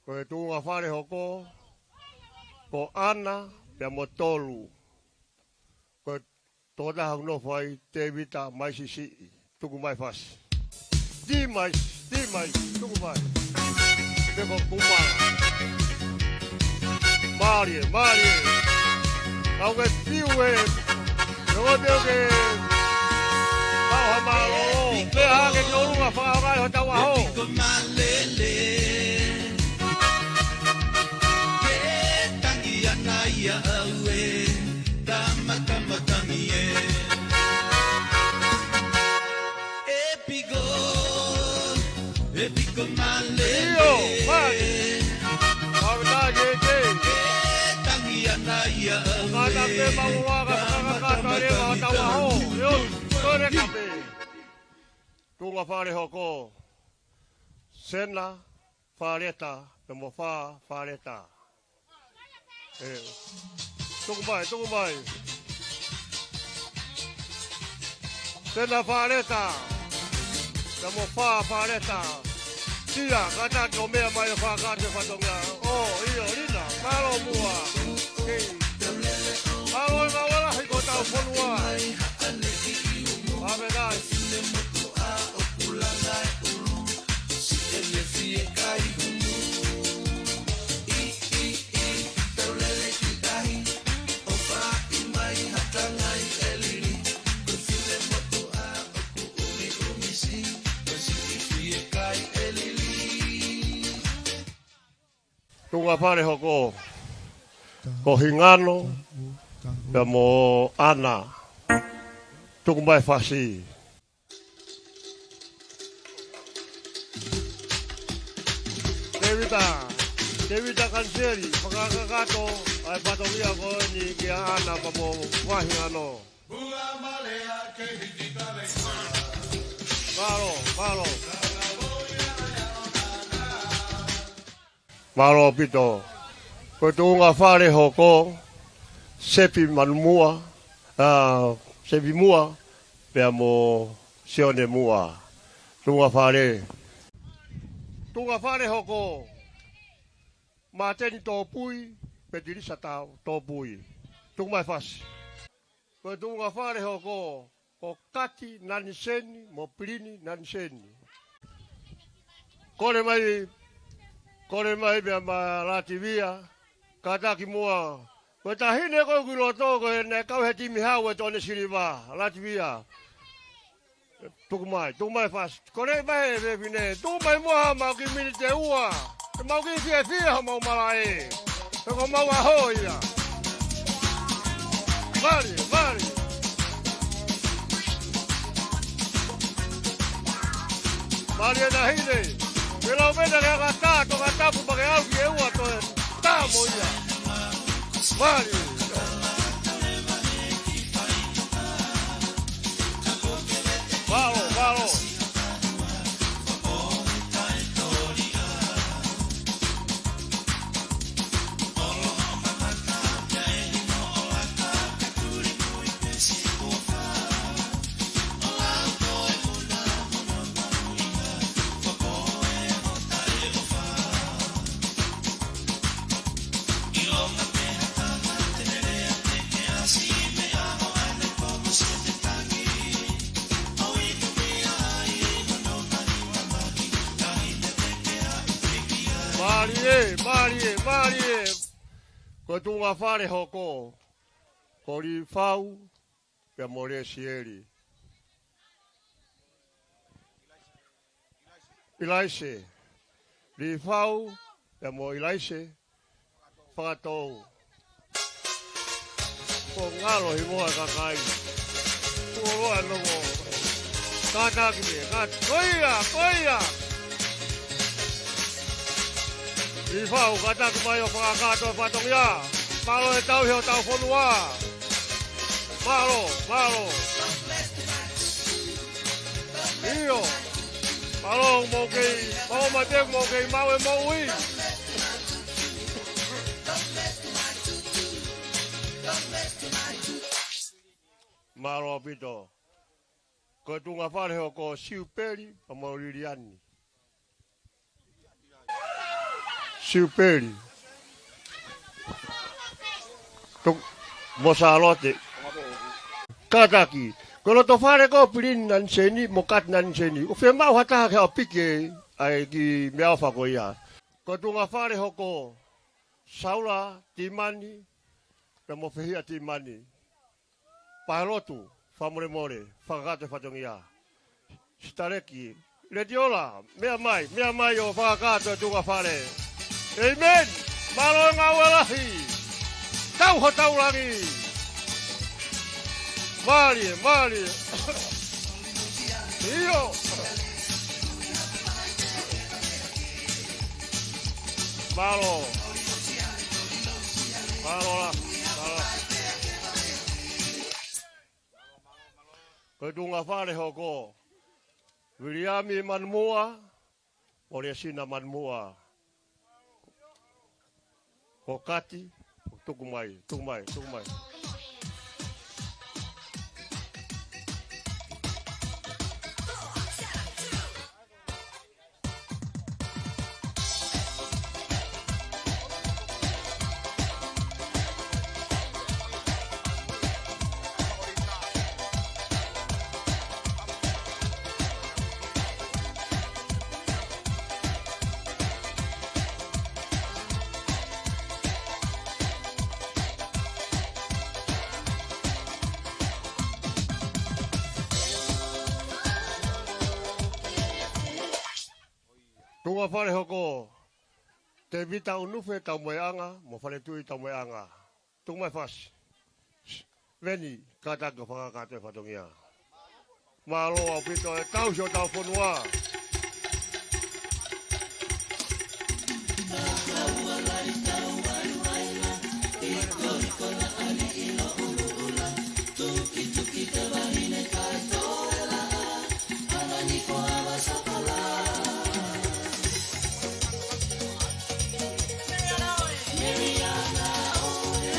Ko e tuʻunga fale hoko, ko ʻAna pea mo Tolu. Ko e tokotaha ʻoku nofo ai, Tēvita Maisisiʻi. Tuku mai fasi. Tī mai, tī mai, tuku mai. Pea ko Kuma. Mālie, mālie. Kau ke fiu e. Pea ko te o ke. Pau ha mālō. Pea hake ki ʻolunga fakaʻaongaʻi hotau ʻaho. Ke tangi ʻana ia ʻaue, tama, tama, tangi e. E piko, e piko mālie. ʻIo, mai. Pau tā ke te. Ke tangi ʻana ia ʻaue, tama, tama, tama, tama, tama. Tuʻunga fale hoko. Sena Faleta, pea mo Fā Faleta. ʻE. Tuku mai, tuku mai. Sena Faleta. Pea mo Fā Faleta. Sia, kātaki ʻo meʻa mai ʻo fakakātoa e fatongia. ʻŌ, ʻio, Lina, mālō muʻa. Kei. Mālō e ngāue lahi ko hotau fonua. Pāpē kai. Tuʻunga fale hoko. Ko Hingano, pea mo ʻAna. Tuku mai fasi. Tēvita, Tēvita Kaniseli, fakakakato ʻa e fatongia ko eni kia ʻAna pea mo Hingano. Mālō, mālō. Mālō ʻaupito. Ko e tuʻunga fale hoko, Sepi Manumuʻa, ʻa, Sepi Muʻa, pea mo Sione Muʻa. Tuʻunga fale. Tuʻunga fale hoko, Māteni Tōpui, Petilisa Tau, Tōpui. Tuku mai fasi. Ko e tuʻunga fale hoko, ko Kati Naniseni mo Pilini Naniseni. Kole mai, kole mai pea ma Lativia, kātaki muʻa. Ko e taʻahine ko ē ʻoku ʻi loto ko ē naʻe kau he timi hau ʻe Tone Siliva, Lativia. Tuku mai, tuku mai fasi. Kole mai e fefine, tuku mai muʻa ha mau kiʻi miniti ʻe ua. Te mau kiʻi fiefia ha mau malaʻe. He ko mau ʻaho ia. Mālie, mālie. Mālie e taʻahine. Ke lau mena ke aka tā, toka tapu pea ke ʻalu ki ʻEua toe tā mo ia. Mālie. Mālō, mālō. Mālie, mālie, mālie. Ko e tuʻunga fale hoko, ko Lifau pea mo Lesieli. ʻIlaise. Lifau pea mo ʻIlaise Fakatou. Ko ngalo hi moa kakai. Kuo loa no mo. Kātaki me, kātaki. Ko ia, ko ia. Lifau, kātaki mai ʻo fakakakato e fatongia. Mālō e tauhi hotau fonua. Mālō, mālō. ʻIo. Mālō mo kei, mālō mai pē mo kei maʻu e moʻui. Mālō ʻaupito. Ko e tuʻunga fale hoko, Siupeli pea mo Liliani. Siupeli. Tuk-, mo Sālote. Kātaki. Ko e loto fale ko Pilini Naniseni, mo Kati Naniseni. ʻOku fiemaʻu ha taha ke ʻaupiki ʻa e kiʻi meʻaʻofa ko ia. Ko e tuʻunga fale hoko. Saula Timani, pea mo Fehia Timani. Pālotu, fakamolemole, fakakakato e fatongia. Sitaleki, Letiola, meʻa mai, meʻa mai ʻo fakakakato e tuʻunga fale. ʻĒmeni. Mālō e ngāue lahi. Tau hotau langi. Mālie, mālie. ʻIo. Mālō. Mālō la. Mālō. Ko e tuʻunga fale hoko. Viliami Manumoa, Molesina Manumoa. Ko Kati, tuku mai, tuku mai, tuku mai. Tuʻunga fale hoko. Tēvita ʻUnufe Taumoeʻanga, mo Faletui Taumoeʻanga. Tuku mai fasi. Veni, kātaki ʻo fakakakato e fatongia. Mālō ʻaupito e tauhi hotau fonua.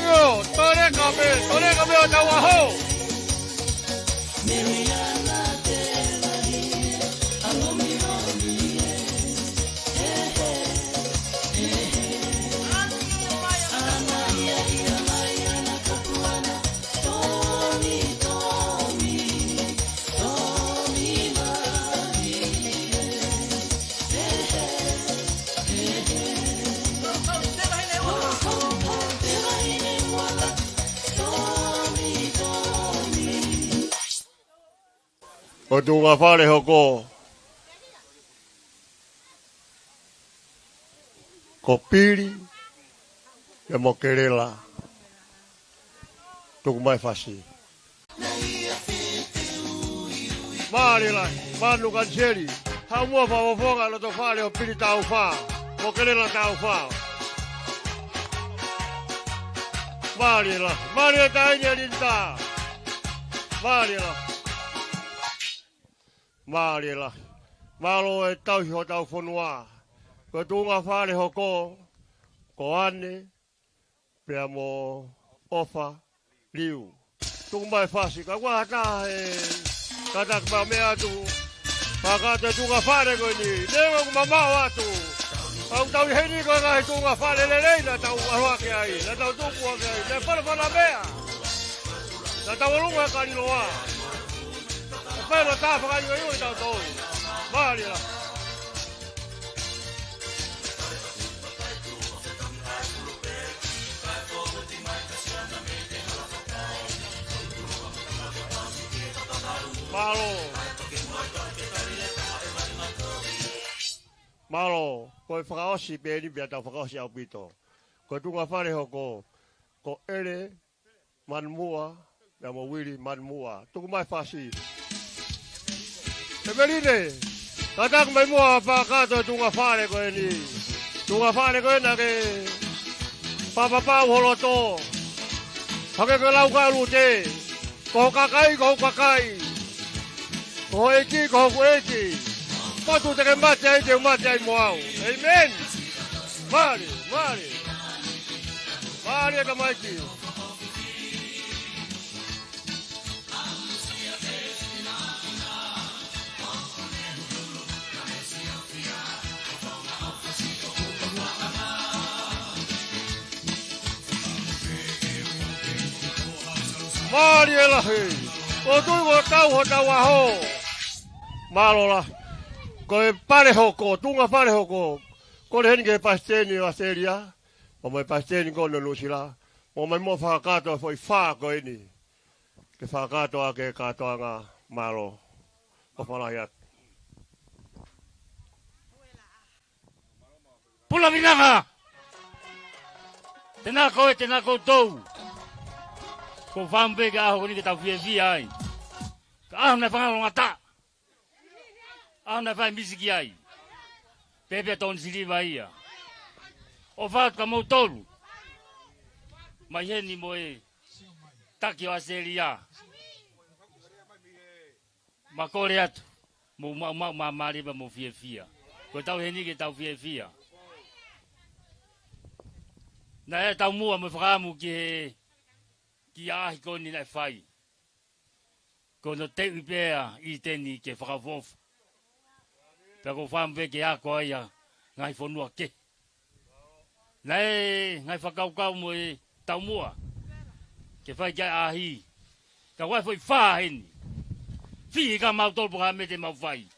ʻIo, tole ka me, tole ka me ʻo tau aho. Ko e tuʻunga fale hoko. Ko Pili, pea mo Kelela. Tuku mai fasi. Mālie lahi, Manu Kaniseli. Haʻu muʻa fakafofonga loto fale ʻo Pili Taufa. Mo Kelela Taufa. Mālie lahi, mālie taʻahine Linda. Mālie lahi. Mālie lahi. Mālō e tauhi hotau fonua. Ko e tuʻunga fale hoko, ko Ane, pea mo ʻOfa Liu. Tuku mai fasi, ka ʻoku ʻi ai ha taha he kātaki mai ʻo meʻa atu. Fakakakato e tuʻunga fale ko eni. Neongo ʻoku mamaʻo atu. Ka ʻoku tau ʻi heni ko e ngaahi tuʻunga fale lelei naʻa tau ʻalu hake ai. Naʻa tau tupu hake ai. Naʻe fanafana meʻa. Naʻa tau ʻalunga Kaliloa. ʻE pehē ʻoku tā fakaʻioʻio ʻi tautolu. Mālie lahi. Mālō. Mālō. Ko e fakaʻosi pē eni pea tau fakaʻosi ʻaupito. Ko e tuʻunga fale hoko. Ko ʻEle Manumoa, pea mo Vili Manumoa. Tuku mai fasi. ʻEveline, kātaki mai muʻa fakakakato e tuʻunga fale ko eni. Tuʻunga fale ko ena ke papapau ho loto. Hangē ko e lau ʻa Lute. Ko ho kakai, ko hoku kakai. Ko ho ʻeiki, ko hoku ʻeiki. Potu te ke mate ai, te u mate ai mo au. ʻĒmeni. Mālie, mālie. Mālie tamaiki. Mālie lahi. ʻOku tau hotau ʻaho. Mālō lahi. Ko e pale hoko, tuʻunga pale hoko. Kole heni ki he palesiteni ʻo ʻAositelēlia, pea mo e palesiteni ko eni ʻo Nuʻusila, ʻomai muʻa fakakātoa e foʻi fā ko eni. Ke fakakātoa ʻaki e kātoanga. Mālō. ʻOfa lahi atu. Pula vinaka! Tēnā koe, tēnā koutou. ʻOku ou fakaʻamu pē ki he ʻaho ko eni ke tau fiefia ai. Ka ʻaho naʻe fanga longata. ʻAho naʻe fai misiki ai. Pehē pē ʻa Tony Siliva ia. ʻOfa atu kia moutolu. Mai heni mo e taki ʻo ʻAositelēlia. Mo kole atu. Mou maʻu, maʻu, maʻu, mālie pea mou fiefia. Ko e tau heni ke tau fiefia. Naʻe taumuʻa mo e fakaʻamu ki he, ki he ʻaʻahi ko eni naʻe fai. Ko hono teuʻi pē ʻa ʻĪteni ke fakaʻofoʻofa. Pea ʻoku ou fakaʻamu pē ke ako ai ʻa e ngaahi fonua kehe. Naʻe ngaahi fakakaukau mo e taumuʻa ke fai ki ai e ʻaʻahi. Ka ʻoku ʻi ai e foʻi fā heni. Fihi kia mautolu pe ko e hā e meʻa te mau fai.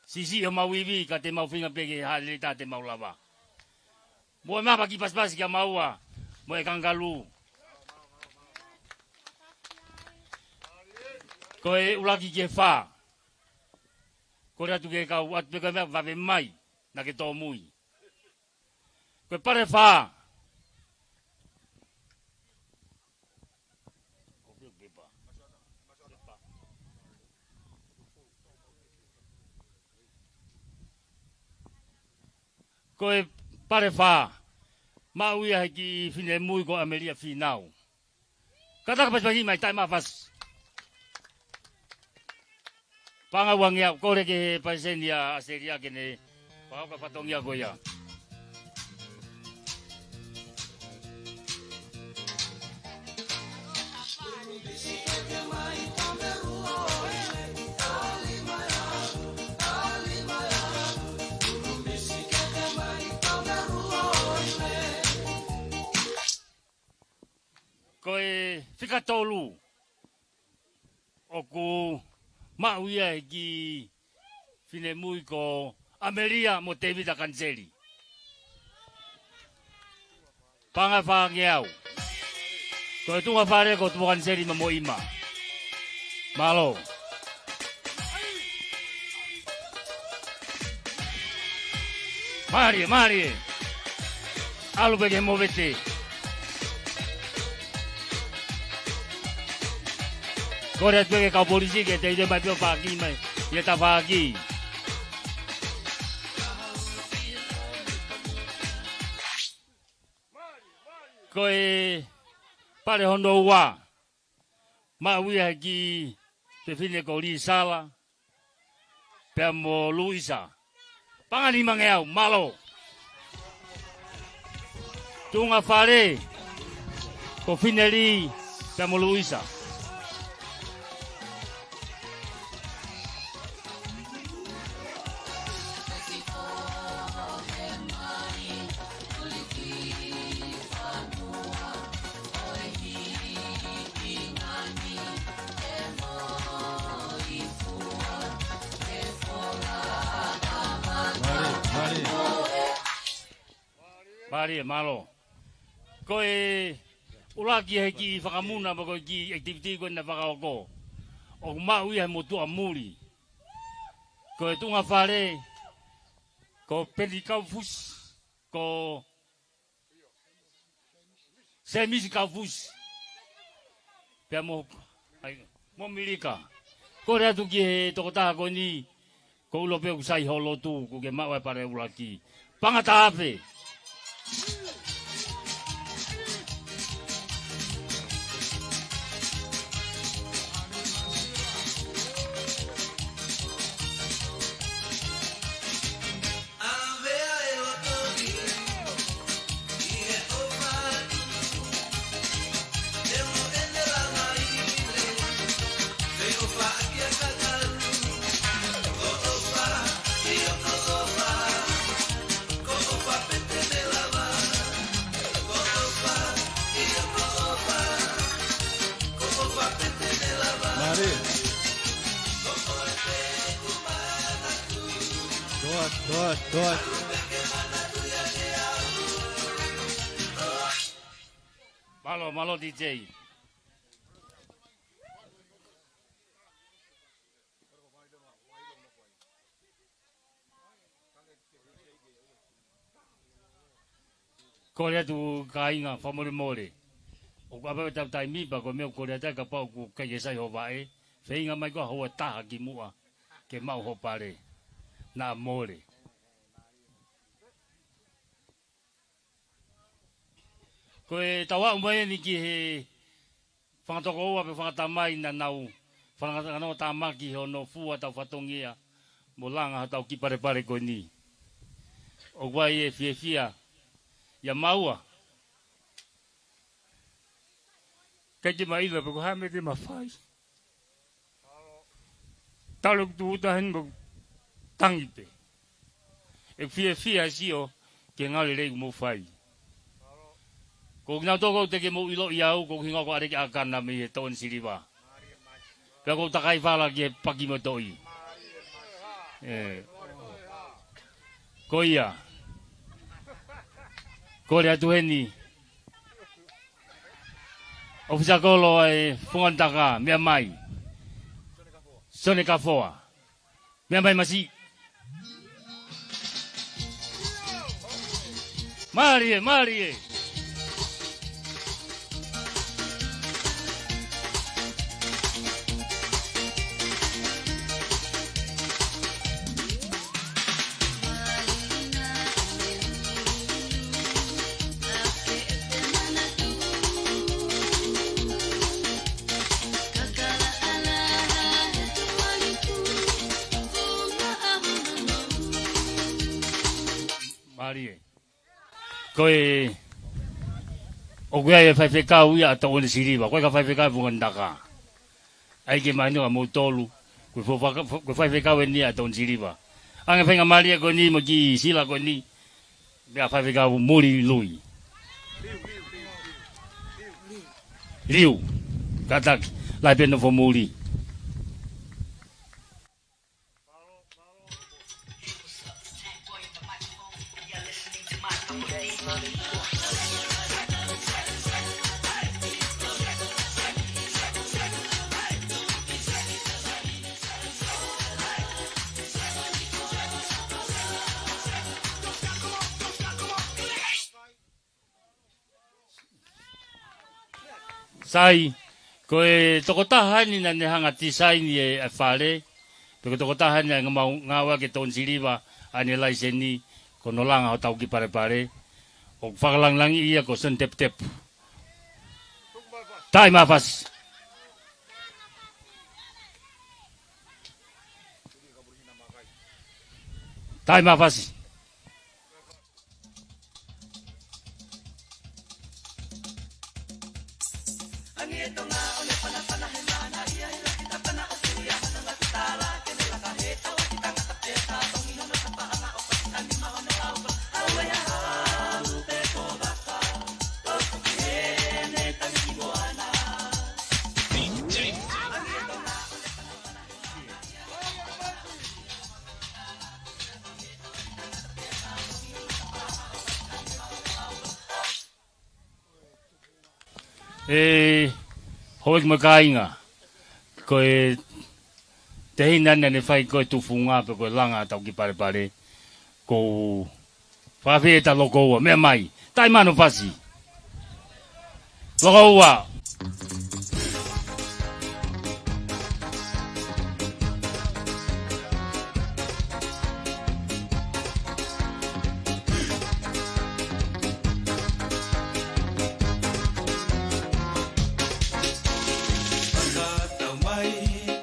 Siʻisiʻi homau ivi ka te mau feinga pē ke hāʻele taha te mau lava. Mo e mapa kiʻi pasipasi kia maua, mo e kangalū. Ko e ʻuluaki ki he fā. Kole atu ke kau atu pē ko e meʻa vave mai, naʻa ke tōmui. Ko e pale fā. Ko e pale fā. Maʻu ia he kiʻi finemui ko ʻAmelia Fīnau. Kātaki pasipasi mai, taʻe mafasi. Paʻanga ua ngeau, kole ki he palesiteni ʻa ʻAositelēlia ke ne fakahoko e fatongia ko ia. Ko e fika tolu ʻoku maʻu ia he kiʻi finemui ko ʻAmelia mo Tēvita Kaniseli. Paʻanga fā ngeau. Ko e tuʻunga fale ko Tupokaniseli Mamoʻima. Mālō. Mālie, mālie. ʻAlu pē ki he movete. Kole atu pē ki he kau polisi ke teuteu mai pē ʻo paaki mai ʻi he tafaʻaki. Ko e pale hono ua. Maʻu ia he kiʻi fefine ko Lisala pea mo Luisa. Paʻanga nima ngeau, mālō. Tuʻunga fale ko Fineli pea mo Luisa. Mālie, mālie. Mālie, mālō. Ko e ʻuluaki he kiʻi fakamuna, mo ko e kiʻi activity ko ena fakahoko. ʻOku maʻu ia he motuʻa muli. Ko e tuʻunga fale, ko Peni Kaufusi, ko Semisi Kaufusi. Pea mo, ai, mo Milika. Kole atu ki he tokotaha ko eni, ko ulo pē ʻoku sai hoʻo lotu, kuo ke maʻu e pale ʻuluaki. Paʻanga taha afe. Mālō, mālō D J. Kole atu kāinga fakamolemole. ʻOku ʻave ʻetau taimi pea ko e meʻa ʻoku kole atu ai kapau ʻoku ʻikai ke sai ho vaʻe, feinga mai ko e houa ʻe taha kimuʻa ke maʻu ho pale. Naʻa mole. Ko ʻetau aʻu mai eni ki he fanga tokoua pe fanga tamai naʻa nau fanga-, fanga-, fanga-, tāmaki hono fua ʻetau fatongia mo langa hotau kiʻi palepale ko eni. ʻOku ʻi ai e fiefia ʻia maua. ʻIkai ke ma ʻilo pe ko e hā e meʻa te ma fai. Talu ʻeku tūʻuta heni mo tangi pē. ʻEku fiefia he sio ki he ngāue lelei ʻoku mou fai. Ko kinautolu ʻoku teʻeki ke mou ʻiloʻi au, ko hoku hingoa ko ʻAleki ʻAkana mei he Toʻoni Siliva. Pea ʻoku ou takai fala ki he paki mo e toʻi. ʻE. Ko ia. Kole atu heni ʻofisa kolo ʻa e Funga Nitaka, meʻa mai. Sone Kafoa. Meʻa mai masiʻi. Mālie, mālie. Mālie. Ko e, ʻoku ʻi ai e faifekau ia ʻa Toʻoni Siliva, ko e ka faifekau Funga Nitaka. ʻAi ke mahino kia moutolu, ko e fo-, faka-, fo-, ko e faifekau eni ʻa Toʻoni Siliva. ʻAnge faingamālie ko eni mo e kiʻi sila ko eni, meia faifekau Muli Lui. Liu, kātaki, lahi pē nofo muli. Sai, ko e tokotaha eni naʻa ne hanga ʻo tisaini e, e fale, pe ko e tokotaha eni naʻe ngāue ʻaki ʻe Toʻoni Siliva ʻa ʻene laiseni, ko hono langa hotau kiʻi palepale, ʻoku fakalāngilangiʻi ia ko Soni Teputepu. Taʻi mafasi. Taʻi mafasi. ʻE, houʻeiki mo e kāinga, ko e tehina naʻa ne fai ko e tufunga pe ko e langa hotau kiʻi palepale, ko Fafie ta loko ua, meʻa mai. Taʻi mano fasi. Loko ua. Fakatau mai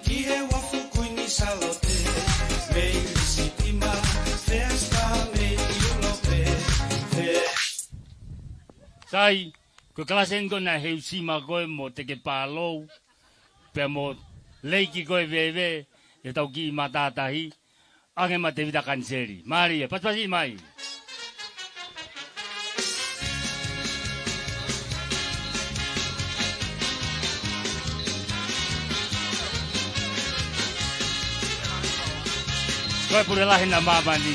ki he uafu Kuini Sālote, mei Sitima, Fiesta mei ʻIulope, Fe- Sai, ko e kalasi eni ko ē naʻe hei sima ko ē mo Teke Palou, pea mo Leiki ko ē Veve, ʻi heʻetau kiʻi matātahi, ʻange maʻa Tevita Kaniseli. Mālie, pasipasi mai. Ko e pule lahi ʻa māmani.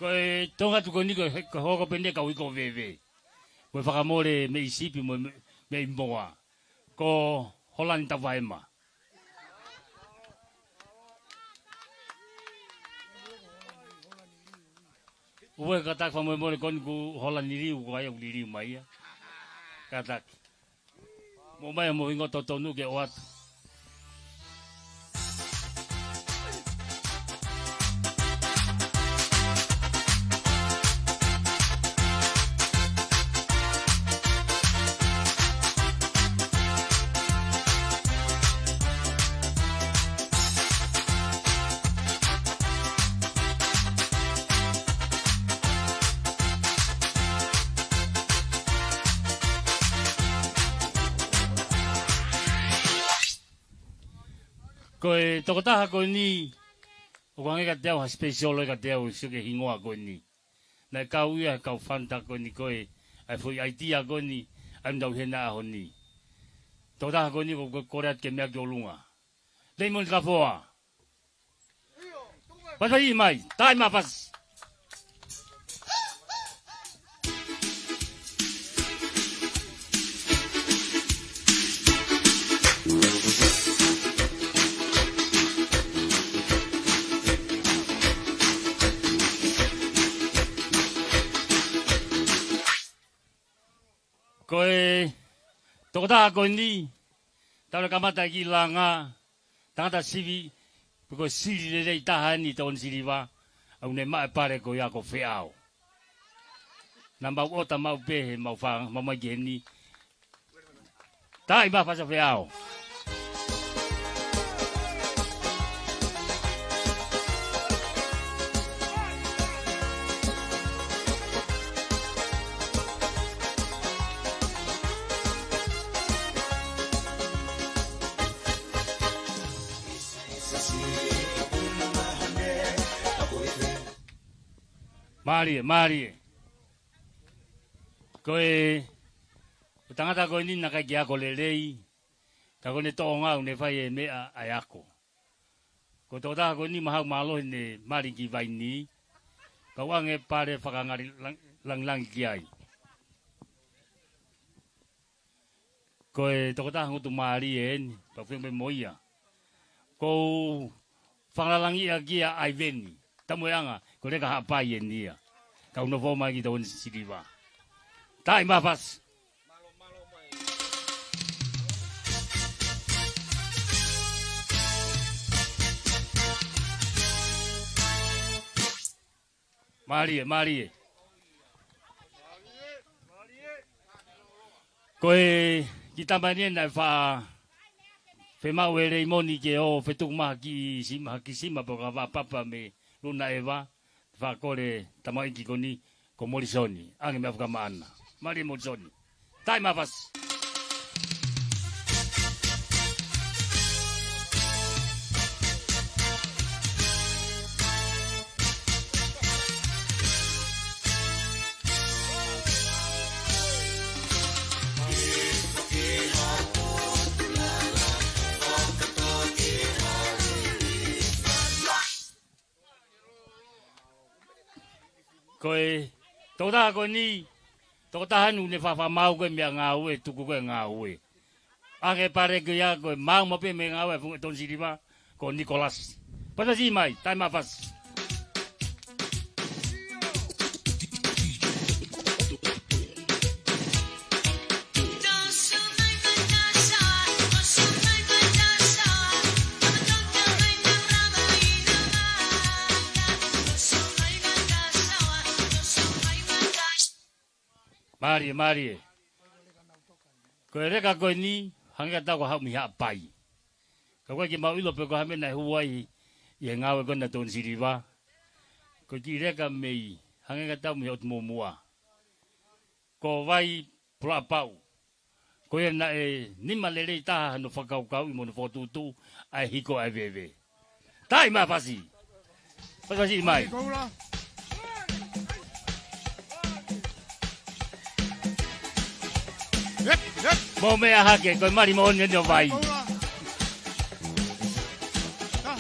Ko e tō atu ko eni ko e, ko e hoko pē eni e kau hiko veve. Ko e fakamole mei sipi mo e, mei moa. Ko Holani Tavaema. Ue ka tak fa mo mo kon ku hola ni liu ko ai au liliu mai ia. Ka tak. Mo mai mo hingo totonu ke o atu. Ko e tokotaha ko eni, ʻoku hangē kiate au ha special kiate au ʻi he hingoa ko eni. Naʻe kau ia, kau fanta ko eni ko e, ʻa e foʻi ʻaitia ko eni, ʻa e nau hena ʻaho ni. Tokotaha ko eni ko, ko, kole atu ke meʻa ki ʻolunga. Leimoni Kafoa. Pasipasi mai, tai mafasi. Ko e tokotaha ko eni, tau kamata ki langa, tangata sivi, pe ko e sili lelei taha eni Tony Siliva, ʻoku ne maʻu e pale ko ia ko Feʻao. Naʻa mau ʻota maʻu pē he mau fa, mau mai ki heni. Tai mafasi Feʻao. Mālie, mālie. Ko e, ko e tangata ko eni naʻe ʻikai ke ako lelei, ka ko ʻene toʻonga ʻoku ne fai e meʻa ʻa e ako. Ko e tokotaha ko eni mahalo mālohi ne mali ki Vaini, kau ʻange pale fakangali lang-, langilangi ki ai. Ko e tokotaha ngutu mālie eni, pea fengo mo ia. Ko e fakalalangiʻia kia ʻAiveni, tamu e anga, ko e leka Haʻapai eni ia. Kau nofo mai ki Tony Siliva. Tai mafasi. Mālie, mālie. Ko e kiʻi tama eni naʻe fa, femaʻu ʻe Leimoni ke ō fetuku mai ha kiʻi sima, ha kiʻi sima pe ko ha vaʻa papa mei Luna ʻEva, fakakole tamaiki ko eni, ko Molisoni, ʻange mei Afuka Maʻana. Mālie Molisoni. Tai mafasi. Ko e tokotaha ko eni, tokotaha eni ʻoku ne fakamāu ko e meʻa ngāue, tuku ko e ngāue. ʻAnge pale ko ia ko e maʻu maʻu pē meʻa ngāue, funga Tony Siliva, ko Nikolasi. Pasipasi mai, tai mafasi. Mālie, mālie. Ko e leka ko eni, hangē ka tau ka haʻu mei Haʻapai. Ka ʻoku ʻikai ke mau ʻilo pe ko e hā e meʻa naʻe hū ai ʻi he ngāue ko ena ʻa Tony Siliva. Ko e kiʻi leka mei, hangē ka tau mei he ʻOtu Muʻomuʻa. Ko Vai Pulaʻapaʻu. Ko ia naʻe nima lelei taha hono fakakaukauʻi mo hono fokotuʻutuʻu ʻa e hiko ʻa e veve. Tai mafasi. Pasipasi mai. Hep, hep. Mo meʻa hake, ko e mali moʻoni eni ʻo Vai.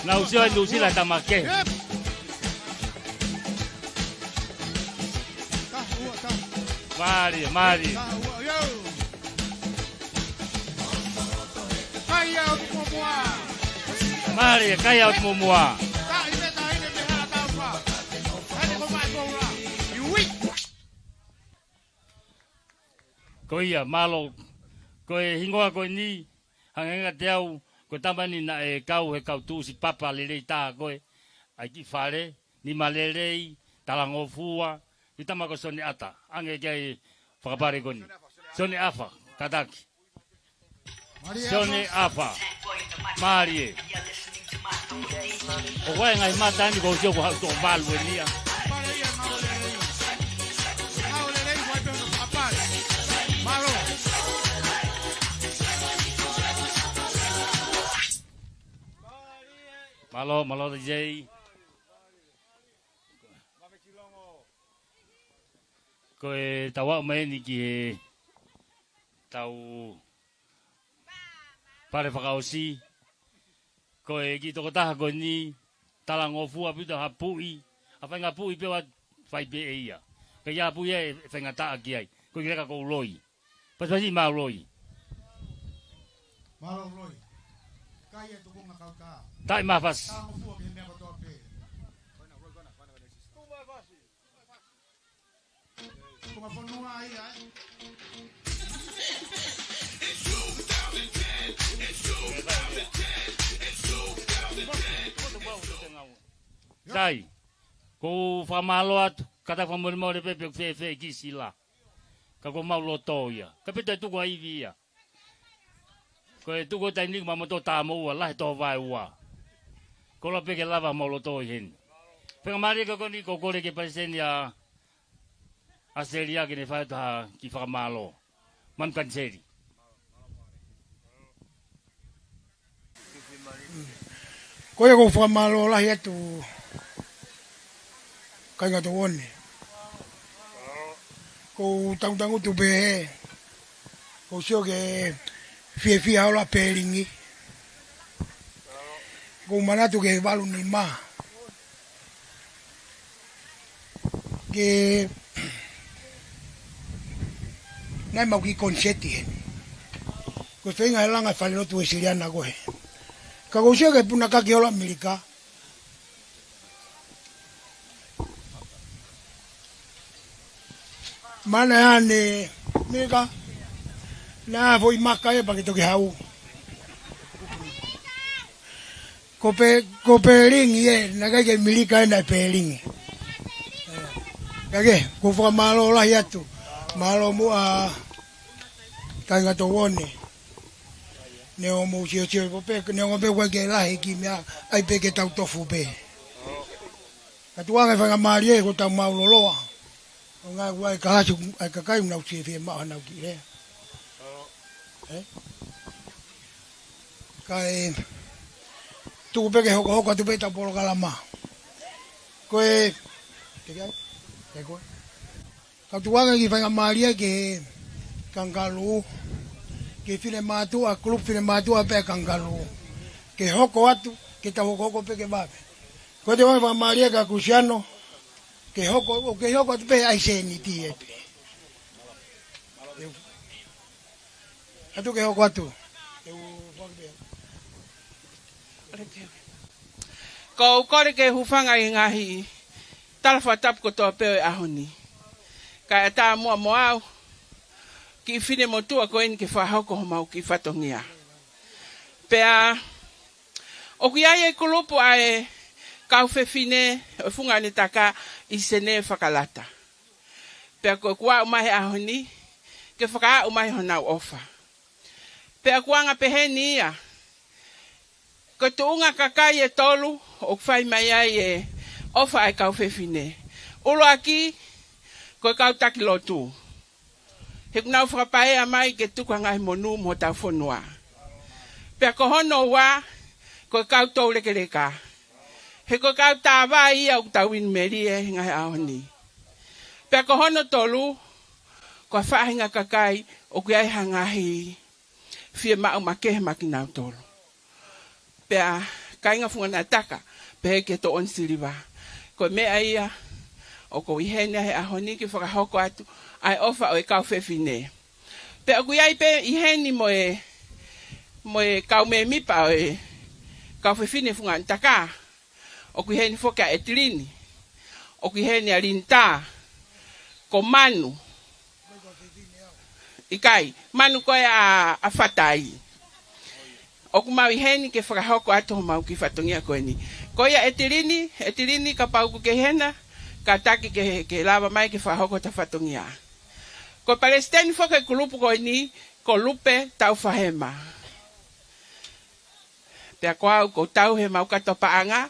Nau sio ʻi Nuʻusila tamake. Hep. Mālie, mālie. Mālie, kai ʻOtu Momoa. Ko ia, mālō. Ko e hingoa ko eni, hangē kiate au, ko e tama eni naʻe kau he kau tuʻusi papa lelei taha ko ē ʻa e kiʻi fale, nima lelei, talangofua, kiʻi tama ko Sione ʻAta, hangē ki ai fakapale ko eni. Sione ʻAfa, kātaki. Sione ʻAfa, mālie. ʻOku ʻi ai e ngaahi mata ni kuo u sio kuo haʻu toʻo valu eni ia. Mālō, mālō, D J. Ko e tau aʻu mai eni ki he tau pale fakaʻosi. Ko e kiʻi tokotaha ko eni, talangofua pito ha puʻi, ʻa e faʻahinga puʻi pē ʻoku fai pē ʻe ia. Ka ʻi ai ha puʻi ʻe faingataʻa ki ai. Ko e kiʻi leka ko Uloi. Pasipasi maʻa Uloi. Mālō Uloi. Kai e tukunga kautā. Taʻi mafasi. Talangofua ki he meʻa kotoa pē. Tukunga fonua ia, ē? Sai, ʻoku ou fakamālō atu, kātaki fakamolemole pē pe ʻoku fēfē e kiʻi sila. Ka ko homau loto ia. Ka pita tuku ʻa e ivi ia. Ko e tuku ʻo e taimi ni ko mamoto tā mo ua, lahi toho vaeua. Koloa pē ke lava homau loto ʻi heni. Faingamālie ko eni ʻoku ou kole ki he palesiteni ʻa ʻAositelēlia ke ne fai atu ha kiʻi fakamālō. Manu Kaniseli. Ko ia ʻoku ou fakamālō lahi atu kāinga Tokone. ʻOku ou tangutangutu pē he ʻoku ou sio ki he fiefia ʻa Pelingi. ʻOku ou manatu ki he valu nima. Ke naʻe maʻu kiʻi koniseti heni. Ko e feinga he langa e falelotu Uēsiliana ko ē. Ka ʻoku ou sio ki he punakaki ʻo ʻAmelika. Mana ane, mika, naʻe foʻi maka ē pea ke toki haʻu. Ko Pe-, ko Pelingi ē, naʻe ʻikai ke ʻAmelika ē, naʻe Pelingi. Ka ke, ʻoku ou fakamālō lahi atu. Mālō muʻa kāinga Tokone. Neongo mou siosio pē, neongo pē ʻoku ʻikai ke lahi e kiʻi meʻa, ʻai pē ke tau tofu pē. Ka tuku ange faingamālie ko ʻetau maʻu loloa. ʻO ngā ua e kalasi, ʻa e kakai ʻoku nau siefia maʻu hanau kiʻi lea. Ē? Kae tuku pē ke hokohoko atu pē ʻetau polokalama. Ko e, te ke ai? Te ko e. Ka tuku ange e kiʻi faingamālie ki he Kangalū, ki he finemātuʻa, kulupu finemātuʻa pē ʻa e Kangalū. Ke hoko atu, ke tau hokohoko pē ke vave. Ko e tuku ange e faingamālie kia Kusiano, ke hoko, ʻo ke hoko atu pē ʻa e sēniti ē pē. Atu ke hoko atu. ʻOku ou kole ke hūfanga ʻi he ngaahi tala fakatapu kotoa pē ʻo e ʻaho ni. Kae ʻatā muʻa mo au, kiʻi finemotuʻa ko eni ke fakahoko homau kiʻi fatongia. Pea, ʻoku ʻi ai e kulupu ʻa e kau fefine ʻo e Funga ʻEne Taka ʻi Senē Fakalata. Pea ko ʻeku aʻu mai he ʻaho ni, ke fakaaʻu mai honau ʻofa. Pea ʻoku anga pehē ni ia, ko e tuʻunga kakai ʻe tolu, ʻoku fai mai ai e ʻofa ʻa e kau fefine. ʻUluaki, ko e kau taki lotu. He ʻoku nau fakapaea mai ke tuku ha ngaahi monū mo hotau fonua. Pea ko hono ua, ko e kau toulekeleka. He ko e kau tā vai ia ʻoku tau inu melie he ngaahi ʻaho ni. Pea ko hono tolu, ko e faʻahinga kakai ʻoku ʻi ai ha ngaahi fiemaʻu makehe maʻa kinautolu. Pea kāinga Funga ʻEne Taka, pehē ki he Tokoni Siliva. Ko e meʻa ia, ʻoku ou ʻi heni he ʻaho ni ke fakahoko atu ʻa e ʻofa ʻo e kau fefine. Pea ʻoku ʻi ai pē ʻi heni mo e, mo e kau mēmipa ʻo e kau fefine Funga Nitaka. ʻOku ʻi heni foki ʻa ʻEtilini. ʻOku ʻi heni ʻa Linitā. Ko Manu. ʻIkai, Manu ko e ʻa, ʻa Fatai. ʻOku mau ʻi heni ke fakahoko atu homau kiʻi fatongia ko eni. Ko ia ʻEtilini, ʻEtilini kapau ʻoku ke ʻi hena, kātaki ke, ke lava mai ke fakahoko ʻeta fatongia. Ko e palesiteni foki e kulupu ko eni, ko Lupe Taufahema. Pea ko au ʻoku ou tauhi ʻemau kato paʻanga.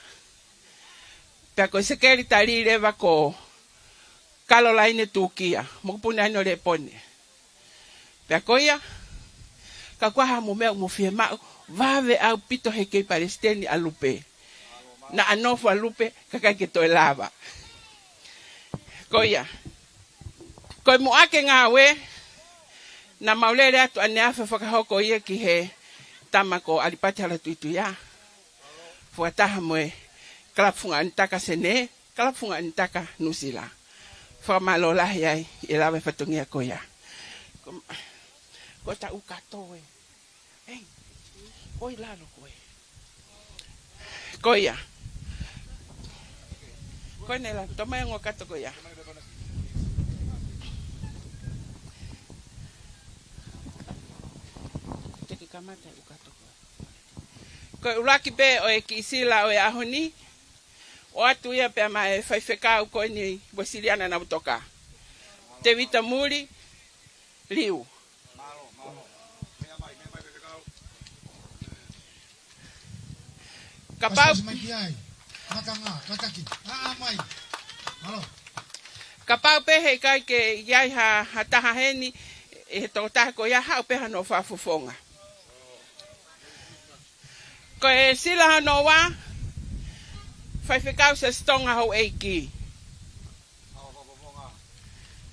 Pea ko e sekelitali leva ko Kalolaine Tukia, mokopuna ʻeni ʻo Lepone. Pea ko ia, ka ʻoku ʻi ai haʻamou meʻa ʻoku mou fiemaʻu, vave ʻaupito he kei palesiteni ʻa Lupe. Naʻa nofo ʻa Lupe, kae ʻikai ke toe lava. Ko ia. Ko e muʻaki e ngāue, naʻa mau lele atu ʻaneafi ʻo fakahoko ia ki he tama ko ʻAlipate Halatuituia. Fakataha mo e Kalapu Funga Nitaka Senē, Kalapu Funga Nitaka Nuʻusila. Fakamālō lahi ai, ʻi he lava e fatongia ko ia. Ko, ko ʻeta ʻū kato ē. Ei, ʻoi lalo ko ē. Ko ia. Ko ʻene la, tō mai e ongo kato ko ia. Te ke kamata e ʻū kato ko ē. Ko e ʻuluaki pē ʻo e kiʻi sila ʻo e ʻaho ni, ʻoatu ia pea maʻa e faifekau ko eni Uesiliana Navutoka. Tēvita Muli Liu. Kapau, Pasipasi mai ki ai. Makanga, kataki. Aa, mai. Mālō. Kapau pē he ʻikai ke ʻi ai ha, ha taha heni, ʻe he tokotaha ko ia haʻu pē hano fakafofonga. Ko e sila hono ua, Faifekau Siaosi Tonga Houʻeiki.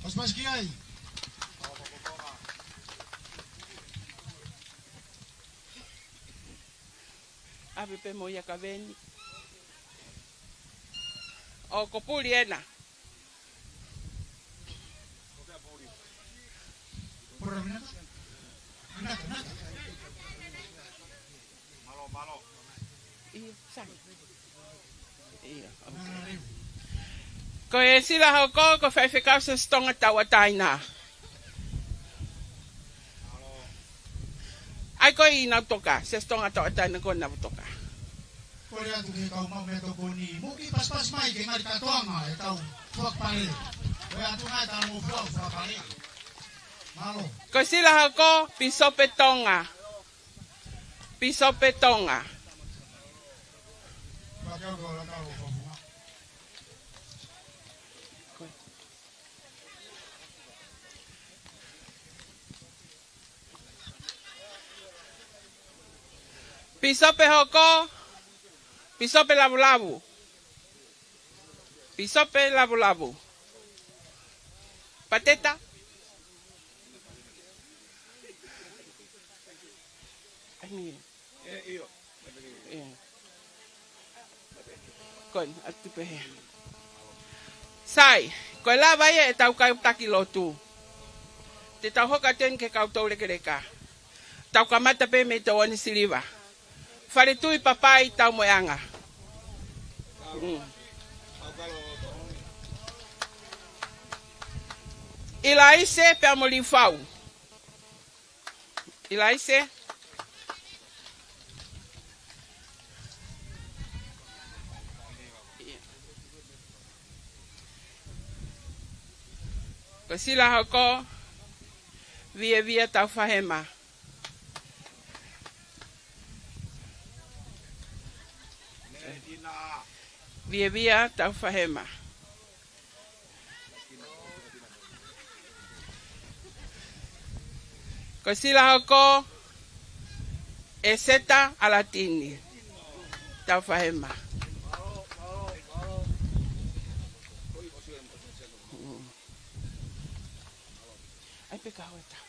Pasipasi ki ai. ʻAve pē mo ia ka veni. ʻO ko Puli ena. ʻIo, sai. ʻIo, okay. Ko e sila hoko, ko Faifekau Siaosi Tonga Tauʻatāina. ʻAi ko ē ʻi Navutoka, Siaosi Tonga Tauʻatāina ko Navutoka. Kole atu ki he kau maʻu meʻatokoni, mou kiʻi pasipasi mai ke ngali kātoanga ʻetau fakapale. Ko e atu ngai tala mo fua fakapale. Mālō. Ko e sila hoko, Pīsope Tonga. Pīsope Tonga. Pīsope hoko, Pīsope Lavulavu. Pīsope Lavulavu. Pateta. Ai, ni. ʻIo. Ko eni, atu pē hē. Sai, ko e lava ia ʻetau kau taki lotu. Te tau hoko atu eni ki he kau toulekeleka. Tau kamata pē mei Tauʻanisiliva. Fale Tui, Papai, Taumoeʻanga. Mm. ʻIlaise pea mo Liufau. ʻIlaise. Ko e sila hoko, Vievia Taufahema. Vievia Taufahema. Ko e sila hoko, ʻEseta ʻAlatini Taufahema. ʻAi pē ka hota.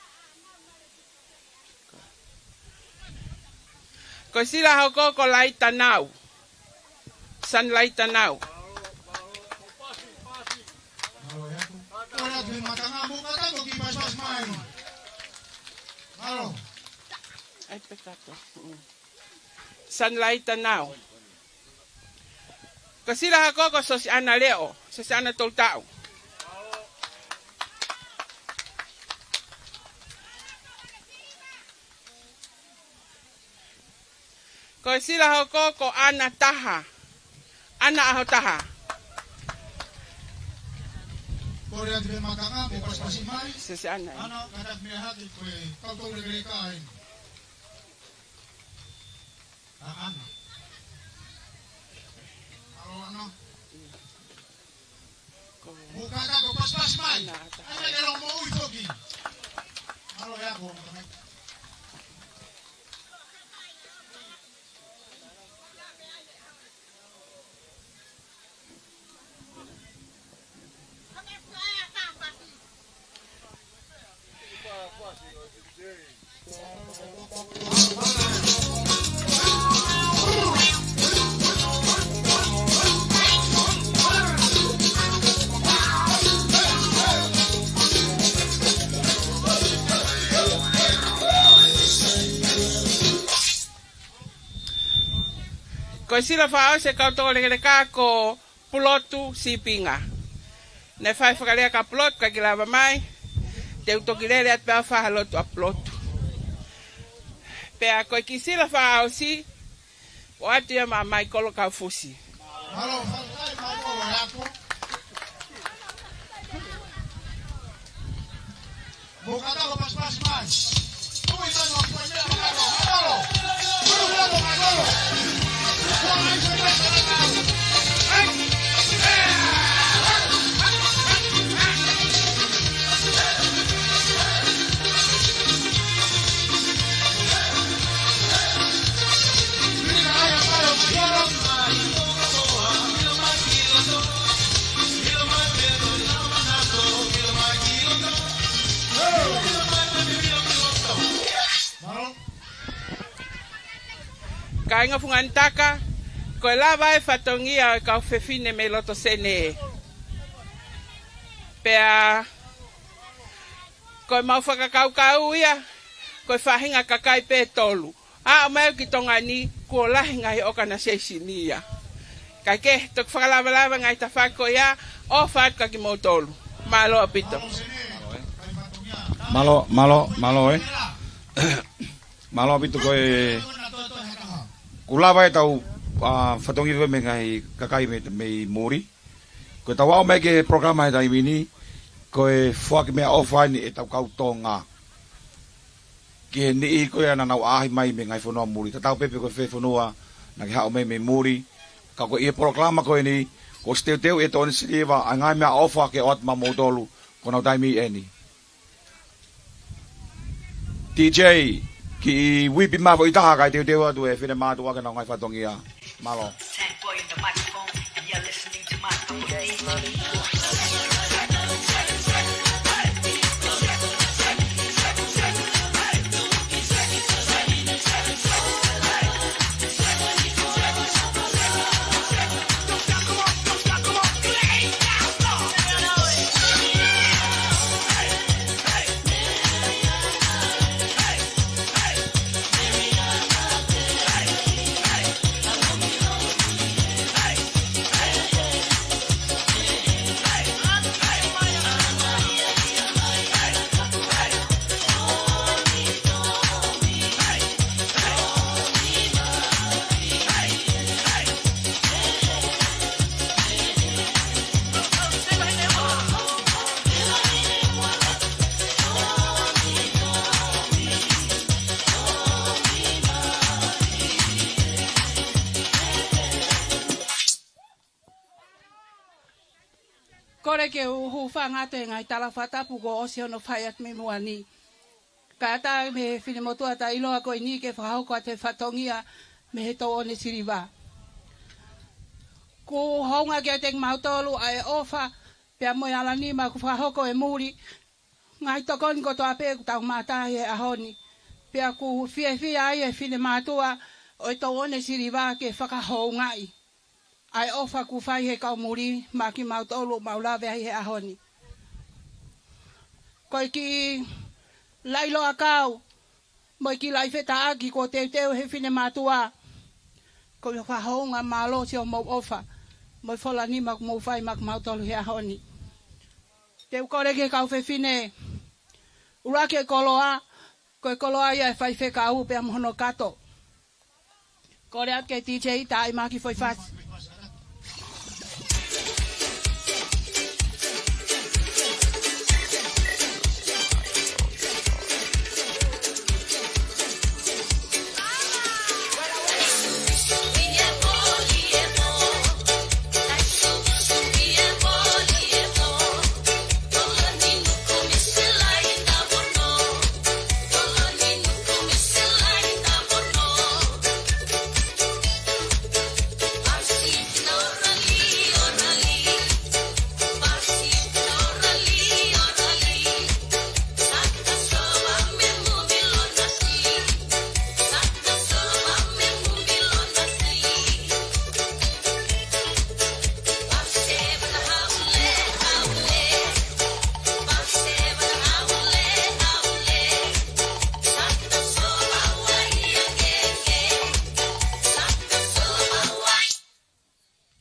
Ko e sila hoko ko Laitanau. San Laitanau. Kole atu he makanga mo kata ʻAi pē kātoa. Mm. Sunlight now. Ko Sila Hokoko, Sosiana Leʻo, Sosiana Tolutaʻu. Ko Sila Hokoko, Ana Taha. Ana ʻAhotaha. Kole atu e makanga, mo pasipasi mai. Sosiana. Ana, kātaki meʻa hake ko e kau tau lekeleka ai. ʻA Ana. Mālō Ana. Mou kātaki ʻo pasipasi mai. ʻAi mai ke lō moʻui foki. Mālō e ako. Ko e sila fakaʻosi e kau tau lekeleka ko Pulotu Sipinga. Naʻe fai fakalea kia Pulotu, ʻikai ke lava mai. Te u toki lele atu pē au ʻo fai ha lotu ʻa Pulotu. Pea ko e kiʻi sila fakaʻosi, ʻoatu ia maʻa Maikolo Kaufusi. Mālō, fakaʻosi Maikolo e ako. Mou kātaki ʻo pasipasi mai. Tui mai mo fai meʻa mālō, mālō. Tui mai mo mālō. Kāinga Funga Nitaka, ko e lava e fatongia ʻo e kau fefine mei loto Senē. Pea ko ʻemau fakakaukau ia, ko e faʻahinga kakai pē ʻe tolu. ʻAʻu mai ki Tonga ni, kuo lahi e ngaahi ʻokanaiseisini ia. Kae kehe, toki fakalavalava e ngaahi tafaʻaki ko ia, ʻofa atu kia kimoutolu. Mālō ʻaupito. Mālō, mālō, mālō ē. Mālō ʻaupito ko e, kuo lava e tau, ʻa, fatongia mei he ngaahi kakai mei, mei muli. Ko ʻetau aʻu mai ki he polokalama he taimi ni, ko e foaki meʻaʻofa eni ʻetau kau Tonga ki he niʻihi ko ia naʻa nau ʻaʻahi mai mei he ngaahi fonua muli. Tatau pē pe ko e fē fonua naʻa ke haʻu mai mei muli. Ka ko e ʻi he polokalama ko eni, kuo ʻosi teuteu ʻe Tōʻone Siliva ʻa e ngaahi meʻaʻofa ke ʻoatu maʻamoutolu, ko honau taimi eni. D J, kiʻi uipi mai foʻi taha kae teuteu atu e finemātuʻa ki honau ngaahi fatongia. Mālō. Kole ke u hūfanga atu he ngaahi tala fakatapu kuo ʻosi hono fai atu mei muʻa ni. Kae ʻatā mei he finemotuʻa taʻeʻiloa ko eni ke fakahoko atu e fatongia mei he Tōʻone Siliva. Kuo hounga kiate kimautolu ʻa e ʻofa pea mo e alanima kuo fakahoko ʻe muli. Ngaahi tokoni kotoa pē kuo tau mātā he ʻaho ni. Pea ʻoku fiefia ai e finemātuʻa ʻo e Tōʻone Siliva ke fakahoungaʻi ʻa e ʻofa kuo fai he kau muli maʻa kimautolu ʻoku mau lave ai he ʻaho ni. Ko e kiʻi laʻiloa kau mo e kiʻi laʻi fetaʻaki kuo teuteu he finemātuʻa. Ko e fakahounga mālō siʻomou ʻofa mo e fola nima kuo mou fai maʻa kimautolu he ʻaho ni. Te u kole ki he kau fefine ʻuluaki e koloa, ko e koloa ia ʻa e faifekau pea mo hono kato. Kole atu ki he D J, tā ai māki foʻi fasi.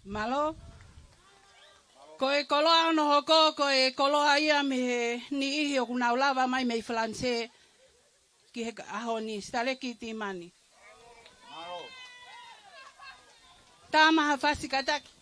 Mālō. Ko e koloa hono hoko, ko e koloa ia mei he niʻihi ʻoku nau lava mai mei Falanisē ki he ʻaho ni, Sitaleki Timani. Tā mai ha fasi kātaki.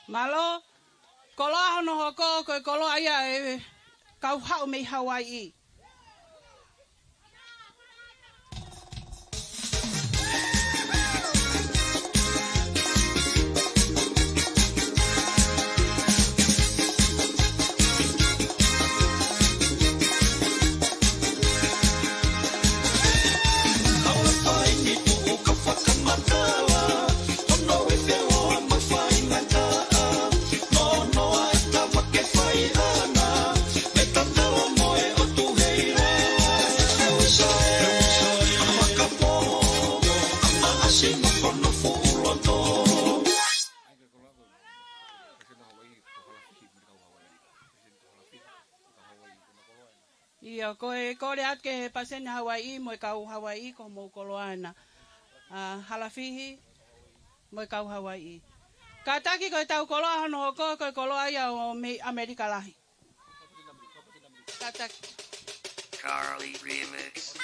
Mālō, koloa hono hoko, ko e koloa ia ʻa e kau haʻu mei Hauaiʻi. ʻIo, ko e kole atu ki he palesiteni Hauaiʻi mo e kau Hauaiʻi, ko hoʻomou koloa ena. ʻA, Halafihi mo e kau Hauaiʻi. Kātaki, ko ʻetau koloa hono hoko, ko e koloa ia ʻo mei ʻAmelika Lahi. Kātaki. Carly Remix.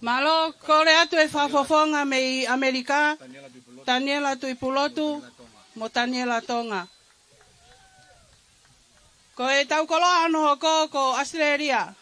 Mālō, kole atu e fakafofonga mei ʻAmelika, Taniela Tuʻipulotu mo Taniela Tonga. Ko ʻetau koloa hono hoko ko ʻAositelēlia.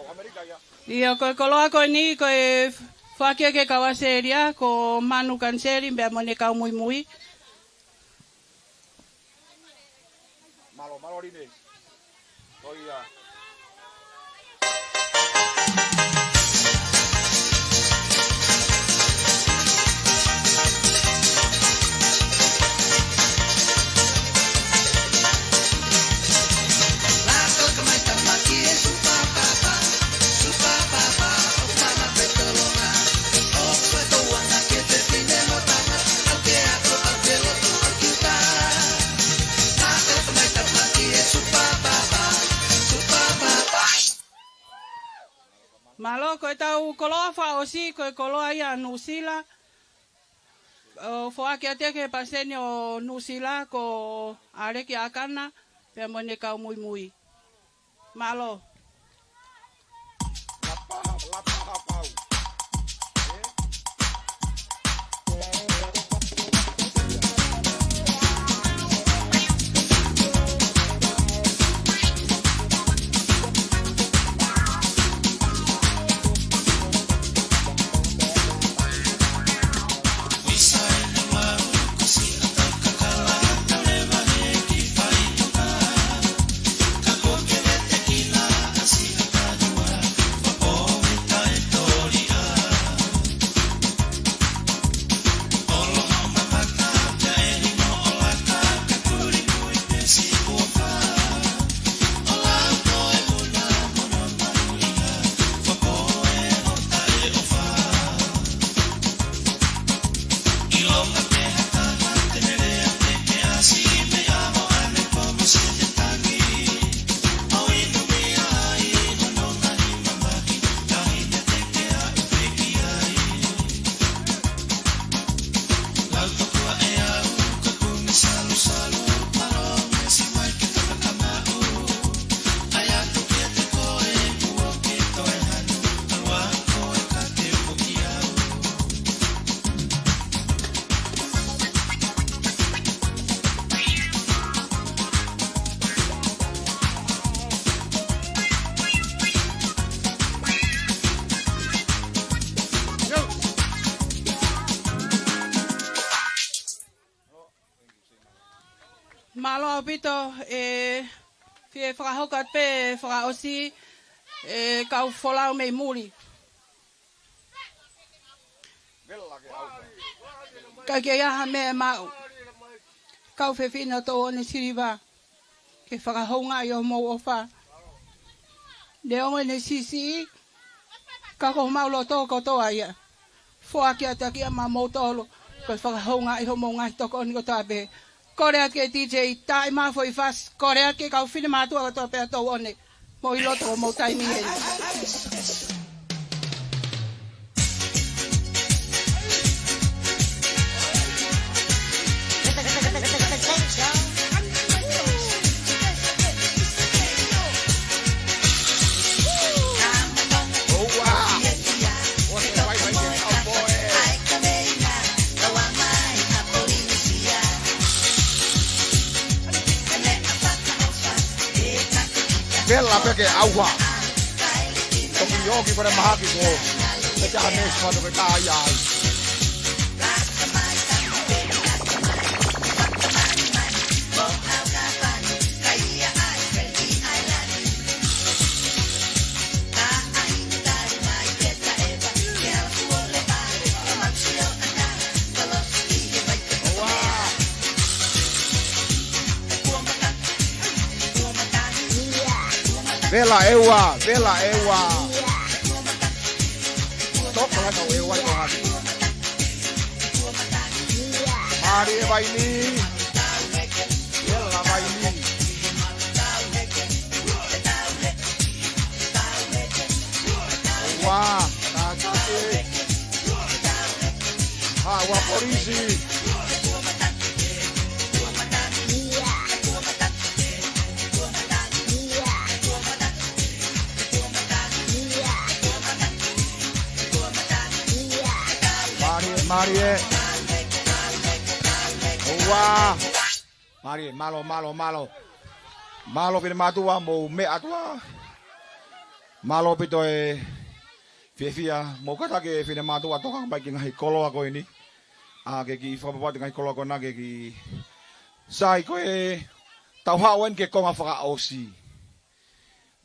ʻIo, ko e koloa ko eni, ko e foaki ʻe he kau ʻAositelēlia, ko Manu Kaniseli, pea mo ʻene kau muimui. Mālō, mālō Line. Ko ia. Mālō, ko ʻetau koloa fakaʻosi, ko e koloa ia ʻa Nuʻusila. ʻO foaki atu ki he palesiteni ʻo Nuʻusila ko ʻAleki ʻAkana, pea mo ʻene kau muimui. Mālō. Mālō ʻaupito, ʻe fie fakahoko atu pē fakaʻosi ʻe kau folau mei muli. Ka ke ʻi ai ha meʻa ʻe maʻu, kau fefine ʻo Touone Siliva, ke fakahoungaʻi homou ʻofa. Neongo ʻene siʻisiʻi, ka ko homau loto kotoa ia. Foaki atu kia mamoutolu, ko e fakahoungaʻi homou ngaahi tokoni kotoa pē. Kole atu ki he D J, tā mai ha foʻi fasi, kole atu ki he kau finemātuʻa kotoa pē ʻa Touone. Mou ʻi loto, mou taimi heni. Vela pē ke ʻauha. Toki ʻoki ko e mahaki ko. Pea ka ne sua toki tā ia ai. Vela ʻEua, vela ʻEua. Toko hana ʻEua ʻi ko hana. Mālie Vaini. Vela Vaini. Ua, takake. Ha, ua polisi. Mālie, mālie. Ua. Mālie, mālō, mālō, mālō. Mālō finemātuʻa, mou meʻa atu ā. Mālō ʻaupito e fiefia, mou kātaki e finemātuʻa ʻo tokanga mai ki he ngaahi koloa ko eni. ʻA, ke kiʻi fakapapauʻi e ngaahi koloa ko ena ke kiʻi sai ko ē ʻetau haʻu eni ki he konga fakaʻosi.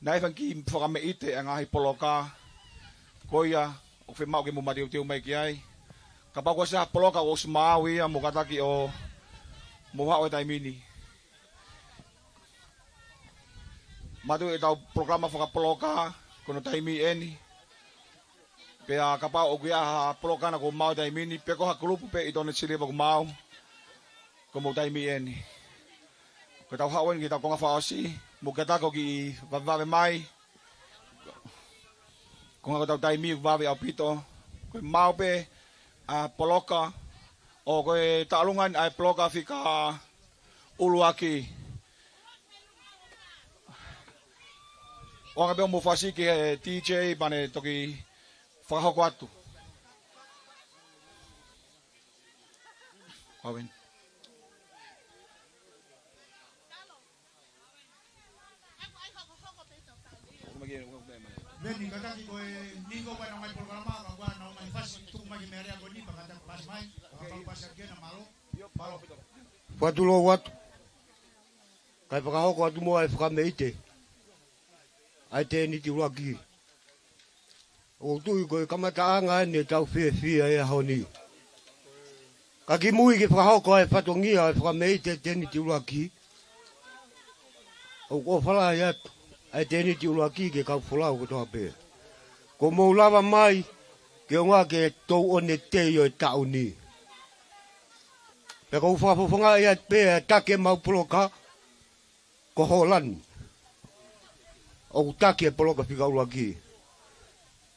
Naʻe fai e kiʻi fakameʻite ʻa e ngaahi poloka ko ia ʻoku fiemaʻu ke mou mateuteu mai ki ai. Kapau ko e sai ha poloka ʻoku ʻosi maau ia, mou kātaki ʻo mou haʻu he taimi ni. Mātuʻaki ʻetau polokalama fakapoloka ko hono taimi eni. Pea kapau ʻoku ʻi ai ha poloka naʻa kuo maau he taimi ni, pe ko ha kulupu pē ʻi Tone Siliva kuo maau, ko hoʻomou taimi eni. Ko ʻetau haʻu eni ki heʻetau konga fakaʻosi, mou kātaki ʻo kiʻi vavevave mai. Ko e ngaahi ko ʻetau taimi ʻoku vave ʻaupito. Ko e maau pē ʻa e poloka, ʻo ko e taʻolunga eni ʻa e poloka fika ʻuluaki. ʻOange pē hoʻomou fasi ki he D J pea ne toki fakahoko atu. Awen. Veni, kātaki ko e ningo pē ʻa e ngaahi polokalama, ka ʻoku ʻi ai e ngaahi fasi, tuku mai ki he meʻalea ko eni, pea kātaki fasi mai, kapau fasi ake na, mālō. Mālō. Fakatulou atu. Kae fakahoko atu muʻa e fakameʻite ʻa e tēniti ʻuluaki. ʻOku ou tui ko e kamataʻanga eni ʻetau fiefia he ʻaho ni. Ka kimuʻa ke fakahoko e fatongia e fakameʻite tēniti ʻuluaki, ʻoku ou ʻofa lahi atu ʻa e tēniti ʻuluaki ki he kau folau kotoa pē. Kuo mou lava mai ke ʻaonga ki he touʻone tei ʻo e taʻu ni. Pea ʻoku ou fakafofongaʻi atu pē ʻa e taki ʻemau poloka, ko Hōlani ʻoku taki e poloka fika ʻuluaki.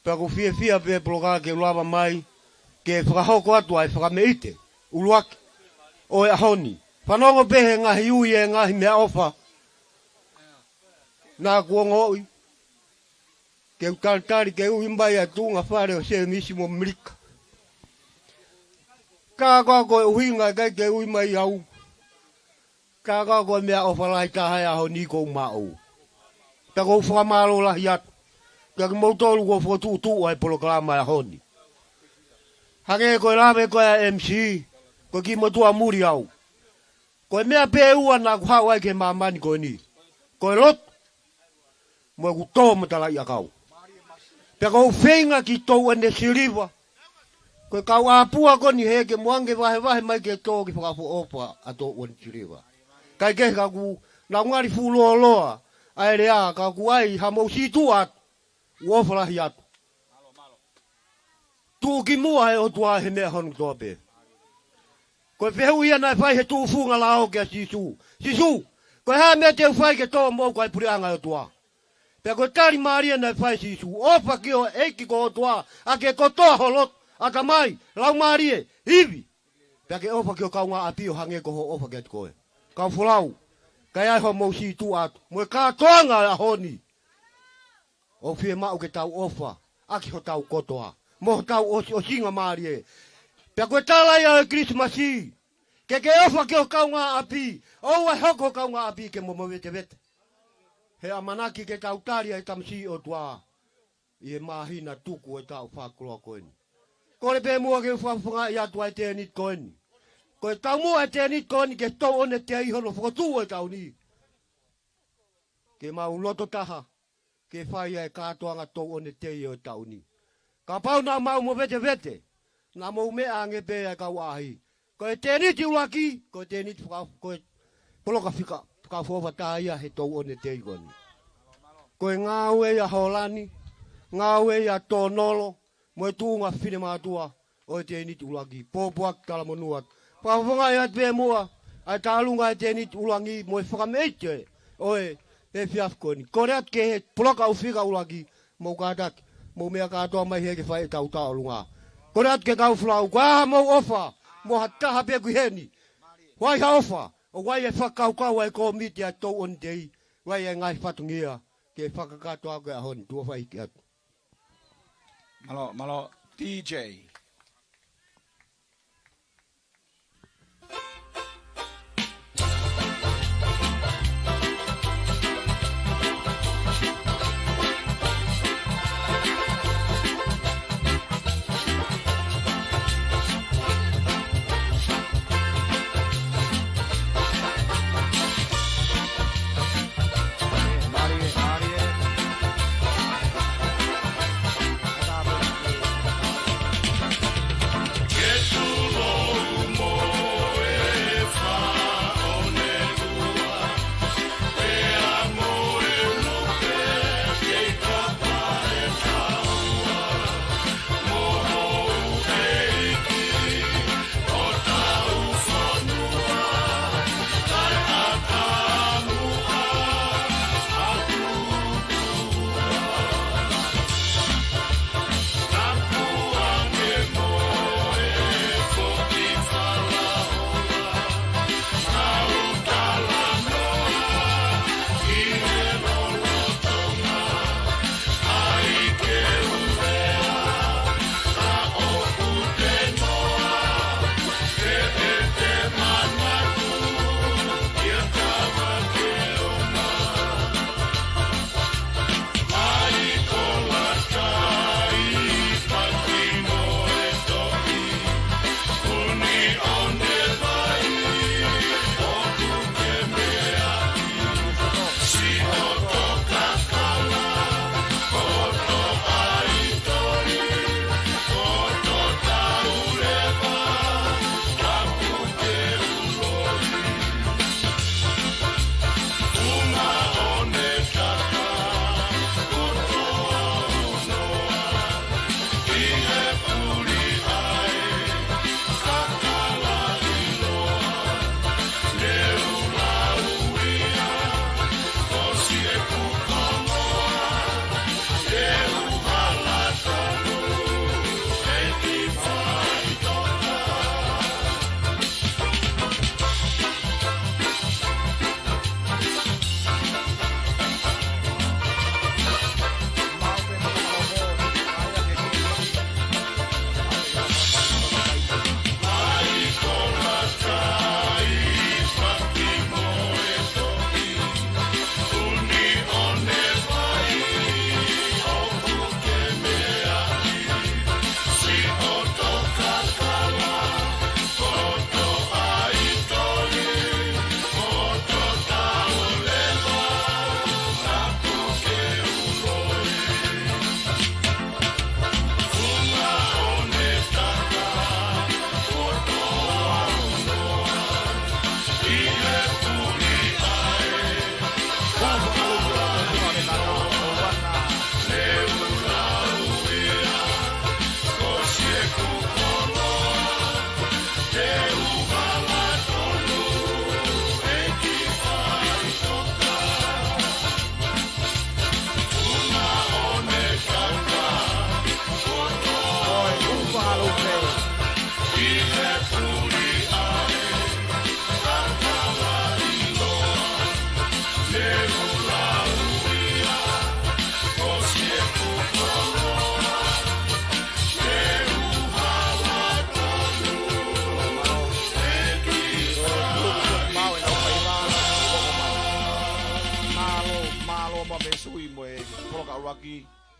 Pea ʻoku ou fiefia pē poloka ke u lava mai ke fakahoko atu ʻa e fakameʻite ʻuluaki ʻo e ʻaho ni. Fanongo pē he ngaahi ui e ngaahi meʻaʻofa naʻa ku ongoʻi, ke u talitali ke ui mai ʻa e tuʻunga fale ʻo Sēmisi mo Milika. Ka ko e ʻuhinga ʻikai ke ui mai au, ka ko e meʻaʻofa lahi taha e ʻaho ni kuo u maʻu. Pea ʻoku ou fakamālō lahi atu kiate kimoutolu kuo fokotuʻutuʻu ʻa e polokalama e ʻaho ni. Hangē ko e lave ko ē ʻa e M C, ko e kiʻi motuʻa muli au. Ko e meʻa pē ʻe ua naʻa ku haʻu ai ki he māmani ko eni, ko e lotu mo ʻeku tō matalaʻiʻakau. Pea ʻoku ou feinga ki Touʻone Siliva, ko e kau ʻāpua ko eni he ke mou ange vahevahe mai ke tō ke fakaʻofoʻofa ʻa Touʻone Siliva. Kae kehe ka ʻoku nau ngali fuʻu lōloa ʻa e lea, ka ʻoku ʻi ai haʻamou sītuʻa atu, ʻoku ou ʻofa lahi atu. Tuʻu ki muʻa e ʻOtua he meʻa hono kotoa pē. Ko e fehuʻi ia naʻe fai he tufunga lao kia Sīsū: Sīsū, ko e hā e meʻa te u fai ke tō moʻoku ʻa e puleʻanga ʻo e ʻOtua? Pea ko e tali mālie naʻe fai ʻe Sīsū: ʻOfa ki ho ʻEiki ko ho ʻOtua ʻaki e kotoa ho loto, ʻatamai, laumālie, ivi. Pea ke ʻofa ki ho kaungāʻapi ʻo hangē ko hoʻo ʻofa kiate koe. Kau folau, ka ʻi ai haʻamou sītuʻa atu, mo e kātoanga e ʻaho ni, ʻoku fiemaʻu ke tau ʻofa ʻaki hotau kotoa mo hotau ʻosiʻosingamālie. Pea ko e tala ia ʻo e Kilisimasi: Ke ke ʻofa ki ho kaungāʻapi, ʻoua ʻe hoko ho kaungāʻapi ke mo movetevete. He ʻamanaki ke tau tali ʻa e tamasiʻi ʻOtua ʻi he māhina tuku ʻo e taʻu fakakoloa ko eni. Kole pē muʻa ke u fakafofongaʻi atu ʻa e tēniti ko eni. Ko e taumuʻa e tēniti ko eni ki he touʻone tei hono fokotuʻu ʻo e taʻu ni, ke mau loto taha ke fai ʻa e kātoanga touʻone tei ʻo e taʻu ni. Kapau naʻa mau movetevete, naʻa mou meʻa ange pē ʻa e kau ʻaʻahi. Ko e tēniti ʻuluaki, ko e tēniti faka-, ko e poloka fika, fakaʻofoʻofa taha ia he touʻone tei ko eni. Ko e ngāue ia ʻa Hōlani, ngāue ia ʻa Tōnolo, mo e tuʻunga finemātuʻa ʻo e tēniti ʻuluaki. Pōpoaki talamonū atu. Fakafofongaʻi atu pē muʻa ʻa e taʻalunga e tēniti ʻuluaki mo e fakameʻite ʻo e efiafi ko eni. Kole atu ki he poloka ʻo fika ʻuluaki, mou kātaki, mou meʻa kātoa mai he ke fai ʻetau taʻalunga. Kole atu ki he kau folau, ko e hā haʻamou ʻofa mo ha taha pē ʻoku ʻi heni? Fai ha ʻofa, ʻoku ʻi ai e fakakaukau ʻa e kōmiti ʻa e touʻone tei, ʻoku ʻi ai e ngaahi fatongia ke fakakakato ʻaki e ʻaho ni. Tuʻa fai hiki atu. Mālō, mālō, D J.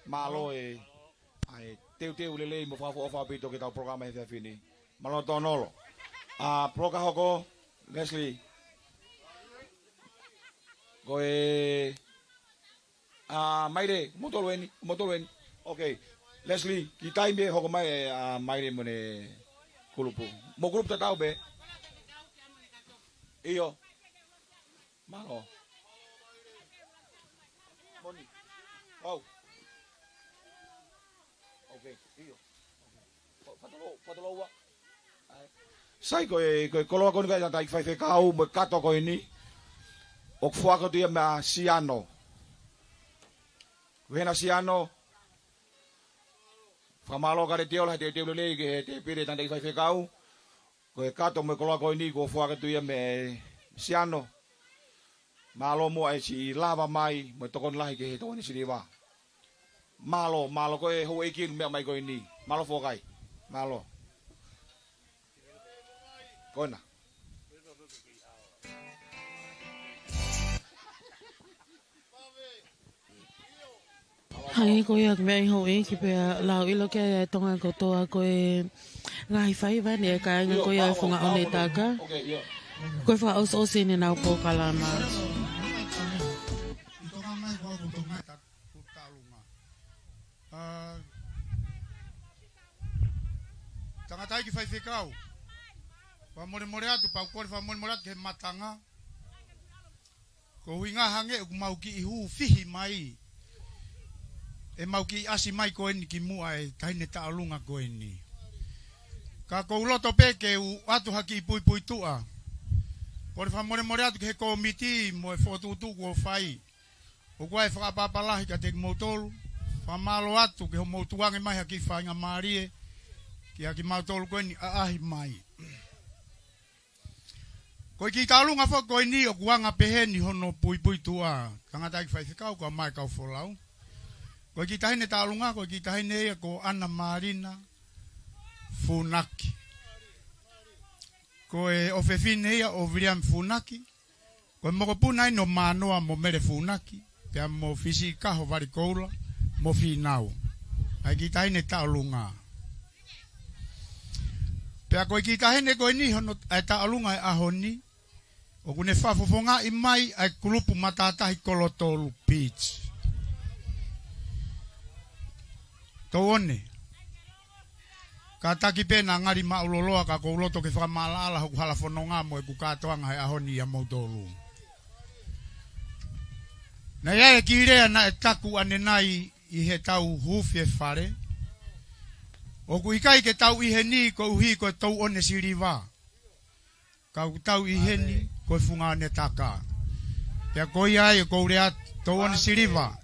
Mālō e, ʻa e teuteu lelei mo fakaʻofoʻofa ʻaupito ki heʻetau polokalama he efiafi ni. Mālō Tonolo. ʻA, polokalama hoko, Leslie. Ko e, ʻa, Maile, motolu eni, motolu eni. Ok. Leslie, kiʻi taimi ʻe hoko mai, ʻa, Maile mo ʻene kulupu. Mo kulupu tatau pē. ʻIo. Mālō. Moni. Au. Ok, ʻio. Fa-, fatolo, fatolo ua. Sai, ko e, ko e koloa ko eni ʻa e tangataʻeiki faifekau mo e kato ko eni. ʻOku foaki atu ia meia Siano. Ko hena Siano. Fakamālō Kaleti Ola he teuteu lelei ki he tēpile tangataʻeiki faifekau. Ko e kato mo e koloa ko eni kuo foaki atu ia meia Siano. Mālō muʻa e siʻi lava mai mo e tokoni lahi ki he tokoni siliva. Mālō, mālō ko e houʻeiki ʻoku meʻa mai ko eni. Mālō foki. Mālō. Ko ena. Hangē ko ia ʻoku meʻa ʻi houʻeiki pea lau ʻilo ki ai ʻa e Tonga kotoa ko e ngaahi faiva ni ʻa e kāinga ko ia ʻo e Funga ʻOne Taka. Ko e fakaʻosiʻosi eni ʻenau polokalama. ʻA, tangataʻeiki faifekau. Fakamolemole atu, pea u kole fakamolemole atu ki he matanga. Ko e ʻuhinga hangē ʻoku mau kiʻi hū fihi mai. ʻEmau kiʻi ʻasi mai ko eni ki muʻa e taʻahine taʻolunga ko eni. Ka ʻoku ou loto pē ke u ʻoatu ha kiʻi puipuituʻa. Kole fakamolemole atu ki he kōmiti mo e fokotuʻutuʻu kuo fai. ʻOku ʻi ai e fakaʻapaʻapa lahi kiate kimoutolu. Fakamālō atu ki hoʻomou tukuange mai ha kiʻi faingamālie. Kia kimautolu ko eni ʻaʻahi mai. Ko e kiʻi taʻolunga foki ko eni ʻoku anga peheni hono puipuituʻa, tangataʻeiki faifekau kae ʻumaʻā e kau folau. Ko e kiʻi taʻahine taʻolunga, ko e kiʻi taʻahine ia ko ʻAna Mālina Funaki. Ko e ʻofefine ia ʻo Viliami Funaki. Ko e mokopuna eni ʻo Mānoa mo Mele Funaki. Pea mo Fisikaho Valikoula, mo Fīnau. ʻA e kiʻi taʻahine taʻolunga. Pea ko e kiʻi taʻahine ko eni hono, ʻa e taʻolunga e ʻaho ni. ʻOku ne fakafofongaʻi mai ʻa e kulupu matātahi Kolotolu Beach. Touone. Kātaki pē naʻa ngali maʻuloloa ka ʻoku ou loto ke fakamaʻalaʻala hoku hala fononga mo ʻeku kātoanga he ʻaho ni ʻia moutolu. Naʻe ʻi ai e kiʻi lea naʻe taku ʻanenai ʻi heʻetau huufi e fale. ʻOku ʻikai ke tau ʻi heni koeʻuhi ko e touʻone siliva. Ka ʻoku tau ʻi heni ko e Funga ʻOne Taka. Pea ko ia ai ʻoku ou lea atu, touʻone siliva.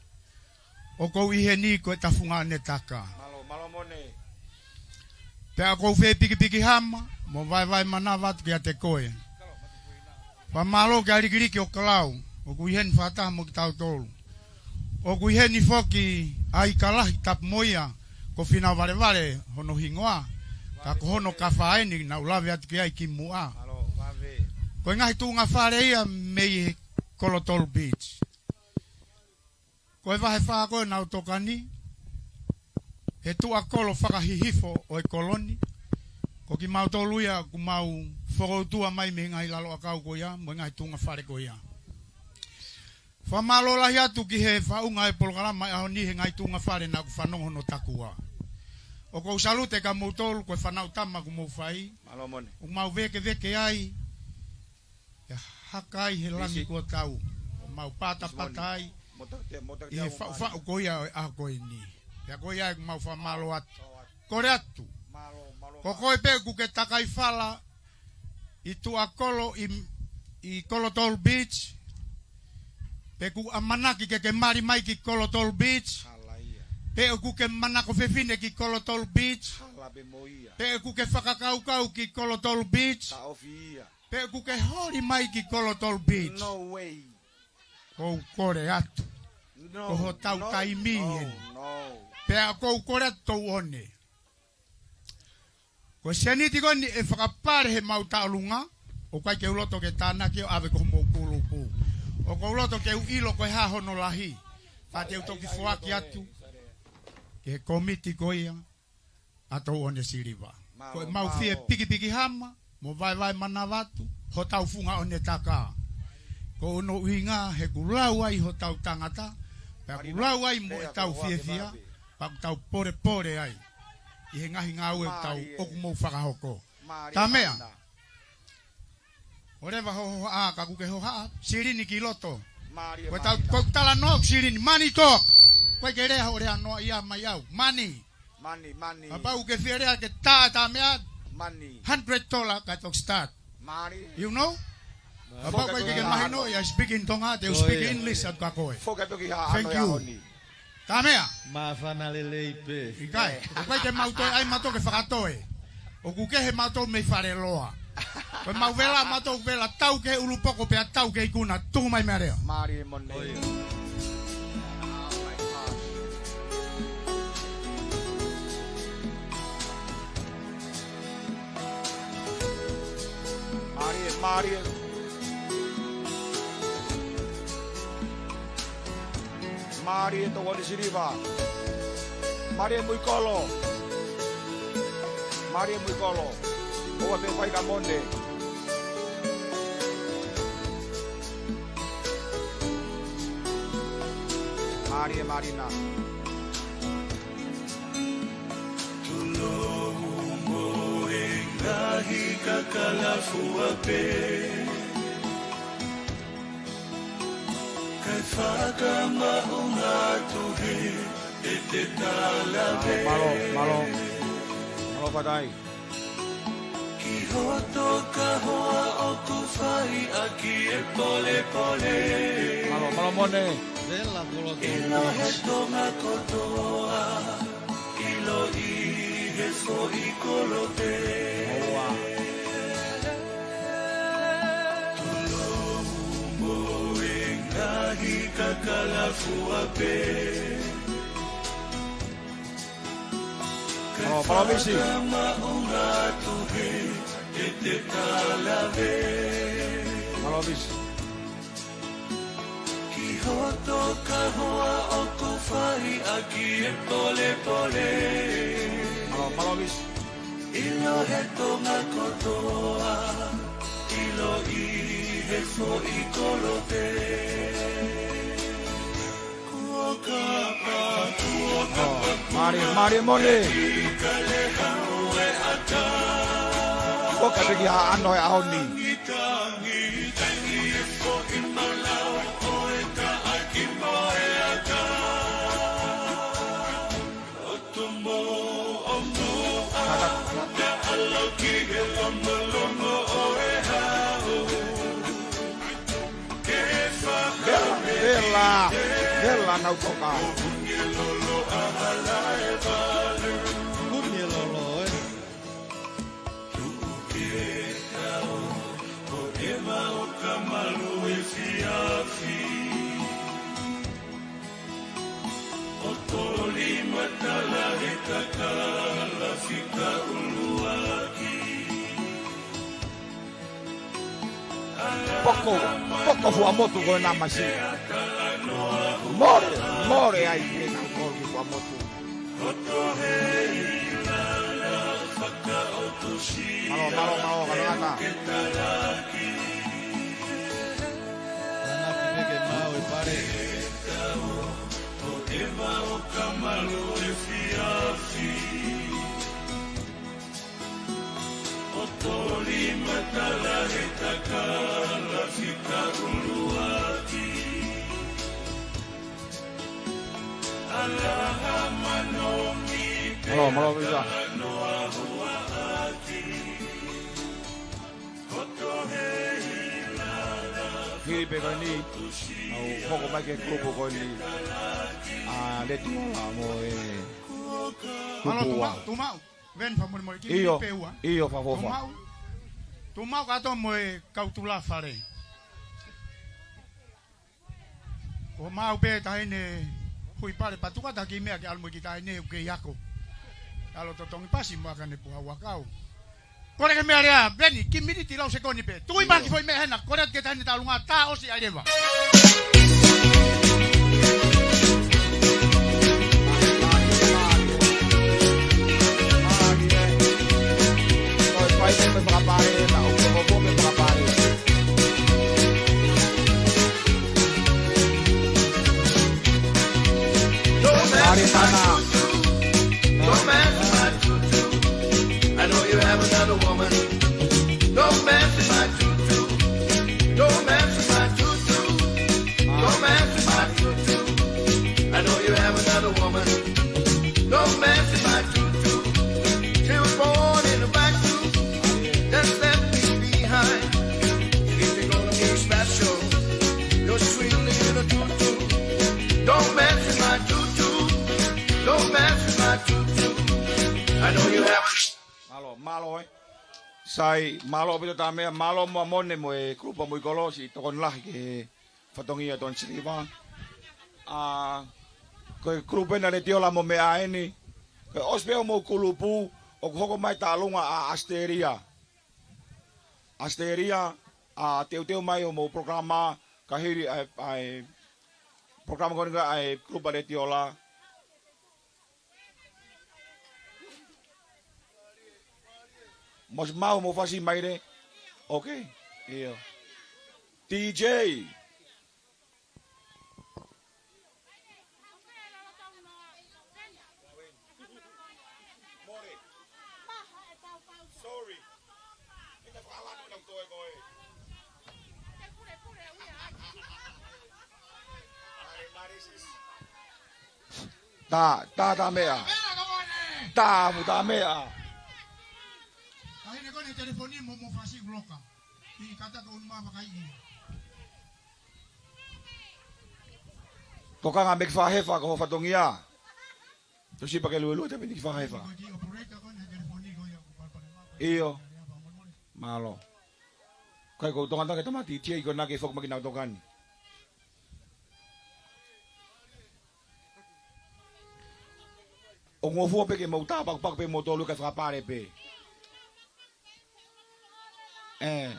ʻOku ou ʻi heni ko ʻeta Funga ʻOne Taka. Mālō, mālō Mone. Pea ʻoku ou fepikipiki hama, mo vaevae manava atu kiate koe. Fakamālō ki he ʻAlikiliki ʻo Kalau, ʻoku ʻi heni fakataha mo kitautolu. ʻOku ʻi heni foki ʻa e kalahi tapu mo ia, ko Fīnau Valevale hono hingoa, ka ko hono kafa eni naʻa ku lave atu ki ai kimuʻa. Ko e ngaahi tuʻunga fale ia mei he Kolotolu Beach. Ko e vahe fā ko ē naʻa ku toka ni, he tuʻa kolo fakahihifo ʻo e kolo ni, ko kimautolu ia ʻoku mau fokoutua mai mei he ngaahi lalo ʻakau ko ia, mo e ngaahi tuʻunga fale ko ia. Fakamālō lahi atu ki he faʻunga e polokalama e ʻaho ni he ngaahi tuʻunga fale naʻa ku fanongo hono takua. ʻOku ou salute kia moutolu ko e fanauʻi tama ʻoku mou fai. Mālō Mone. ʻOku mau vēkeveke ai. ʻE haka ai he langi kuo tau. ʻOku mau patapata ai. ʻI he faʻufaʻu ko ia ʻo e ʻaho ko eni. Pea ko ia ʻoku mau fakamālō atu. Kole atu. Ko koe pē ʻoku ke takai fala ʻi tuʻa kolo ʻi, ʻi Kolotolu Beach. Pe ʻoku ʻamanaki ke ke mali mai ki Kolotolu Beach. Pe ʻoku ke manako fefine ki Kolotolu Beach. Pe ʻoku ke fakakaukau ki Kolotolu Beach. Pe ʻoku ke holi mai ki Kolotolu Beach. Ko u kole atu. Ko hotau taimi eni. Pea ko u kole atu touʻone. Ko e sēniti ko eni ʻe fakapale he mau taʻolunga, ʻoku ʻikai ke u loto ke tānaki ʻo ʻave ki homou kulupu. ʻOku ou loto ke u ʻilo ko e hā hono lahi. Pea te u toki foaki atu. ki he kōmiti ko ia ʻa Touʻonesiliva. Mālō, mālō. Ko ʻemau fie pikipiki hama, mo vaevae manavatu, hotau funga ʻo ne taka. Ko hono ʻuhinga he kuo lau ai hotau tangata, pea kuo lau ai mo ʻetau fiefia, pea kuo tau polepole ai ʻi he ngaahi ngāue ʻoku tau ʻoku mou fakahoko. Ka meʻa. ʻOleva hoʻo hohaʻa, ka ʻoku ke hohaʻa silini ki loto. Ko ʻetau, ko ʻeku talanoa ʻoku silini, money talk. ʻOku ʻikai ke lea hoʻo lea noa ia mai au. Money. Money, money. Kapau ʻoku ke fie lea ke tā tā meʻa. Money. Hundred dollar ka toki start. Money. You know? Kapau ʻoku ʻikai ke mahino ia, I speak in Tonga, te u speak English atu kia koe. Thank you. Tā meʻa. Māfana lelei pē. ʻIkai, ʻoku ʻikai ke mau toe ai mātou ke fakatoe. ʻOku kehe mātou mei Faleloa. Ko ʻemau vela mātou vela tau ki he ʻulupoko pea tau ki he ikuna. Tuku mai meʻa lea. Mālie Mone. Mālie, mālie. Mālie Touʻonesiliva. Mālie Muikolo. Mālie Muikolo. ʻOua te fai ka mone. Mālie Malina. Tulou mo e ngaahi kakala fua pē. Kae fakamaʻunga atu he ʻete talave. Mālō, mālō. Mālō, Fatai. Ki hoto kahoa ʻoku fai ʻaki e polepole. Mālō, mālō Mone. Vela kolote. ʻIlo he Tonga kotoa. ʻIlo ʻi he foʻi kolote. Tulou mo e ngaahi kakala fua pē. Mālō, mālō Visi. Kae fakamaʻunga atu he ʻete talave. Mālō Visi. Ki hoto kahoa ʻoku fai ʻaki e polepole. Mālō, mālō Visi. ʻIlo he Tonga kotoa, ʻilo ʻi he foʻi kolote. Kuo kapa, kuo kapa. Mālie, mālie Mone. Kuo kapa ki ha ʻano he ʻaho ni. Vela, vela, vela nau toka. Kumi e lolo, ē. Poko, poko fua motu ko e namasi. Mole, mole ai pē na ko fua motu. Mālō, mālō, mālō, kātaki. Kātaki pē ke maʻu e pale. Mālō, mālō, Visa. Hili pē ko eni, ʻoku hoko mai ki he kulupu ko eni. ʻA, Letiō la mo e mālō, kulupu ua. Tuʻumaʻu, tuʻumaʻu. Veni fakamolemole, kiʻi ʻio, miniti pē ua. ʻIo, fakafoʻofa. Tuʻumaʻu, tuʻumaʻu kātoa mo e kau tulafale. Ko maʻu pē taʻahine Huipale Patuka, taki meʻa ke ʻalu mo e kiʻi taʻahine ʻoku kei ako. ʻAlu totongi pasi mo ʻakane puha ua kau. Kole ke meʻa lea, Veni, kiʻi miniti lau sekoni pē. Tuʻu mai ki he foʻi meʻa hena, kole ke taʻahine taʻalunga, tā ʻosi ʻa e leva. Don't mess with my tutu. I know you have another woman. Don't mess with my tutu. Don't mess with my tutu. Don't mess with my tutu. I know you have another woman. Don't mess with my tutu. She was born in the back room. Just left me behind. If you're gonna be special, you're sweet little tutu. Don't mess with my tutu. Don't mess with my tutu. I know you have. Mālō, mālō ē. Sai, mālō ʻaupito Tamea, mālō muʻa Mone mo e kulupu Muikolo, siʻi tokoni lahi ki he fatongia Don Siliva. ʻA, ko e kulupu ena Letiola mo meʻa eni. Ko e ʻosi pē hoʻomou kulupu, ʻoku hoko mai tālunga ʻa ʻAositelēlia. ʻAositelēlia, ʻa, teuteu mai hoʻomou polokalama, ka hili ʻa e, ʻa e polokalama ko eni ʻa e kulupu Letiola. Mos mau mo fasi mai le. Ok. ʻIo. D J. Sorry. Tā, tā, tā meʻa. Tā, mu tā meʻa. Ka hine ko eni telefoni mo, mo fasi uloka. I kata ko unu mā vakai ia. Tokanga meki fahefa ko ho fatongia. Tosi pake luelue te peni ki fahefa. Ko e kiʻi operator ko eni telefoni ko ia ko palapale mā. ʻIo. Mālō. Kai ko tonga tange tamati tia i ko nake foki maki nau tokani. ʻO ngofua pē ke mau tāpakupaku pē mo tolu ka fakapale pē. ʻE.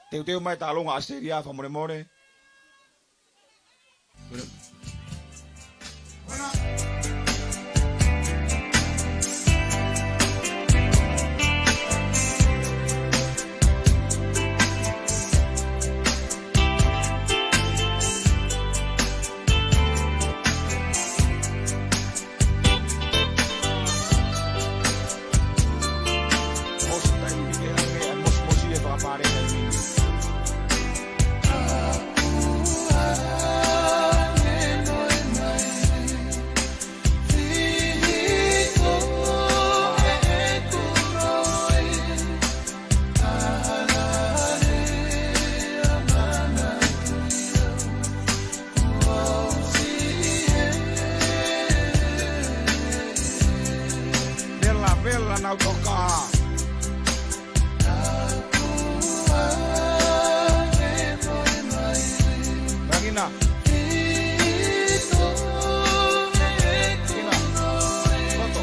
Teuteu mai tālunga ʻAositelēlia fakamolemole. Vela, vela, nau toka. Vangina. Vangina. Koto.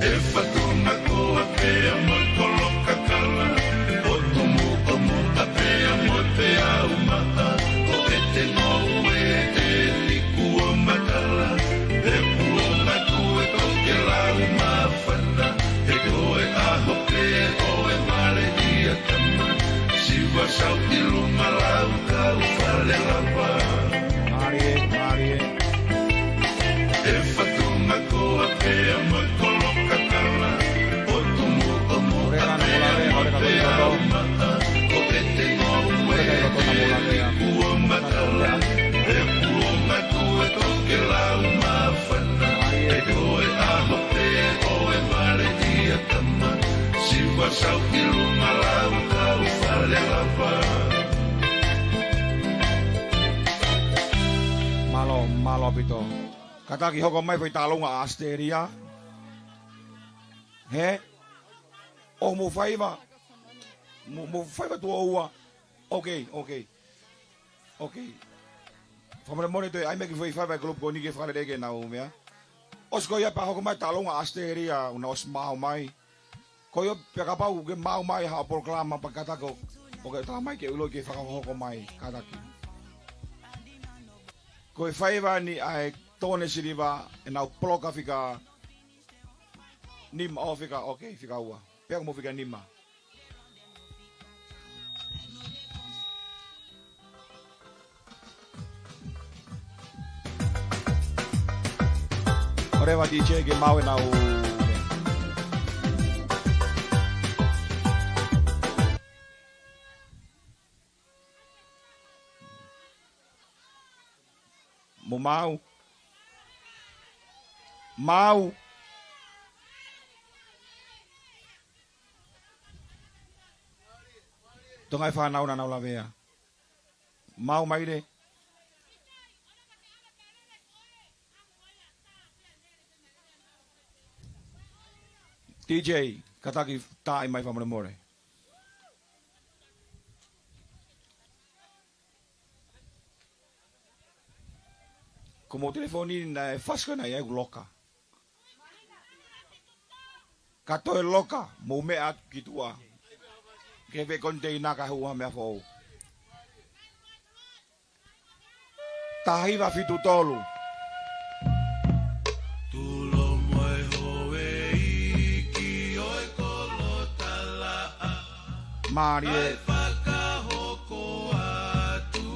ʻE Fatunga Koa pea mo e Kolo Kakala, ʻo Tumuʻomuʻa pea mo Peaumaʻa, ʻo ʻEte Ngoue ʻe Likuomatala, ʻe Puongatue Tokelau Māfana, he ko e ʻaho pē ʻo e vale ʻia tama, siva sau ʻi lunga lau kau fale lava. Mālie, mālie. ʻE Fatunga Koa pea mo e Kolo Kakala, ʻo Tumuʻomuʻa pea mo Peaumaʻa, ʻo ʻEte Ngoue ʻe Likuomatala, ʻe Puongatue Tokelau Māfana, he ko e ʻaho pē ʻo e vale ʻia tama, siva sau ʻi lunga lau kau fale lava. Mālō, mālō ʻaupito. Kātaki hoko mai foʻi talonga ʻAositelēlia. Hē? ʻO mou faiva. Mou, mou faiva tuʻo ua. Ok, ok. Ok. Fakamolemole toe ʻai mai e kiʻi foʻi faiva e kulupu ko eni ke fakalelei ke nau meʻa. ʻOsi ko ia pea hoko mai talonga ʻAositelēlia, ʻoua naʻa ʻosi maʻu mai. Ko ia pea kapau ʻoku ke maʻu mai haʻo polokalama pea kātaki ʻo ke tala mai ke u ʻiloʻi ke fakahoko mai kātaki. Ko e faiva ni ʻa e tokoni siliva ʻenau poloka fika nima ʻo fika, ok, fika ua. Pea ko mo fika nima. ʻOua leva D J ke maʻu ʻenau. Mo maʻu. Maʻu. Tonga e fānau naʻa nau lavea. Maʻu mai le. D J, kātaki tā ʻai mai fakamolemole. Ko mo telefoni naʻe fasi ko ena ia ʻeku loka. Ka toe loka, mou meʻa ki tuʻa. Ke fai konteina ka hū ha meʻa foʻou. Taha hiva fitu tolu. Tulo mo e houʻeiki ʻo e kolo talaʻa. Mālie. ʻAi fakahoko atu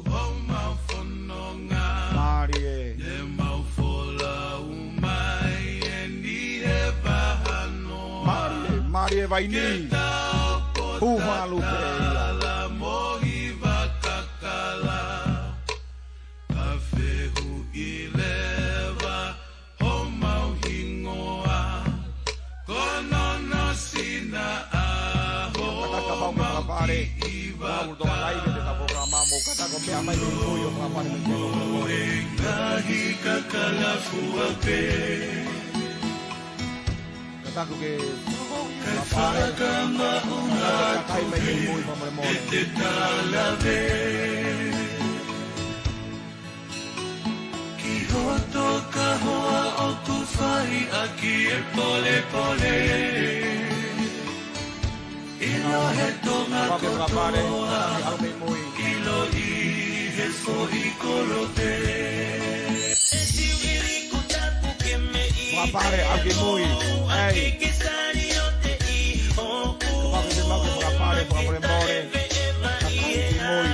homau fononga. Mālie. Te mau folau mai eni he vahanoa. Mālie, mālie Vaini. Ke tau Hū falu pē ia. Kotala mo hiva kakala. ʻA fehuʻi leva homau hingoa. Ko Nonosina ʻa homau kiʻi vaka. Mau tō live ʻi he polokalama mo kātaki ʻo meʻa mai ki mui ʻo fakapale mo e ngaahi kakala fua pē. Kātaki ke fakapale. Kātaki mai ki mui fakamolemole. ʻE te talave. Ki hoto kahoa ʻoku fai ʻaki e polepole. ʻIlo he Tonga kotoa. ʻIlo ʻi he foʻi kolope. Fakapale ʻaki mui. ʻEi. Kapau ke mau ke fakapale, fakamolemole. Kakai ki mui.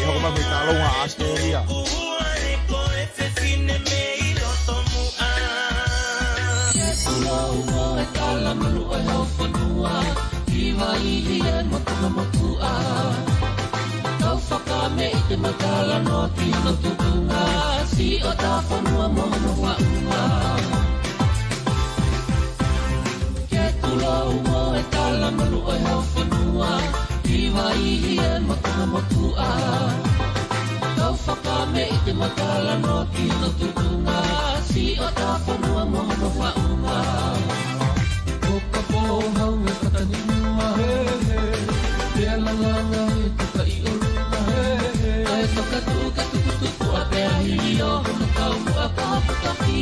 Hoko mai mei Talonga, ʻAositelēlia. Ke tulo mo e talamalu ʻo e fonua, ki Vaihi e motuʻa motuʻa. Kau fakameʻite mo e talanoa ki hono tuʻunga, siʻotau fonua mo hono faʻunga. Ke tulo mo e talamalu ʻo e fonua, ki Vaihi e motuʻa motuʻa. Kau fakameʻite mo e talanoa ki hono tuʻunga, siʻotau fonua mo hono faʻunga. Ko ka pohau e katanima he he, pea langa he tukaʻi ʻolunga he he. ʻA e fakatuʻu ka tukutuku a pea hili ʻo hono kau muʻa ka hopu taki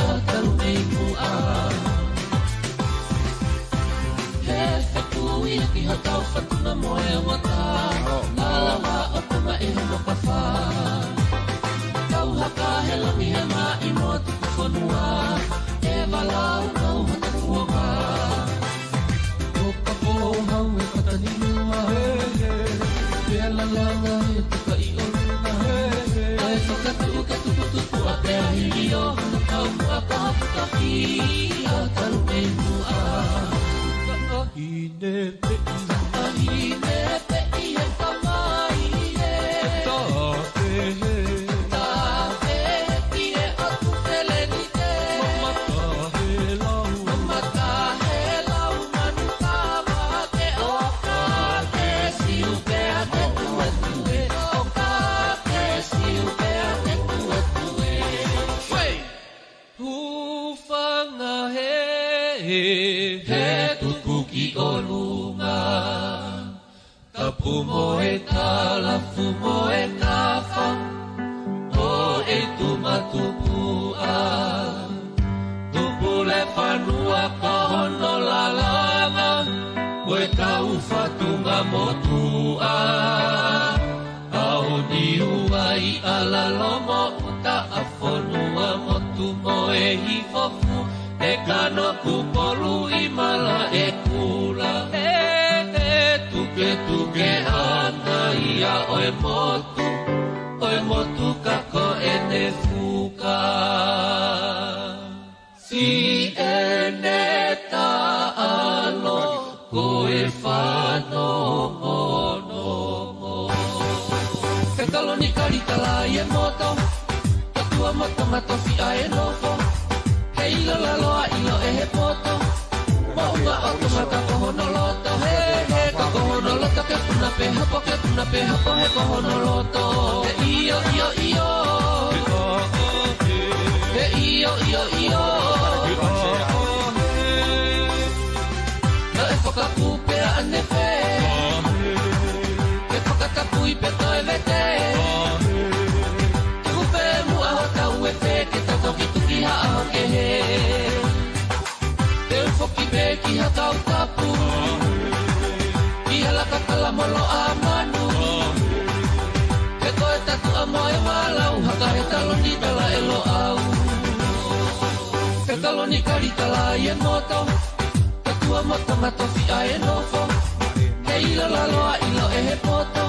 a talu mei muʻa. He fekui ki hotau fatunga mo e uata. Mālō. Lalawa ʻo Tonga ʻe hono kafa. Kau haka he langi he maʻi mo tuku fonua. E valau kau hata kuonga. Ko ka pohau e katanima he he. Pea langa he tukaʻi ʻolunga he he. ʻA e fakatuʻu ka tukutuku a pea hili ʻo hono kau muʻa ka hopu taki a talu mei muʻa. Taʻahine peʻi. Taʻahine peʻi he tamai he. Taʻe he. Taʻe he ki he ʻotu felenite. Mamata he lau. Mamata he lau manu kava ke ʻoka ke siu pea ke tuetue. ʻOka ke siu pea ke tuetue. Hūfanga he, he tuku ki ʻolunga. Tapu mo e talafu mo e kafa ʻo e tumatupuʻa. Tupule fanua ko hono lalanga, ko e kau fatunga motuʻa. ʻAo Niua, ʻAlalo mo ʻUta, ʻa fonua motu mo e hifo fu, e kano Kupolu ʻi Malaʻekula. He, he tuketuke ʻana ia ʻo e motu, ʻo e motu ka ko ʻene fuka. Siʻene taʻalo ko e fanongonongo. Fekaloni kalitala ʻi e moto, Katua mo Tonga tofiʻa e nofo. He ʻilo lalo ʻa ʻilo ʻe he poto. Moʻunga ʻo Tonga ka ko hono loto, he, he, ka ko hono loto ke puna pē hopo, ke puna pē hopo, he ko hono loto. He ʻio, ʻio, ʻio. He ʻio, ʻio, ʻio. Naʻe fakakū pea ʻanefē. Ke fakatapui pea toe vete. Tuku pē muʻa hotau efe ke tau toki tuki ha ʻaho kehe. Te u foki pē ki Hakautapu, ki Halakakala mo Loʻamanu. He ko e tatuʻa mo e valau, haka he taloni tala ʻe Loʻau. Fekaloni kalitala ʻi e moto, Katua mo Tonga tofiʻa e nofo. He ʻilo lalo ʻa ʻilo ʻe he poto.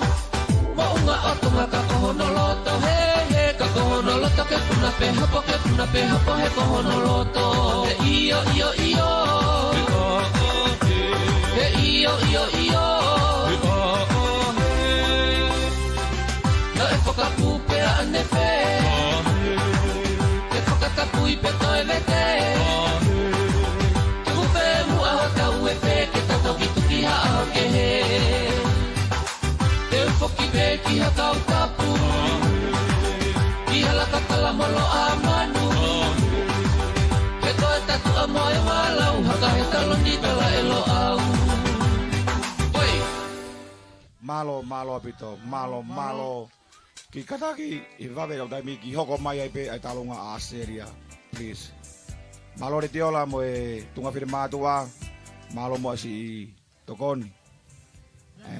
Moʻunga ʻo Tonga ka ko hono loto, he, he, ka ko hono loto ke puna pē hopo, ke puna pē hopo, he ko hono loto. He ʻio, ʻio, ʻio. He ʻio, ʻio, ʻio. Naʻe fakakū pea ʻanefē. Ke fakatapui pea toe vete. Tuku pē muʻa hotau efe ke tau toki tuki ha ʻaho kehe. Te u foki pē ki Hakautapu, ki Halakakala mo Loʻamanu. He ko e tatuʻa mo e valau, haka he taloni tala ʻe Loʻau. Oi! Mālō, mālō ʻaupito, mālō, mālō. Kiʻi kātaki ʻi he vave ʻetau taimi ke hoko mai ai pē ʻa e Talonga ʻAositelēlia, please. Mālō Letiola mo e tuʻunga finemātuʻa, mālō mo e siʻi tokoni. ʻE.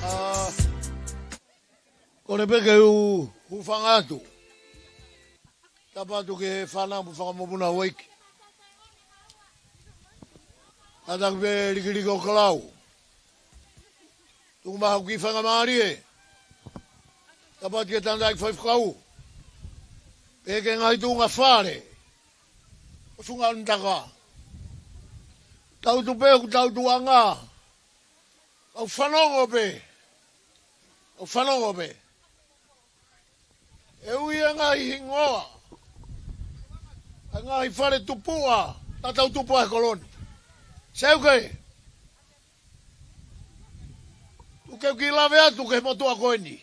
ʻA, kole pē ke u hūfanga atu. Tapu atu ki he fānau mo e fanga mokopuna ʻo e ʻEiki. Kātaki pē Likiliki ʻo Kalau. Tuku mai haʻaku kiʻi faingamālie. Tapu atu ki he tangataʻeiki faifekau. Pehē ki he ngaahi tuʻunga fale ʻo e funga ʻo Nitaka. Tau tuʻu pē ʻoku tau tuʻanga. Kau fanongo pē. Kau fanongo pē. ʻE ui e ngaahi hingoa ʻa e ngaahi fale tupuʻa naʻa tau tupu ai he kolo ni. Seuke. Tuku ke u kiʻi lave atu ki he motuʻa ko eni.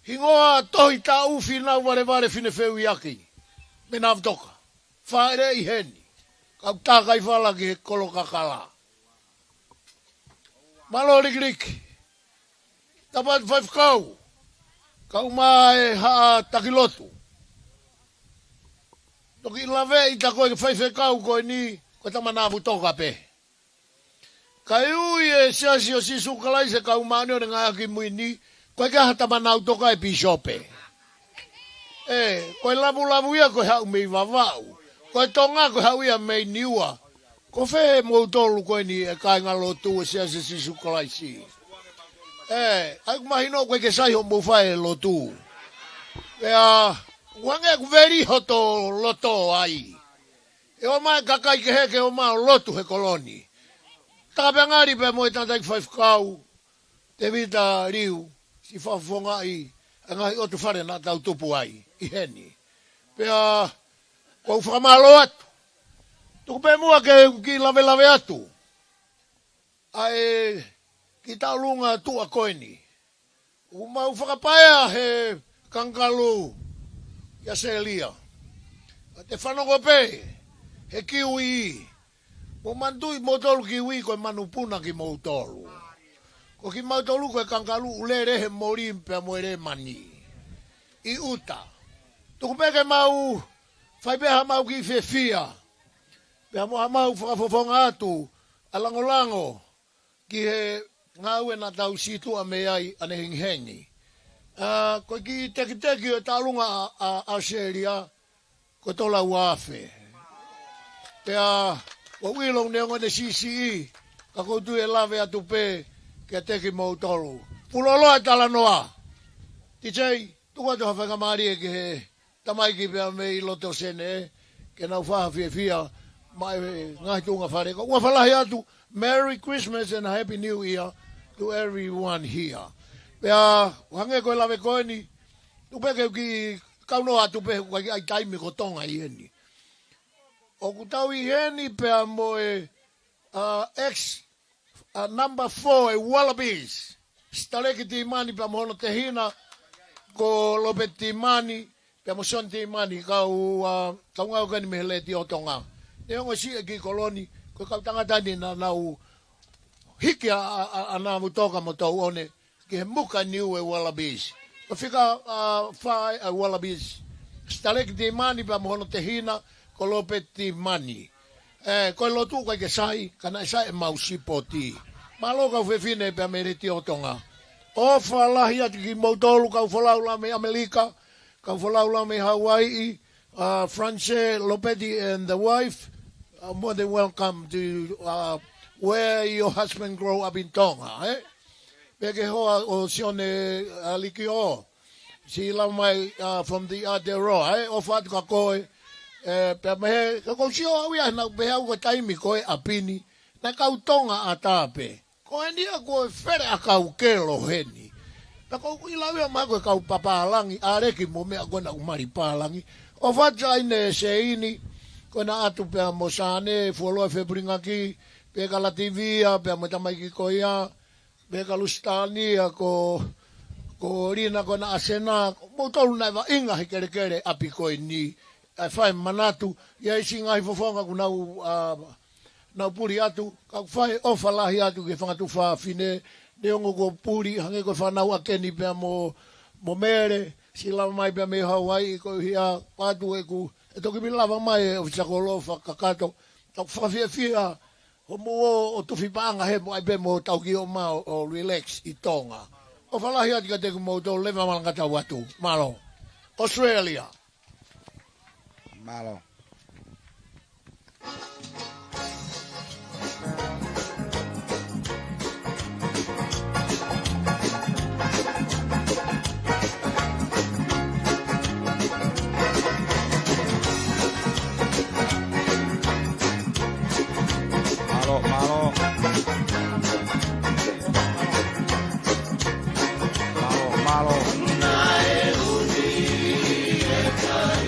Hingoa Tohi Taʻu Fīnau Valevale Fine Feuiaki mei Navutoka. Fāʻeleʻi heni. Kau tā kaifala ki he kolo kakala. Mālō Likiliki. Tapu atu faifekau. Kau mai e haʻa taki lotu. Toki laveʻi ʻe koe ki he faifekau ko eni, ko e tama Navutoka pē. Kae ui e Siasi ʻo Sīsū Kalaisi ʻo e Kau Māʻoniʻoni ʻi he Ngaahi ʻAho Kimui Ni, ko e ʻikai ha tama Navutoka e pīsope. ʻE, ko e Lavulavu ia ko e haʻu mei Vavaʻu. Ko e Tonga ko e haʻu ia mei Niua. Ko fē moutolu ko eni e kāingalotu ʻo e Siasi ʻo Sīsū Kalaisi? ʻE, ʻai ʻoku mahino ʻoku ʻikai ke sai hoʻomou fai e lotu. Pea, ʻoku hangē ʻoku veli hoto loto ai. ʻE ō mai e kakai kehe ke ō mai ʻo lotu he kolo ni. Tāpeangali pea mo e tangataʻeiki faifekau, Tēvita Liu, siʻi fakafofongaʻi e ngaahi ʻotu fale naʻa tau tupu ai, ʻi heni. Pea, ʻoku ou fakamālō atu. Tuku pē muʻa ke u kiʻi lavelave atu ʻa e kiʻi taʻolunga tuʻa ko eni. ʻOku mau fakapaea he kangalū ʻia Selia. Ka te fanongo pē he kiui. Mou manatuʻi moutolu kiui ko e manupuna kimoutolu. Ko kimautolu ko e kangalū ʻoku lele he moli pea mo e lēmani ʻi ʻuta. Tuku pē ke mau fai pē haʻamau kiʻi fiefia. Pea mo haʻamau fakafofonga atu ʻa e langolango ki he ngāue naʻa tau situʻa mei ai ʻanehengihengi. ʻA, ko e kiʻi tekiteki ʻo e taʻolunga ʻa, ʻa, ʻa Selia, ko e tola ua afe. Pea, ʻoku ou ʻilo ʻoku ne ongo ʻene siʻisiʻi, ka ʻoku ou tui ʻe lave atu pē kiate kimoutolu. Fuoloa e talanoa. T J, tuku atu ha faingamālie ki he tamaiki pea mei loto Sene, ke nau fai ha fiefia maʻa e ngaahi tuʻunga fale. Ka ʻoku ou ʻofa lahi atu, Merry Christmas and Happy New Year to everyone here. Pea, ʻo hangē ko e lave ko eni, tuku pē ke u kiʻi kaunoa atu pē, ʻoku ʻikai ʻi ai taimi ko Tonga ʻi heni. ʻOku tau ʻi heni pea mo e, uh, ex ʻa number four e Wallabies. Sitaleki Tīmani pea mo hono tehina ko Lopeti Tīmani, pea mo Sione Tīmani, kau, ʻa, kau ngāue ko eni mei he Letiō Tonga. Neongo siʻi e kiʻi kolo ni, ko e kau tangata ni naʻa nau hiki ʻa, ʻa, ʻa, ʻa Navutoka mo Touʻone, ki he muka niu e Wallabies. Ko e fika, ʻa, fā e Wallabies. Sitaleki Tīmani pea mo hono tehina ko Lopeti Tīmani. ʻE, ko e lotu ʻoku ʻikai ke sai, ka naʻe sai ʻemau sipoti. Mālō kau fefine pea mei Letiō Tonga. ʻOfa lahi atu kimoutolu kau folau lau mei ʻAmelika, kau folau lau mei Hauaiʻi, uh, France, Lopeti and the wife, uh, more than welcome to, uh, where your husband grow up in Tonga, eh? Pea ki he hoa ʻo Sione, uh, Likio. Siʻi lava mai, uh, from the Aotearoa, eh? ʻOfa atu kia koe, eh, pea mei he, ka ʻoku ou sio au ia, naʻa ku pehē au ko e taimi ko ē ʻapi ni, naʻe kau Tonga ʻatā pē. Ko eni ia ko e fele ʻa kau kelo heni. Pea ʻoku ou ʻilo au ia mahalo ko e kau papālangi, ʻaleki mo e meʻa ko ē naʻa ku mali pālangi. ʻOfa atu kia ʻAine Seini, ko ena atu pea mo Sane, fuoloa e fepulingaki, pea kia Lativia, pea mo e tamaiki ko ia, pea kia Lusitania, ko, ko Lina, ko ena ʻa Sena, moutolu naʻe vaʻinga he kelekele ʻapi ko eni, ʻa e fai manatu, ʻi ai siʻi ngaahi fofonga ʻoku nau, ʻa, nau puli atu, ka ʻoku fai ʻofa lahi atu ki he fanga tuofāfine, neongo kuo puli, hangē ko e fānau ʻa Keni pea mo, mo Mele, siʻi lava mai pea mei Hauaiʻi, ko ia, patu ʻeku, ʻe toki pili lava mai e ʻofisa koloa fakakakato, ka ʻoku fakafiefia, Ko mou ō ʻo tufi paʻanga he mo ʻai pē mo tau ki ʻo ma ʻo, ʻo relax ʻi Tonga. ʻOfa lahi atu kiate kimoutolu, leva malanga tau atu. Mālō. Australia. Mālō. Mālō, mālō. Mālō, mālō.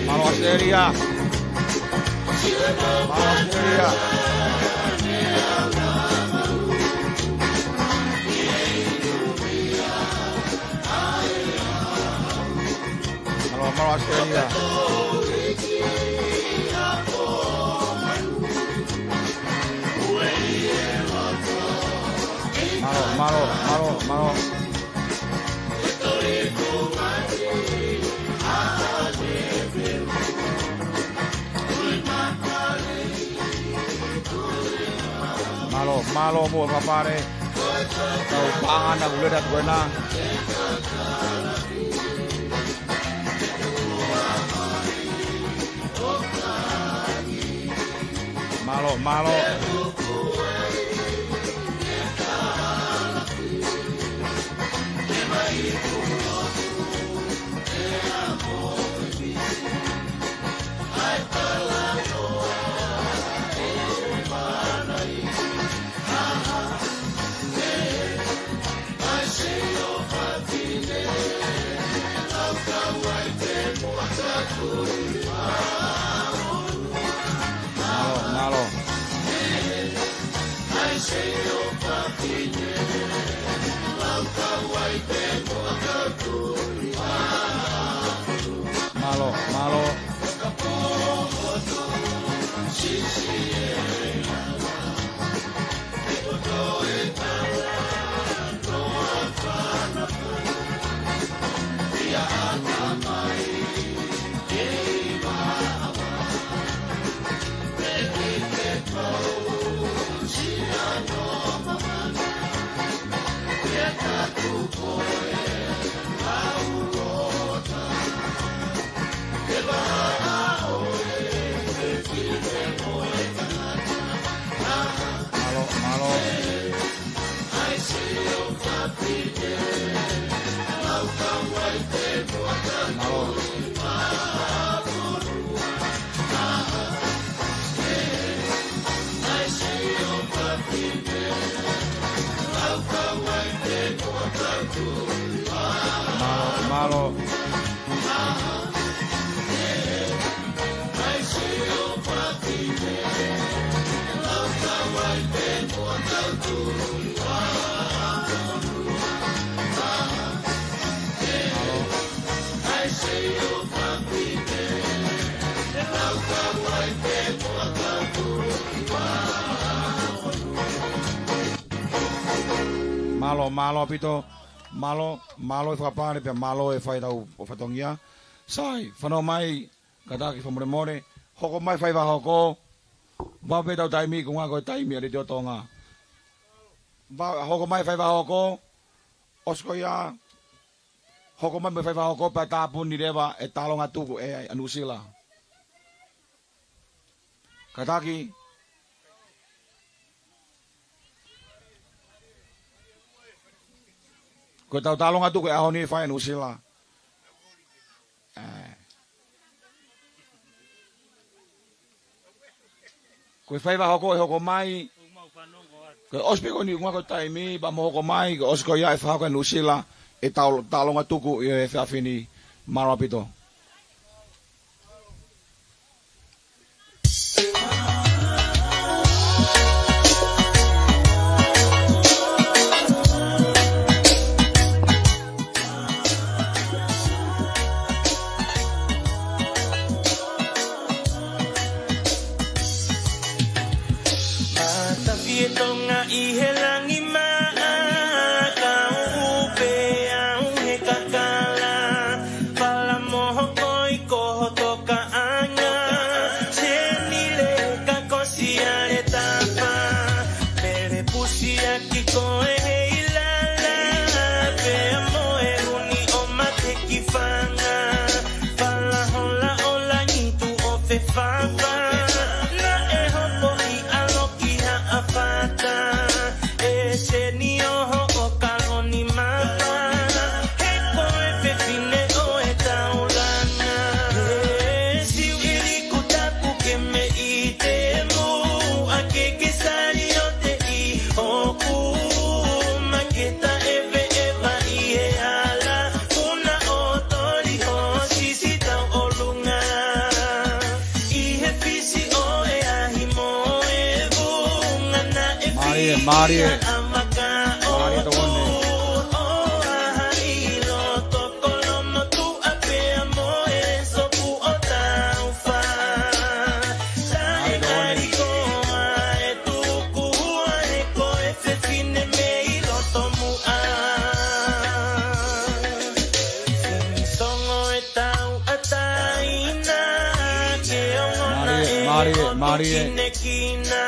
Mālō ʻAositelēlia. Mālō ʻAositelēlia. Mālō, mālō ʻAositelēlia. Mālō, mālō, mālō, mālō. Mālō, mālō muʻa e fakapale. Tau paʻanga ʻoku lele atu ko ena. Mālō, mālō. Mālō, mālō. Mālō, mālō. Mālō, mālō. Mālō. Mālō, mālō. Mālō, mālō ʻaupito. Mālō, mālō e fakapale pea mālō e fai tau ʻo fatongia. Sai, fanongo mai, kātaki fakamolemole. Hoko mai fai fakahoko. Vave pē tau taimi, ko e ʻuhinga ko e taimi ʻa e Letiō Tonga. Va-, hoko mai fai fakahoko. ʻOsi ko ia, hoko mai mo e fai fakahoko pea tāpuni leva e talonga tuku ʻe ʻa Nuʻusila. Kātaki. Ko ʻetau talonga tuku e ʻaho ni fai ʻa Nuʻusila. ʻE. Ko e fai fakahoko ʻe hoko mai. Ko e ʻosi pē ko eni ʻuhinga ko e taimi, pea mo hoko mai, ko e ʻosi ko ia ʻe fakahoko ʻe Nuʻusila e tau-, talonga tuku ʻi he efiafi ni. Mālō ʻaupito. Matafi e Tonga ʻi he langi maʻa, kau pē au he kakala, fala mo Mālie. Mālie, mālie, mālie. Kina,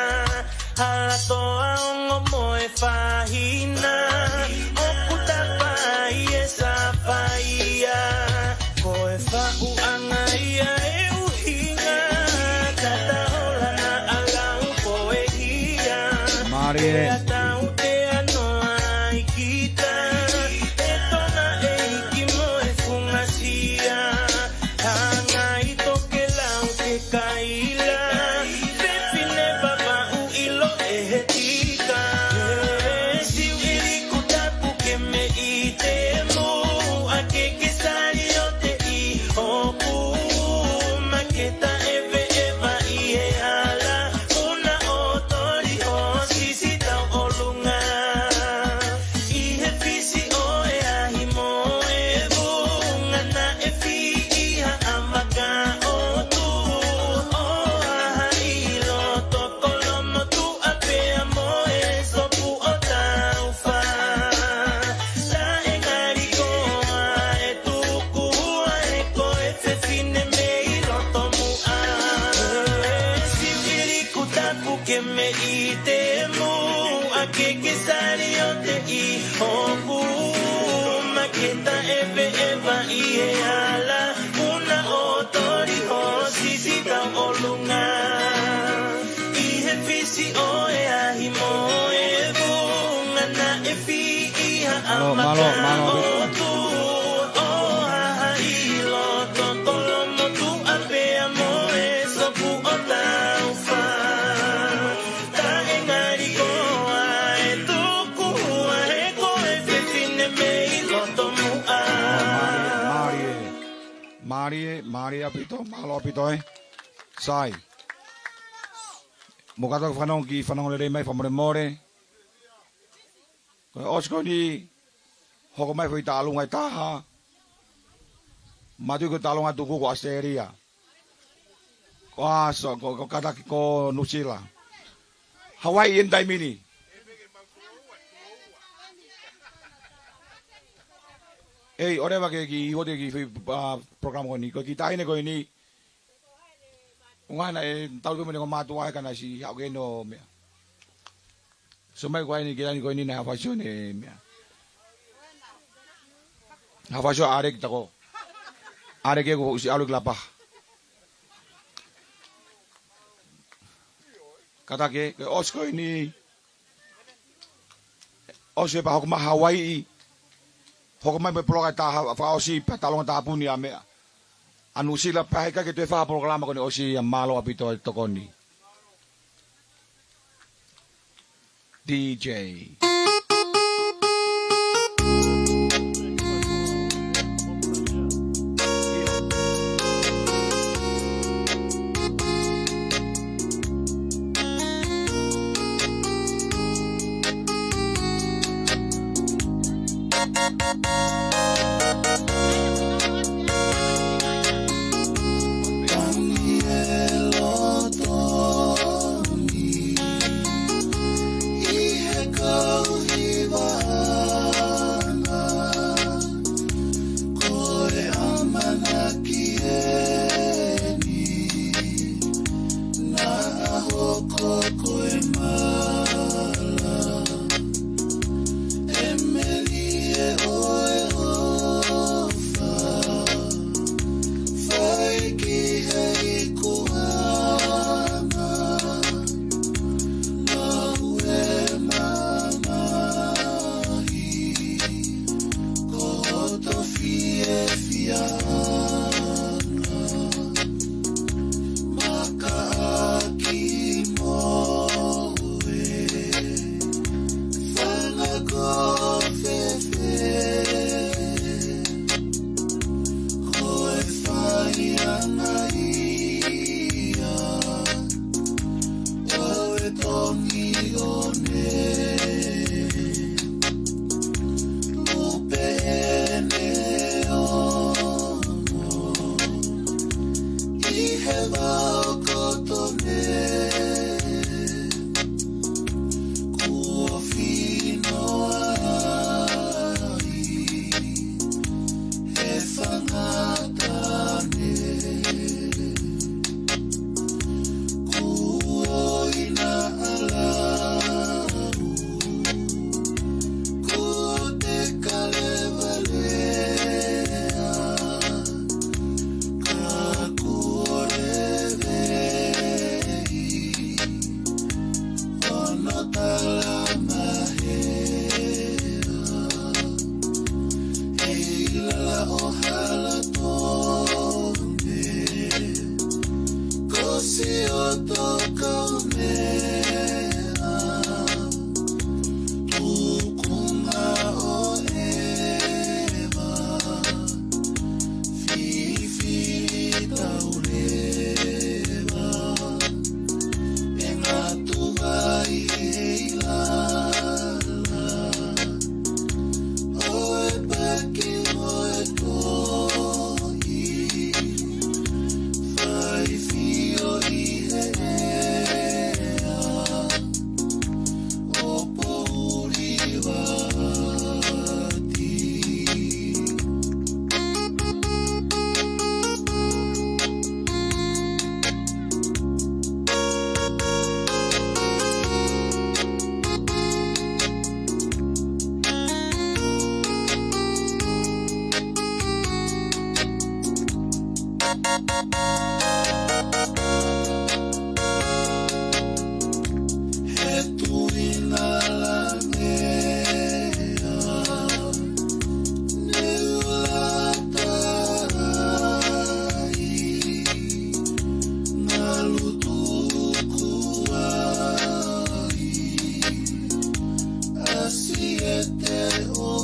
hala toa ongo mo e fahina, ʻoku tapa ai e sapaia. Ko e faʻu ʻanga ia e ʻuhinga, kata hola na alau ko e hia. Mālie. Pea tau te ano ai kita, e tona e iki mo e fungasia. Hanga i tokelau ke kaila, fefine Vavaʻu ʻilo ʻe he tika. Siu ʻi liku tapu ke me ʻi te mu, a ke ke sali o te i hoku, ma ke ta eve eva i e ala, una o tori ho sisi tau olunga. ʻI he fisi ʻo e ahi mo e vunga naʻe fiʻi ha ʻamaka ʻo tu, ʻo haha ʻi loto kolomotuʻa pea mo e sopu ʻo taufa. Taʻe ngali koa e tuku hua he ko e fefine mei loto muʻa. Siu ʻi liku tapu ke me ʻi te mu, a ke ke sali o te i hoku, ma ke ta eve eva i e ala, una o tori ho sisi tau olunga. ʻI he fisi ʻo e ahi mo e vunga naʻe fiʻi ha ʻamaka ʻo tu, ʻo haha ʻi loto kolomotuʻa pea mo e sopu ʻo taufa. Taʻe ngali koa e tuku hua he ko e fefine mei loto muʻa. Mālie, mālie, mālie ʻaupito, mālō ʻaupito ē. Sai. Mou kātaki fanongo ki fanongo lelei mai, fakamolemole. Ko e ʻosi ko eni, hoko mai foʻi taʻalunga ʻe taha. Mātuʻaki ko e taʻalunga tuku ko ʻAositelēlia. Ko ʻAso, ko, ko kātaki ko Nuʻusila. Hawaiʻi eni taimi ni. ʻEi, ʻoleva ke kiʻi ʻoatu e kiʻi foʻi, ah, program ko eni. Ko e kiʻi taʻahine ko eni. ʻUhinga naʻe tau tuʻu mai ʻene ko mātuʻa ʻa e kana si haʻu ke no meʻa. So mai ko eni ke ani ko eni naʻe hafasio ne meʻa. Hafasio ʻa ʻAleki tako. ʻAleki ʻoku ʻosi ʻalu ki Lapaha. Kātaki, ko e ʻosi ko eni. ʻOsi pea hoko mai Hawaiʻi. Hoko mai mo e polokalama ʻe taha fakaʻosi pea taʻalonga tāpuni ʻa meʻa. ʻA Nuʻusila pea heʻikai ke toe fai ha polokalama ko eni ʻosi ia, mālō ʻaupito e tokoni. D J. Tokau meʻa, tukunga ʻo ʻEva, fifili tauleva, ʻe ngatu vai ʻi lalo ʻo e paki mo e toʻi, fai fio ʻi he ʻea ʻo poʻuli vati. He tuʻi ngalangeʻa, neua taʻai, ngalu tuku ai, ʻasi e teofani,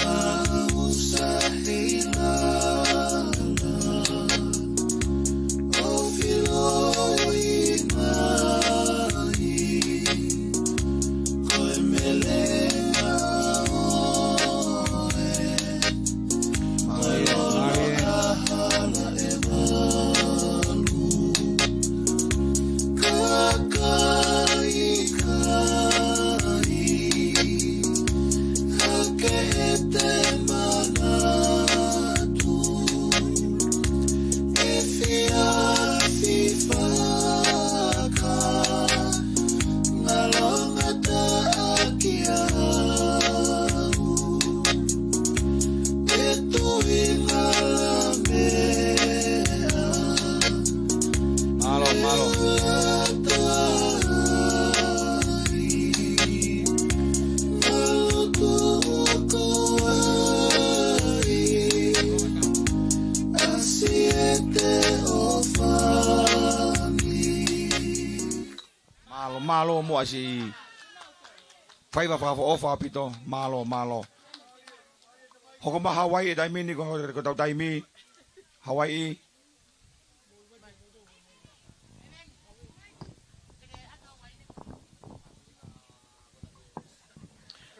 mau sa heilala, ʻo filo i mai, ko e melenga ʻoe, mai ʻo hala e valu, kakai kai, hake e te manatu, efiafi faka, ngalongataʻa ki au, e tuʻi ngalameʻa. Mālō, mālō. Mālō, mālō muʻa siʻi faiva fakaʻofoʻofa ʻaupito, mālō, mālō. Hoko mai Hawaiʻi he taimi ni, ko, ko ʻetau taimi Hawaiʻi.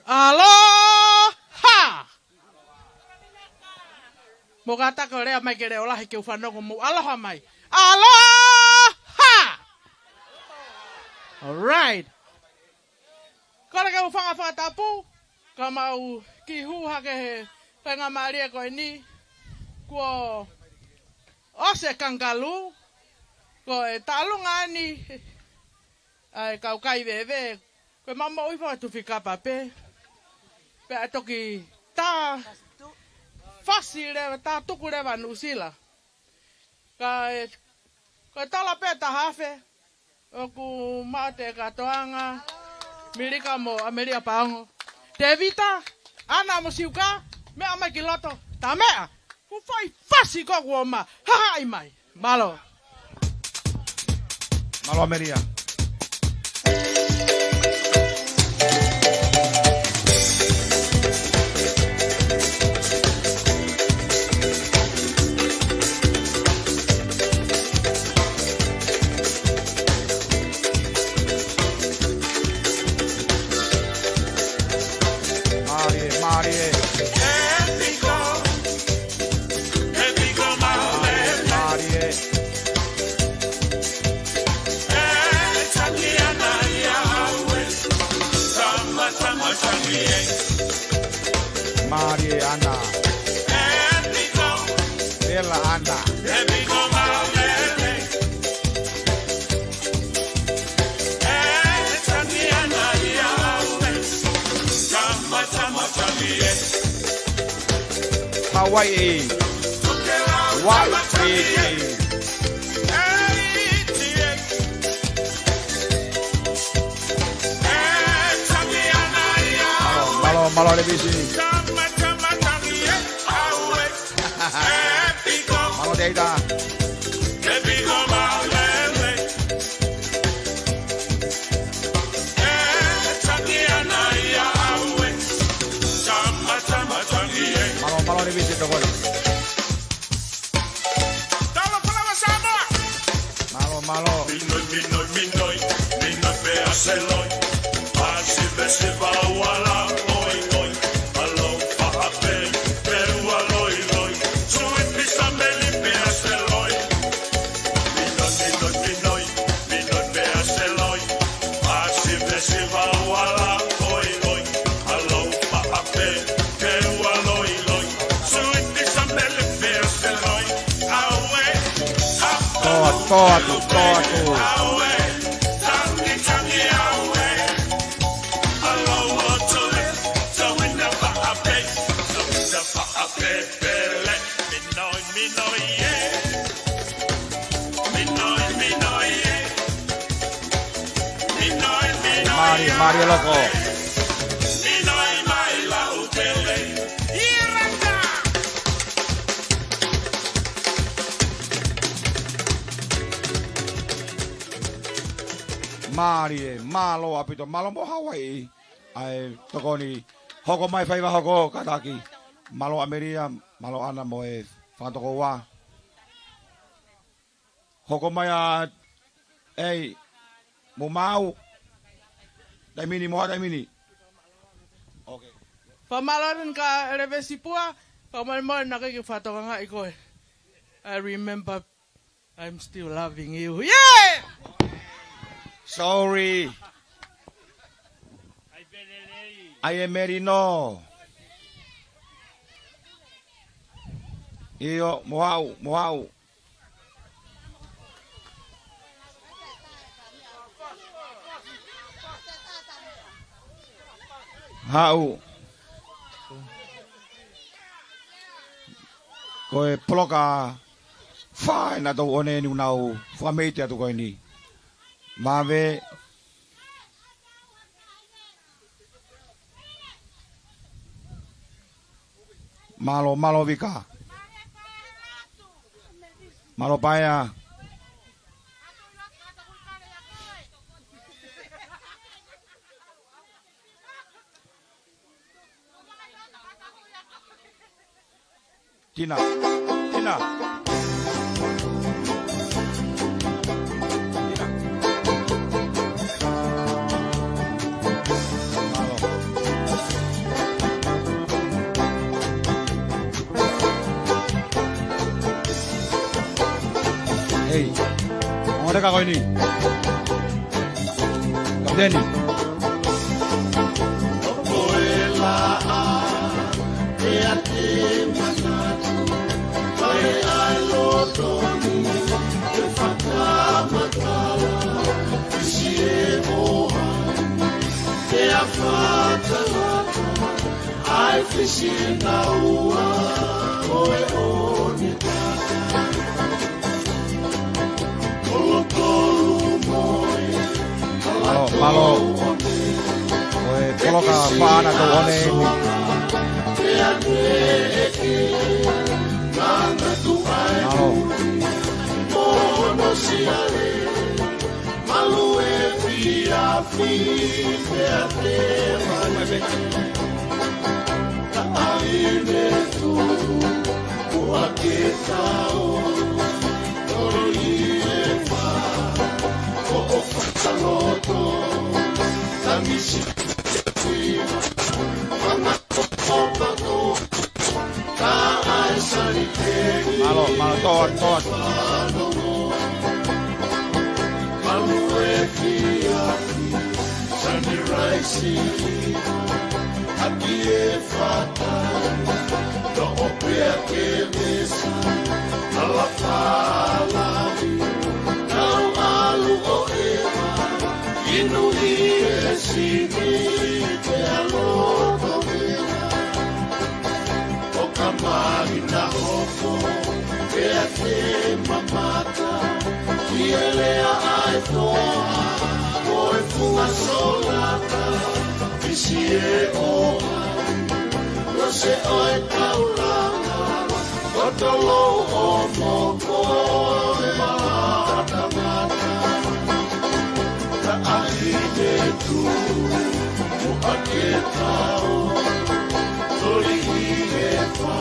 Aloha! Mou kātaki ʻo lea mai ke leʻo lahi ke u fanongo mo ʻaloha mai. Aloha! All right. Kole ke u hūfanga he fakatapu, ka mau kiʻi hū hake he faingamālie ko eni, kuo ʻosi e kangalū, ko e taʻalunga eni ʻa e kau kai veve, ko e mamoʻui fakatufi kapa pē. Pea toki tā fasi leva, tā tuku leva Nuʻusila. Ka e, ko e tola pē taha afe, ʻoku maʻu ʻe he kātoanga, Milika mo ʻAmelia Paongo. Tēvita, ʻAna mo Siuka, meʻa mai ki loto, tā meʻa. Kuo fai fasi ko kuo ma, hahaʻi mai. Mālō. Mālō ʻAmelia. Mālie, mālie. Mālie. Mālie ʻAna. Vela ʻAna. Hawaiʻi. Hawaiʻi. Mālō, mālō, mālō, Levisi. Mālō, Deida. Tokoni. Talo palava Samoa. Mālō, mālō. Minoi, minoi, minoi, minoi pea seloi. Pasi pesi vauala, oi, oi. Alo faʻa pei, pea ua loi, loi. Sui pisa meli pea seloi. Minoi, minoi, minoi, minoi pea seloi. Pasi pesi vauala, oi, oi. Alo faʻa pei, pea ua loi, loi. Sui pisa meli pea seloi. Aue. Toa, toa atu, toa atu. Aue. Tangi, tangi, aue. Alo o tole. Tauina faʻa pei. Tauina faʻa pei. Pele, minoi, minoi, ē. Minoi, minoi, ē. Minoi, minoi, Mari, ē. Mari loko. Minoi mai lau pele. Iraka. Mari ē, mālō ʻaupito, mālō mo Hawaiʻi. ʻAi, tokoni, hoko mai faiva hoko, kātaki. Mālō ʻAmelia, mālō ʻAna mo e fakatokoua. Hoko mai ā, ei, mo Mau. Taimi ni, mo ha taimi ni. Okay. Fakamālō atu ka Levesipua, fakamolemole naʻe ʻikai ke u fakatokangaʻi koe. I remember I'm still loving you. Yeah! Sorry. ʻAi e Melino. ʻIo, mo au, mo au. Haʻu. Ko e poloka fā ʻena tau one ni ʻoku nau fakameite atu ko eni. Mave. Mālō, mālō Vika. Mālō Paea. Tina. Tina. Tina. Mālō. Hei. Ongo te ka ko eni. Kapiteni. Ko e laʻā, pea te manatu, ʻa e ʻai loto ni, ke fakamatala, ʻi siʻi ʻohani, pea fakamatala, ʻa e fisi naua, ʻo e ʻoni tata. Mālō, mālō. Ko e poloka fā ʻena tau one ni. Mālō. Mālō, mālō, toa, toa. Haki e fata, toʻo pea ke mesa, ala fala, kau alu ʻo ʻeva, inu ʻi he sini, pea loto mea, ʻo ka mali na hoko, pea ke mamata, ʻi he lea ʻa e toa, ko e funga solata, fisi e ʻohani, lose ʻo e taulanga, ʻo tolou ʻo moko e matamata. Taʻahine tu, muʻa ke tau, toli ʻi he fā,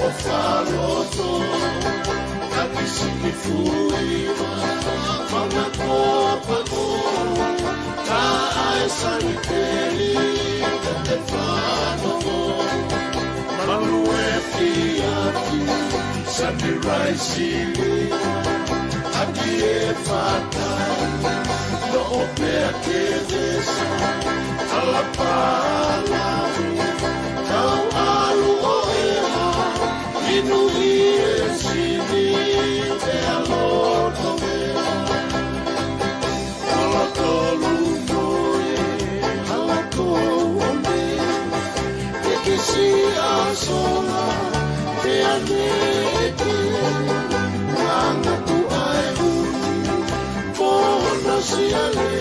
Faloto, taki siʻi fuiva, fanga kopa ko, ka ai sani teli, te te fano mo, malu e fiafi, sani raisi, ʻaki e fata, noʻo pea ke vesa, ala pala, kau ʻalu ʻo ʻeha, inu ʻi e sini, pea loto vela. Ala tolu toe, ala kou one, te kisi a sola, te ane eke, nganga ku ai uni, pono siale,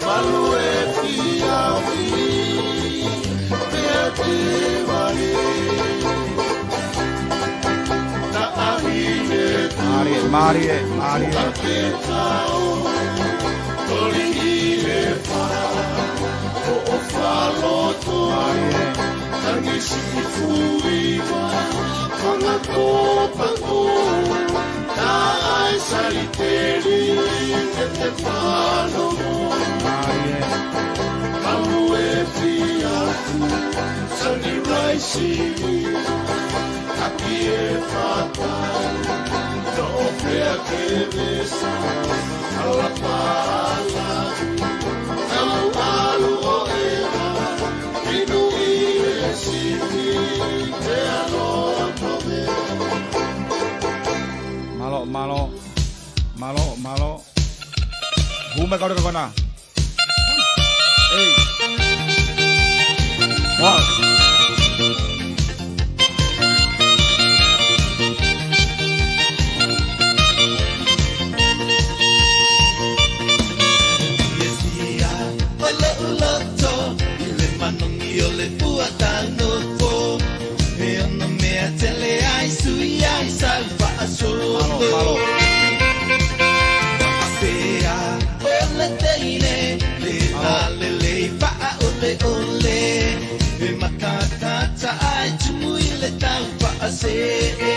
malu e fiafi, pea te vali. Mālie, mālie, mālie. Mālie. Mālie. Taki e fata, noʻo pea ke vesa, ala pala, kau ʻalu ʻo ʻeha, inu ʻi e sini, pea loto vela. Mālō, mālō, mālō, mālō. Hū mai ka ʻoleka kona. Ei. Wow. Ia, ʻo loʻu loto, ʻi le manongi ʻo le pua tau nofo. He ono meʻa tele ai sui ai sau faʻa solo. Mālō, mālō. Pea ʻo le teine, le lelei faʻa ʻoleʻole. He matakata ai tumu ʻi le tau faʻa seʻe.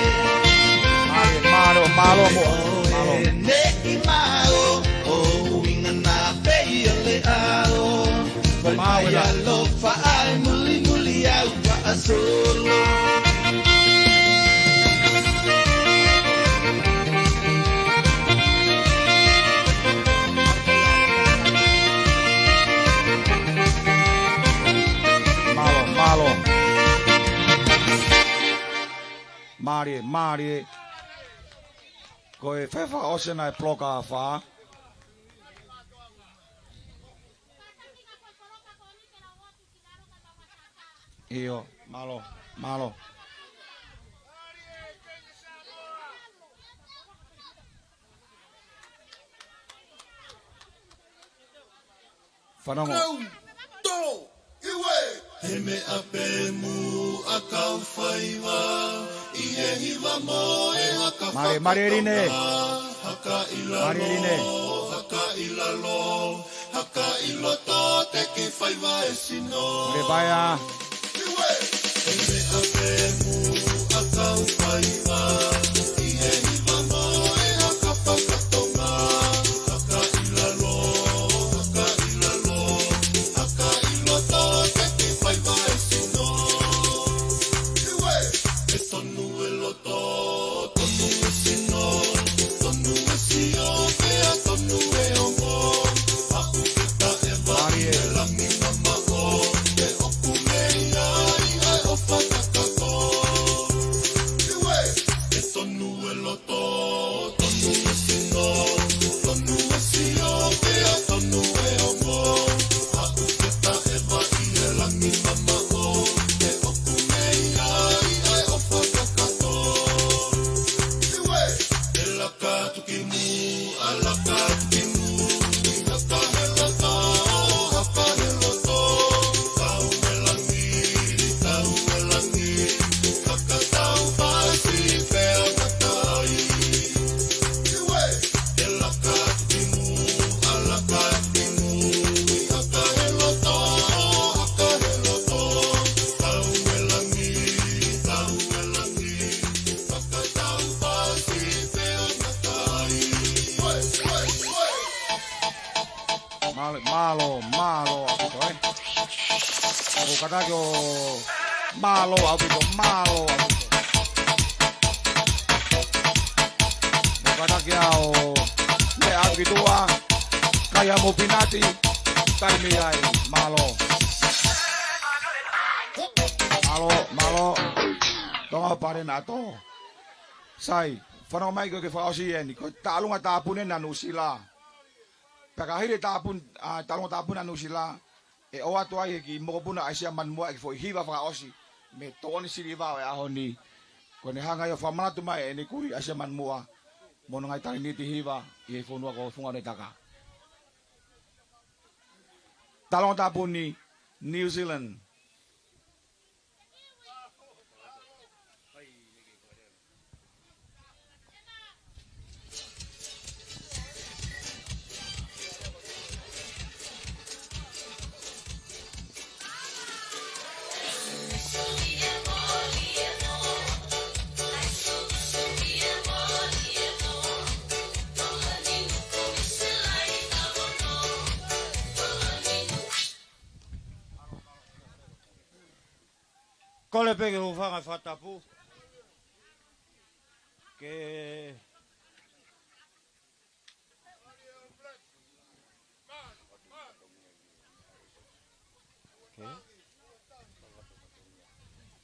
Mālō, mālō, mālō, mo. Mālō. Neʻi mao, ʻo uinga na pei ʻo le ao. Mālō, ʻalofa ai mulimuli au faʻa solo. Mālō, mālō. Mālie, mālie. Ko e fefakaʻosi ena e poloka fā. ʻIo, mālō, mālō. Fanongo. Tau, tolo, iwe. He meʻa pē muʻa kau faiva, ʻi he hiva mo e haka Mālie, mālie Line. Haka ʻi lalo, mālie Line. Haka ʻi lalo. Haka ʻi loto te ki faiva e sino. Levaea. Iwe. E meʻa pē muʻa kau faiva. ʻI he hiva mo e haka fakatonga. Haka ʻi lalo, haka ʻi lalo. Haka ʻi loto te ki faiva e sino. Iwe. E tonu e loto. Tonu e sino, tonu e sio, pea tonu e ongo. Aʻu ke taʻe vali e langi mamaʻo, te ʻoku mei ʻOku kātaki ʻo mālō ʻaupito, mālō ʻaupito. ʻOku kātaki ʻo meʻa atu ki tuʻa, kai ʻa Mopinati, taimi ai, mālō. Mālō, mālō. Tonga Pare na ato. Sai, fanongo mai ko e fakaʻosi eni, ko e taʻalunga tāpuni ʻa Nuʻusila. Pea ka hili e tāpuni, ʻa, taʻalunga tāpuni ʻa Nuʻusila, ʻe ʻoatu ai ʻe he kiʻi mokopuna ʻa ʻAisea Manumaʻa e kiʻi foʻi hiva fakaʻosi, mei he tokoni siliva ʻo e ʻaho ni. Ko ʻene hanga ia ʻo fakamanatu mai ʻene kui ʻAisea Manumaʻa, mo hono ngaahi talēniti hiva, ʻi he fonua ko Funga Onetaka. Taʻalunga tāpuni, New Zealand. Kole pē ke u hūfanga he fakatapu. Ke, ke,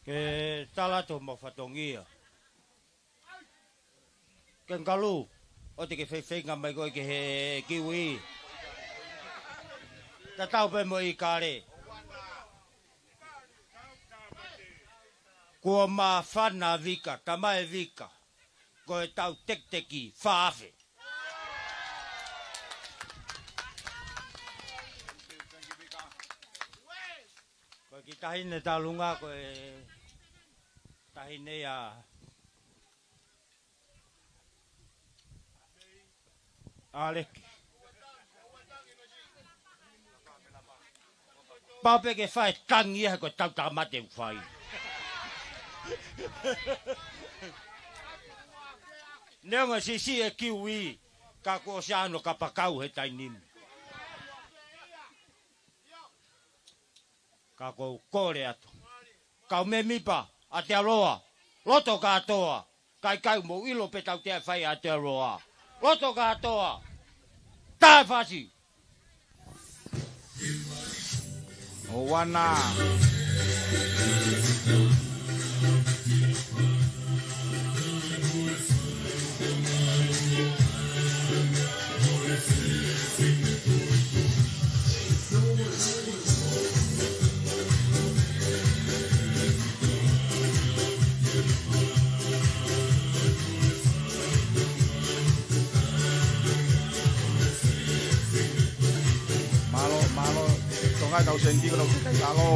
ke tala atu homau fatongia. Ke ngalu, ʻoua te ke feifeinga mai koe ki he kiwi. Tatau pē mo e kale. Kuo māfana Vika, tamae Vika. Ko e tau tekiteki fā afe. Ko e kiʻi taʻahine taʻalunga, ko e taʻahine ia ʻAleki. Pau pē ke fai tangi ia he ko e tau tāmate ʻoku fai. Neongo e siʻisiʻi e kiwi, ka kuo ʻosi ʻalu ʻo kapakau he taimi ni. Ka ʻoku ou kole atu. Kau mēmipa, Aotearoa, loto kātoa, kaikai mou ʻilo pē tautea fai Aotearoa. Loto kātoa, taʻefasi. ʻOuana. Mālō, mālō. Tonga tau sendiko nau kai talo.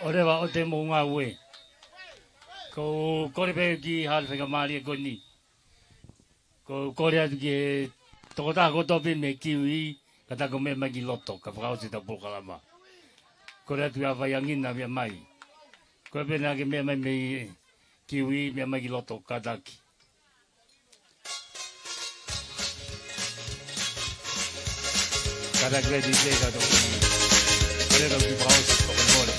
ʻOleva ʻo te mou ngāue. Ko u kole pē ki he hale faingamālie ko eni. Ko u kole atu ki he tokotaha kotoa pē mei Kiwi, kātaki ʻo meʻa mai ki loto, ka fakaʻosi ʻetau polokalama. Kole atu ʻa Vaiangina meʻa mai. Ko e pē naʻa ke meʻa mai mei Kiwi, meʻa mai ki loto, kātaki. Kātaki pē D J ka toki. Kole ka ki fakaʻosi, toki mole.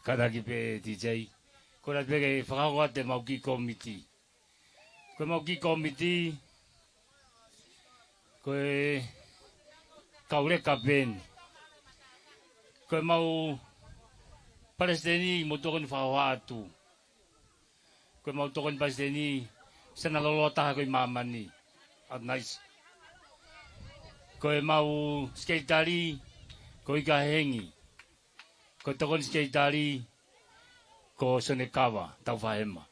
Kātaki pē D J. Kole pē ke fakahoko atu ʻemau kiʻi kōmiti. Ko ʻemau kiʻi kōmiti, ko e kau leka pē eni. Ko ʻemau palesiteni mo tokoni fakahoha atu. Ko ʻemau tokoni palesiteni, siana loloa taha ko ē ʻi māmani. ʻA, nice. Ko ʻemau sekelitali, ko Ika Hengi. Ko e tokoni sekelitali, ko Sonekava Taufahema.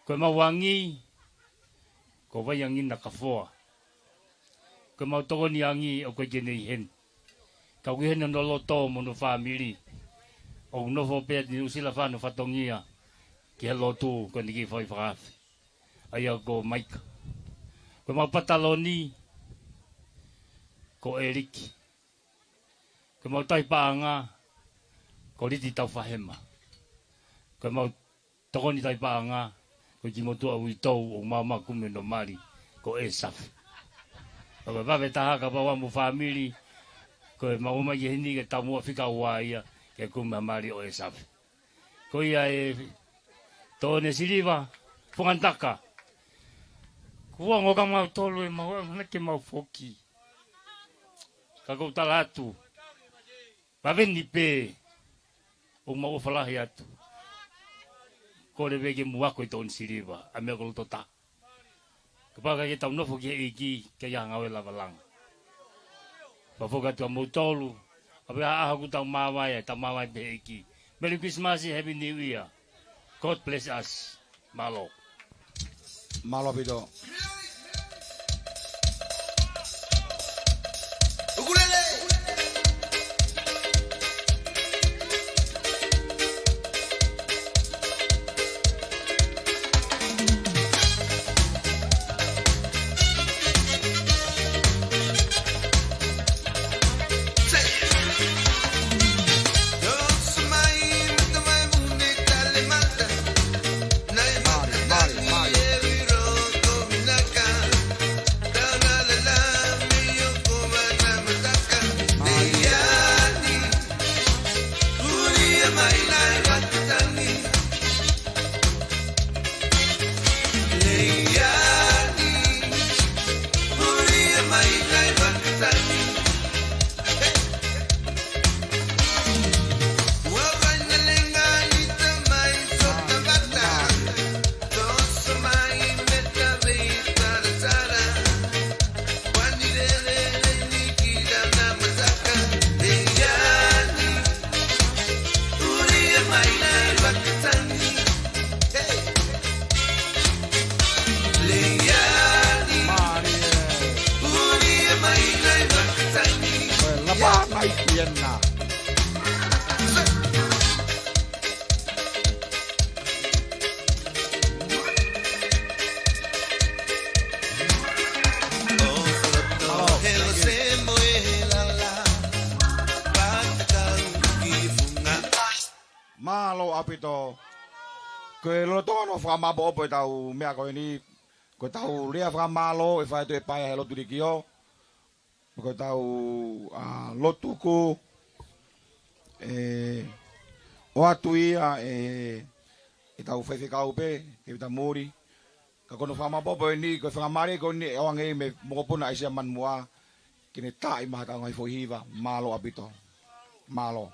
Ko ʻemau angi, ko Vaiangina Kafoa. Ko ʻemau tokoni angi ʻoku ʻikai ke ne ʻi heni. Ka ʻoku ʻi heni hono loto mo hono fāmili. ʻOku nofo pē ʻi Nuʻusila, fai hono fatongia ki he lotu ko eni ki fai fakaafe. ʻA ia ko Maika. Ko ʻemau pataloni, ko ʻEliki. Ko ʻemau tauhi paʻanga, ko Liti Taufahema. Ko ʻemau tokoni tauhi paʻanga, ko e kiʻi motuʻa uitou ʻoku maʻu kumi hono mali, ko ʻEsafi. Ka ko e vave taha kapau ʻoku mo fāmili, ko ʻemau ō mai ki heni ke taumuʻa fika ua ia, ke kumi ha mali ʻo ʻEsafi. Ko ia ē Tone Siliva, Funga Taka. Kuo ongo ka mau tolu ʻe mau, ʻana ke mau foki. Ka ko u tala atu. Vave ni pē, ʻoku mau ʻofa lahi atu. Kole pē ke mou ako ʻi Tone Siliva, ʻa e meʻa ko loto taha. Kapau ʻikai ke tau nofo ki he ʻEiki, ʻikai ha ngāue lava langa. Pea foki atu ʻa moutolu, ʻa pē ha ʻaho ʻoku tau māvae, tau māvae pē he ʻEiki. Merry Christmas, Happy New Year. God bless us. Mālō. Mālō ʻaupito. Mālie. Ko e lava mai ki ena. Mālō ʻaupito. Ko e lolotonga ʻo e fakamaʻopoʻopo ʻetau meʻa ko eni, ko ʻetau lea fakamālō ʻe fai atu ʻe Paea he lotu lekiō. Ko ʻetau, ʻa, lotu ko e ʻoatu ia ʻe, ʻetau faifekau pē, Tēvita Muli. Ka ko hono fakamaʻopoʻopo eni, ko e faingamālie ko eni ʻe ʻoange ia mei he mokopuna ʻa ʻAisea Manumoʻa, ke ne taaʻi mai haʻatau ngaahi foʻi hiva. Mālō ʻaupito. Mālō.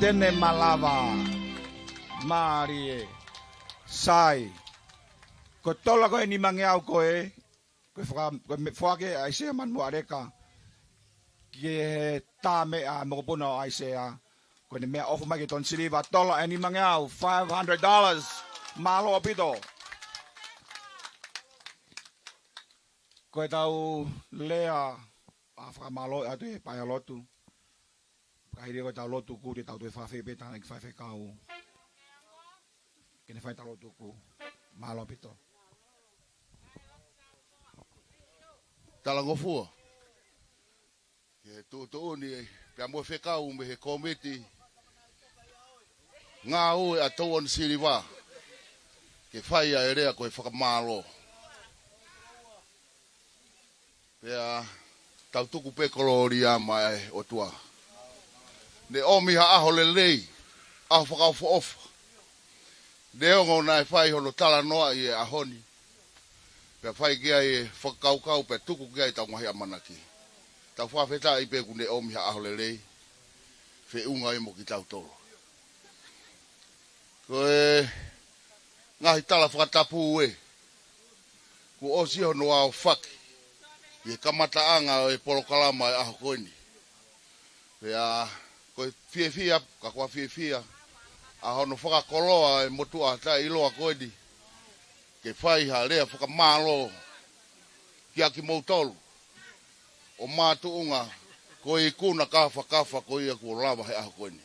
Tene malava. Mālie. Sai. Ko e tola ko ē ʻe nimangeau ko ē, ko e faka-, ko e meʻa foaki ʻe ʻAisea Manuʻaleka ki he tā meʻa mokopuna ʻo ʻAisea. Ko ʻene meʻaʻofa mai ki he Tonisiliva, tola ʻe nimangeau, five hundred dollars. Mālō ʻaupito. Ko ʻetau lea, ʻa fakamālō atu he paea lotu. Ka hili ko ʻetau lotu kū te tau toe fafei pē tangata ki faifekau. Ke ne fai ʻetau lotu kū. Mālō ʻaupito. Talangofua. Ke tuʻutuʻuni pea mo e fekau mei he kōmiti ngāue ʻa Tonisiliva. Ke fai ʻa e lea ko e fakamālō. Pea tau tuku pē kolōlia maʻa e ʻOtua. Ne ʻomi ha ʻaho lelei, ʻaho fakaʻofoʻofa. Neongo naʻe fai hono talanoaʻi e ʻaho ni. Pea fai ki ai e fakakaukau, pea tuku ki ai ʻetau ngaahi ʻamanaki. Tau fakafetaʻi pē kuo ne ʻomi ha ʻaho lelei. Feʻunga ai mo kitautolu. Ko e ngaahi tala fakatapu ē. Kuo ʻosi hono aofaki ʻi he kamataʻanga ʻo e polokalama ʻo e ʻaho ko eni. Pea ko e fiefia, ka ko e fiefia ʻa hono fakakoloa e motuʻa taʻeʻiloa ko eni ke fai ha lea fakamālō kiate kimoutolu ʻo mātuʻunga ko e ikuna kāfakafa ko ia kuo lava he ʻaho ko eni.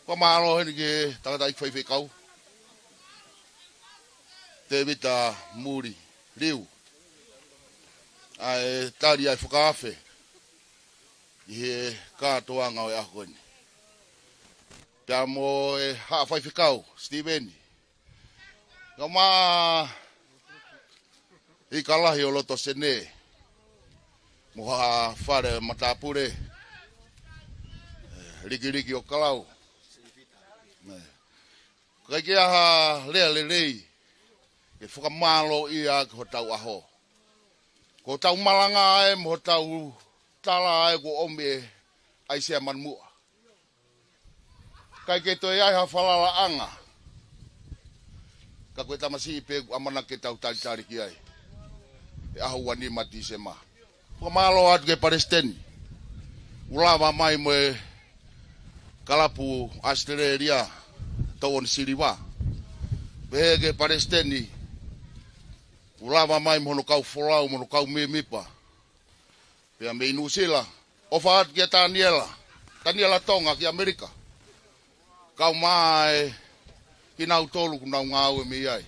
Fakamālō heni ki he tangataʻeiki faifekau, Tēvita Muli Liu, ʻa e tali ʻa e fakaafe ʻi he kātoanga ʻo e ʻaho ko eni. Pea mo e haʻa faifekau, Sitīveni, kae ʻumaʻā e ika lahi ʻo loto Senē, mo haʻa fale matāpule, ē, Likiliki ʻo Kalau. Ē. ʻIkai ke ʻi ai ha lea lelei ke fakamālōʻia ʻaki hotau ʻaho. Ko hotau malanga ē mo hotau tala ē kuo ʻomi ʻe ʻAisea Manuʻa. ʻIkai ke toe ʻi ai ha falalaʻanga. Ka ko e tamasiʻi pē kuo ʻamanaki ke tau talitali ki ai he ʻaho ua nima Tīsema. Fakamālō atu ki he palesiteni kuo lava mai mo e kalapu ʻAositelēlia, Tonisiliva. Pehē ki he palesiteni kuo lava mai mo hono kau folau, mo hono kau mēmipa. Pea mei Nuʻusila, ʻofa atu kia Taniela, Taniela Tonga ki ʻAmelika. Kae ʻumaʻā e kinautolu kuo nau ngāue mei ai.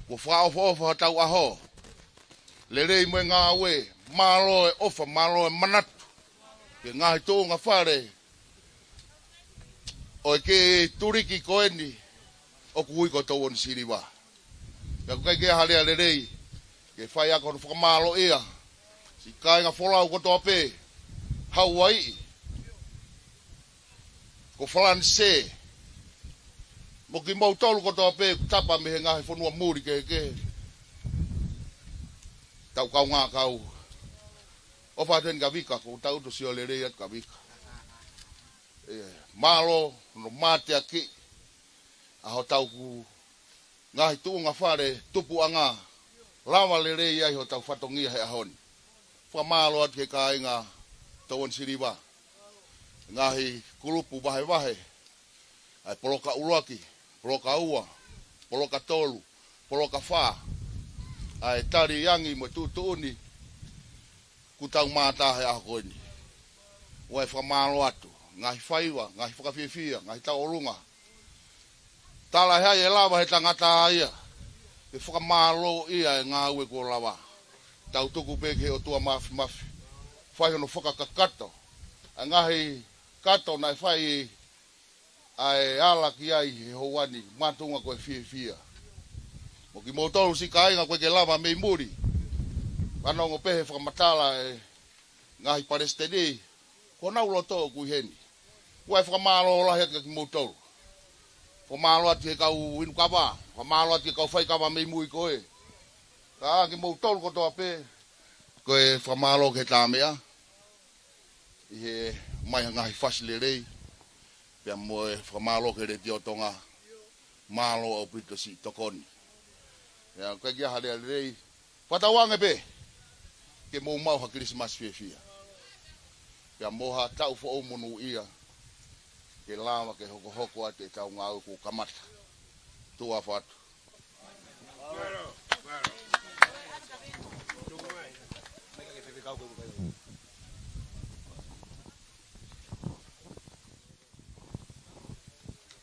Kuo fakaʻofoʻofa hotau ʻaho. Lelei mo e ngāue, mālō e ʻofa, mālō e manatu. Ki he ngaahi tuʻunga fale ʻo e kiʻi tuliki ko eni ʻoku ui ko Tonisiliva. Ka ʻoku ʻikai ke ʻi ai ha lea lelei ke fai ʻaki hono fakamālōʻia siʻi kāinga folau kotoa pē, Hauaiʻi, ko Falanisē, mo kimoutolu kotoa pē kuo tapa mei he ngaahi fonua muli kehekehe. Tau kaungā kau. ʻOfa atu heni kia Vika, ko tau to sio lelei atu kia Vika. Ē, mālō hono mateakiʻi ʻa hotau ngaahi tuʻunga fale tupuʻanga, lava lelei ai hotau fatongia he ʻaho ni. Fakamālō atu ki he kāinga Tonisiliva, ngaahi kulupu vahevahe, ʻa e poloka ʻuluaki, poloka ua, poloka tolu, poloka fā, ʻa e tali angi mo e tuʻutuʻuni kuo tau mātā he ʻaho ko eni. ʻOku ou fakamālō atu, ngaahi faiva, ngaahi fakafiefia, ngaahi tauʻolunga. Tala ʻe hai ʻe lava he tangata ia ke fakamālōʻia e ngāue kuo lava. Tau tuku pē ki he ʻOtua Māfimafi, fai hono fakakakato ʻa e ngaahi kato naʻe fai ʻa e ala ki ai he houa ni, mātuʻunga ko e fiefia. Mo kimoutolu siʻi kāinga ʻoku ʻikai ke lava mei muli, fanongo pē he fakamatala e ngaahi palesiteni, ko honau loto ʻoku ʻi heni. ʻOku ou fakamālō lahi atu kia kimoutolu. Fakamālō atu ki he kau inu kava, fakamālō atu ki he kau fai kava mei mui ko ē. Ka kimoutolu kotoa pē, ko e fakamālō ki he tā meʻa, ʻi he ʻomai ha ngaahi fasi lelei, Pea mo e fakamālō ki he Letiō Tonga. Mālō ʻaupito siʻi tokoni. Pea ʻoku ʻikai ke ʻi ai ha lea lelei. Fakatauange pē ke mou maʻu ha Kilisimasi fiefia. Pea mo ha taʻu foʻou monūʻia. Ke lava ke hokohoko atu ʻetau ngāue kuo kamata. Tuʻa ʻofa atu.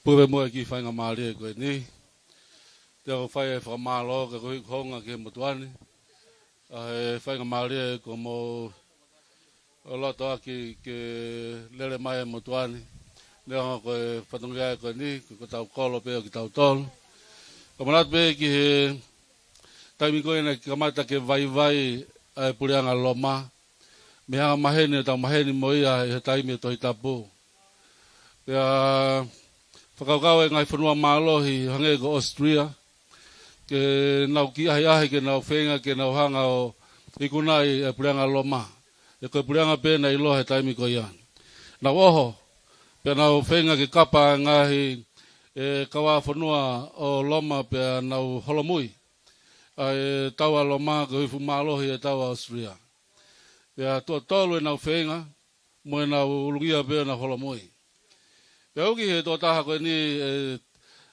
Puke mo e kiʻi faingamālie ko eni. Te u fai e fakamālō ke koeʻuhi ko e hounga ki he motuʻa ni. ʻA e faingamālie kuo mou ʻo loto ʻaki ke lele mai e motuʻa ni. Neongo ko e fatongia ko eni, ko, ko ʻetau kolo pē ʻo kitautolu. Ka manatu pē ki he taimi ko ē naʻe kamata ke vaivai ʻa e puleʻanga Loma. Mei he anga maheni, ʻetau maheni mo ia ʻi he taimi ʻo e Tohi Tapu. Pea fakakaukau e ngaahi fonua mālohi, hangē ko Australia, ke nau kiʻi ʻahiʻahi, ke nau feinga, ke nau hanga ʻo ikunaʻi e puleʻanga Loma. He ko e puleʻanga pē naʻe ʻiloa he taimi ko ia. Nau ʻoho, pea nau feinga ke kapa e ngaahi, e, kau fonua ʻo Loma pea nau holomui ʻa e tau ʻa Loma koeʻuhi fuʻu mālohi e tau ʻa Australia. Pea tuʻo tolu ʻenau feinga, mo ʻenau ulungia pē ʻenau holomui. Pea ʻoku ʻi he tokotaha ko eni, e,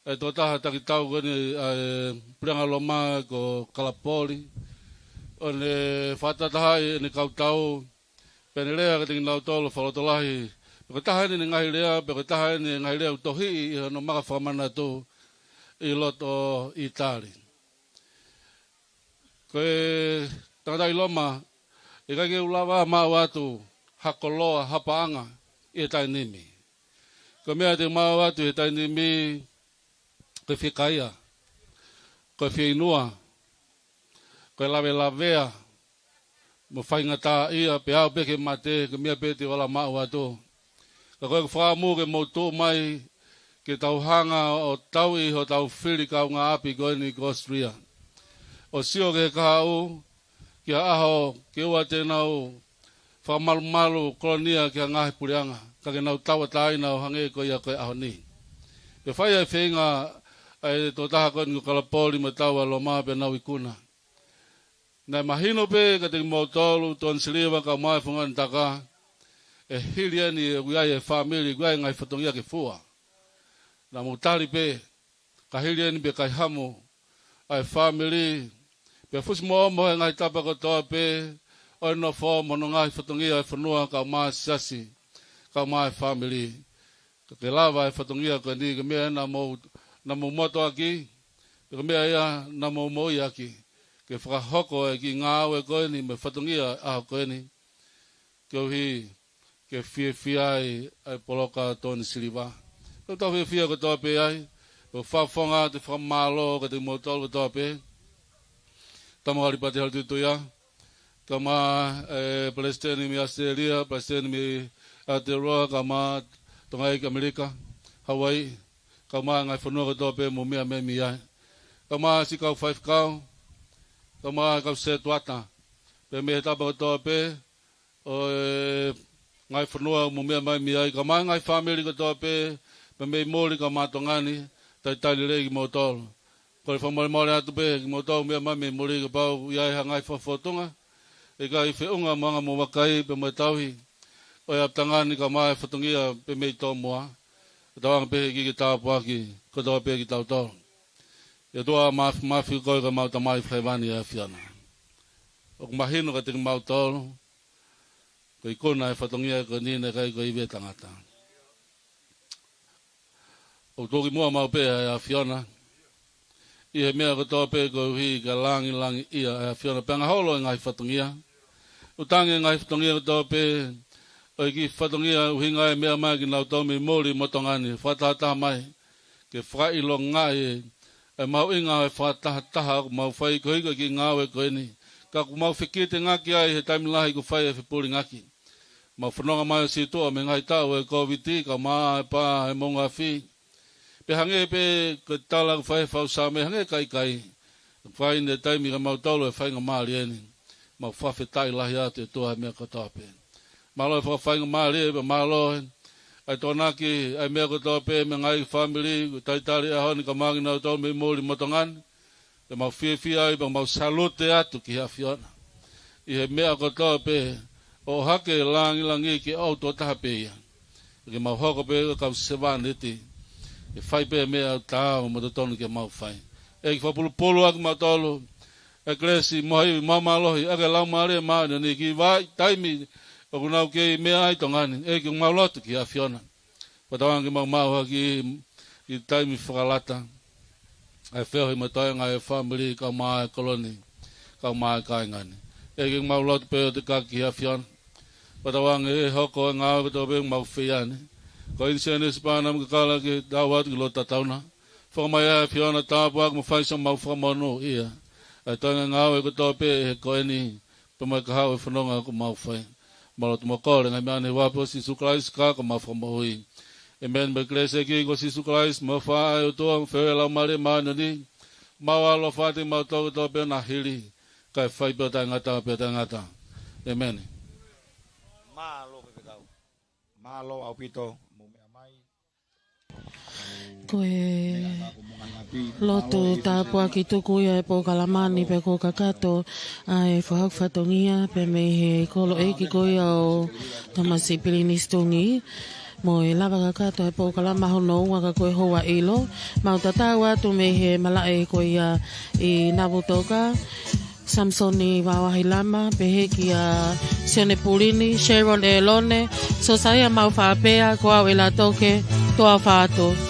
e tokotaha takitau ko eni, ʻa e puleʻanga Loma ko Kalapoli. ʻO ne fakatahatahaʻi ʻene kau tau, pea ne lea kiate kinautolu fakalotolahi. Pea ko e taha eni ʻene ngaahi lea, pea ko e taha eni ʻene ngaahi lea ʻoku tohiʻi ʻi hono maka fakamanatu ʻi loto ʻĪtali. Ko e tangataʻi Loma, ʻikai ke u lava maʻu atu ha koloa, ha paʻanga ʻi he taimi ni. Ko e meʻa te u maʻu atu he taimi ni, ko e fiekaia, ko e fieinua, ko e lavelavea, mo e faingataʻaʻia, pea aʻu pē ki he mate, ko e meʻa pē te u ala maʻu atu. Ka ko ʻeku fakaʻamu ke mou tuʻu mai, ke tau hanga ʻo tauʻi hotau fili kaungāʻapi ko eni ko Australia. ʻO sio ki he kahaʻu, ki ha ʻaho, ke ʻoua te nau fakamalumalu kolonia ki ha ngaahi puleʻanga, ka ke nau tauʻatāina ʻo hangē ko ia ko e ʻaho ni. Pea fai ʻa e feinga ʻa e tokotaha ko eni ko Kalapoli mo e tau ʻa Loma pea nau ikuna. Naʻe mahino pē kiate kimoutolu, Tony Siliva, kae ʻumaʻā e Funga Nitaka, ʻe hili eni ʻoku ʻi ai e fāmili, ʻoku ʻi ai e ngaahi fatongia ke fua. Naʻa mou tali pē, ka hili eni pē kae hamu ʻa e fāmili, pea fusi mo ʻomo he ngaahi tapa kotoa pē ʻo e nofo mo hono ngaahi fatongia e fonua, kae ʻumaʻā e siasi, kae ʻumaʻā e fāmili. Ka ke lava e fatongia ko eni, ko e meʻa naʻa mou, naʻa mou motuʻaki, ko e meʻa ia naʻa mou moʻui ʻaki, ke fakahoko e kiʻi ngāue ko eni mo e fatongia ʻaho ko eni, koeʻuhi ke fiefia ai ʻa e poloka Tony Siliva. Ko ʻetau fiefia kotoa pē ai, ko e fakafofonga atu e fakamālō kiate kimoutolu kotoa pē. Tama Kalipati Hale Tuituia, kae ʻumaʻā e Palesiteni mei ʻAositelēlia, Palesiteni mei Aotearoa, kae ʻumaʻā Tonga ʻi ʻAmelika, Hauaiʻi, kae ʻumaʻā e ngaahi fonua kotoa pē mou meʻa mai mei ai. Kae ʻumaʻā siʻi kau faifekau, kae ʻumaʻā e kau sētuata, pea mei he tapa kotoa pē ʻo e ngaahi fonua mou meʻa mai mei ai, kae ʻumaʻā e ngaahi fāmili kotoa pē, pea mei muli kae ʻumaʻā Tonga ni, talitali lelei kimoutolu. Kole fakamolemole atu pē kimoutolu meʻa mai mei muli kapau ʻoku ʻi ai ha ngaahi fakafōtunga ʻikai feʻunga mo e anga mo e vakai pea mo e tauhi ʻo e ʻapitanga ni kae ʻumaʻā e fatongia pea mei Tōmua. Ke tauange pē ʻe he ʻEiki ke tāpuakiʻi kotoa pē kitautolu. ʻE ʻOtua Māfimafi, ko koe ko ʻemau Tamai Fakahēvani ʻi he ʻAfiona. ʻOku mahino kiate kimautolu, ko e ikuna e fatongia ko eni naʻe ʻikai ko e ivi ʻa e tangata. ʻOku tuʻukimuʻa maʻu pē ʻa e ʻAfiona ʻi he meʻa kotoa pē koeʻuhi ke langilangiʻia ʻa e ʻAfiona pea ngaholo e ngaahi fatongia. ʻOku tangi e ngaahi fatongia kotoa pē, ʻo e kiʻi fatongia ʻuhinga e meʻa mai kinautolu mei muli mo Tonga ni, fakatahataha mai ke fakaʻilongaʻi e mahuʻinga ʻo e fakatahataha ʻoku mau fai koeʻuhi ko e kiʻi ngāue ko eni. Ka ʻoku mau fekitengaki ai he taimi lahi ʻoku fai e fepulingaki. Mau fononga mai ʻo sītuʻa mei he ngaahi taʻu ʻo e Kōviti, kae ʻumaʻā e pā ʻo e moʻunga afi. Pea hangē pē ko e tala ʻoku fai he fau Saame, hangē ka ʻikai. Fai ʻi he taimi kimautolu e faingamālie ni. Mau fakafetaʻi lahi atu ʻe ʻOtua he meʻa kotoa pē. Mālō e fakafaingamālie, pea mālō e ʻa e tokonaki ʻa e meʻa kotoa pē mei he ngaahi fāmili, ko e talitali ʻaho ni ka mangi nautolu mei muli mo tongani. Pea mau fiefia ai, pea mau salute atu ki he ʻAfiona. ʻI he meʻa kotoa pē, ʻo hake langilangi ke ʻoatu ʻo taha pē ia. Ke mau hoko pē ko e kau sevāniti. Ke fai pē meʻa ʻoku taau mo totonu ke mau fai. ʻEiki fakapulupulu ʻaki mautolu. ʻE kelesi mo ha ivi mo mālohi, ʻa e Laumālie Māʻoniʻoni ki he vahaʻa taimi ʻoku nau kei meʻa ai tongani. ʻEiki ʻoku mau lotu ki he ʻAfiona. Fakatauange ke mau maʻu hake ʻi he taimi fakalata. ʻA e feohi mo e toenga ʻa e fāmili, kau mai ʻa e kolo ni, kau mai ʻa e kāinga ni. ʻEiki ʻoku mau lotu pē ʻo tataki ki he ʻAfiona. Fakatauange ʻe hoko e ngāue kotoa pē ʻoku mau fai ni. Ko e ʻinisēnisi pea mo e kakala ke tau atu ki loto tatau na. Foaki mai ʻe he ʻAfiona tāpuaki mo fai siʻomau fakamonūʻia. ʻA e toenga ngāue kotoa pē ʻi he ko eni, pea mo e kahaʻu ʻo e fononga ʻoku mau fai. Mau lotu mo kole ngaahi meʻa ni ʻi he huafa ʻo Sīsū Kalaisi ko homau Fakamoʻui. ʻĒmeni. Mo e kelesi ʻa e ʻEiki ko Sīsū Kalaisi, mo e ʻofa ʻa e ʻOtua, mo e feohi ʻa e Laumālie Māʻoniʻoni, mau ʻaloʻofa atu kiate kimoutolu kotoa pē ʻo na hili, kae fai pē ʻo taʻengata, pea taʻengata. ʻĒmeni. Mālō faifekau. Mālō ʻaupito mo meʻa mai. Ko e lotu tāpuaki tuku ia ʻa e polokalama ni, pea kuo kakato ʻa e fakahoko fatongia pea mei he kolo ʻeiki ko ia ʻo Tōmasi Pilinisi Tuʻungi, mo e lava kakato ʻa e polokalama hono ua ka ko e houa ʻilo. Mau tatau atu mei he malaʻe ko ia ʻi Navutoka. Samisoni Vavahilama, pehē kia Sione Pulini, Sharon ʻElone, Sosaia Maufaʻapea, ko au ʻElatoke Toafatu.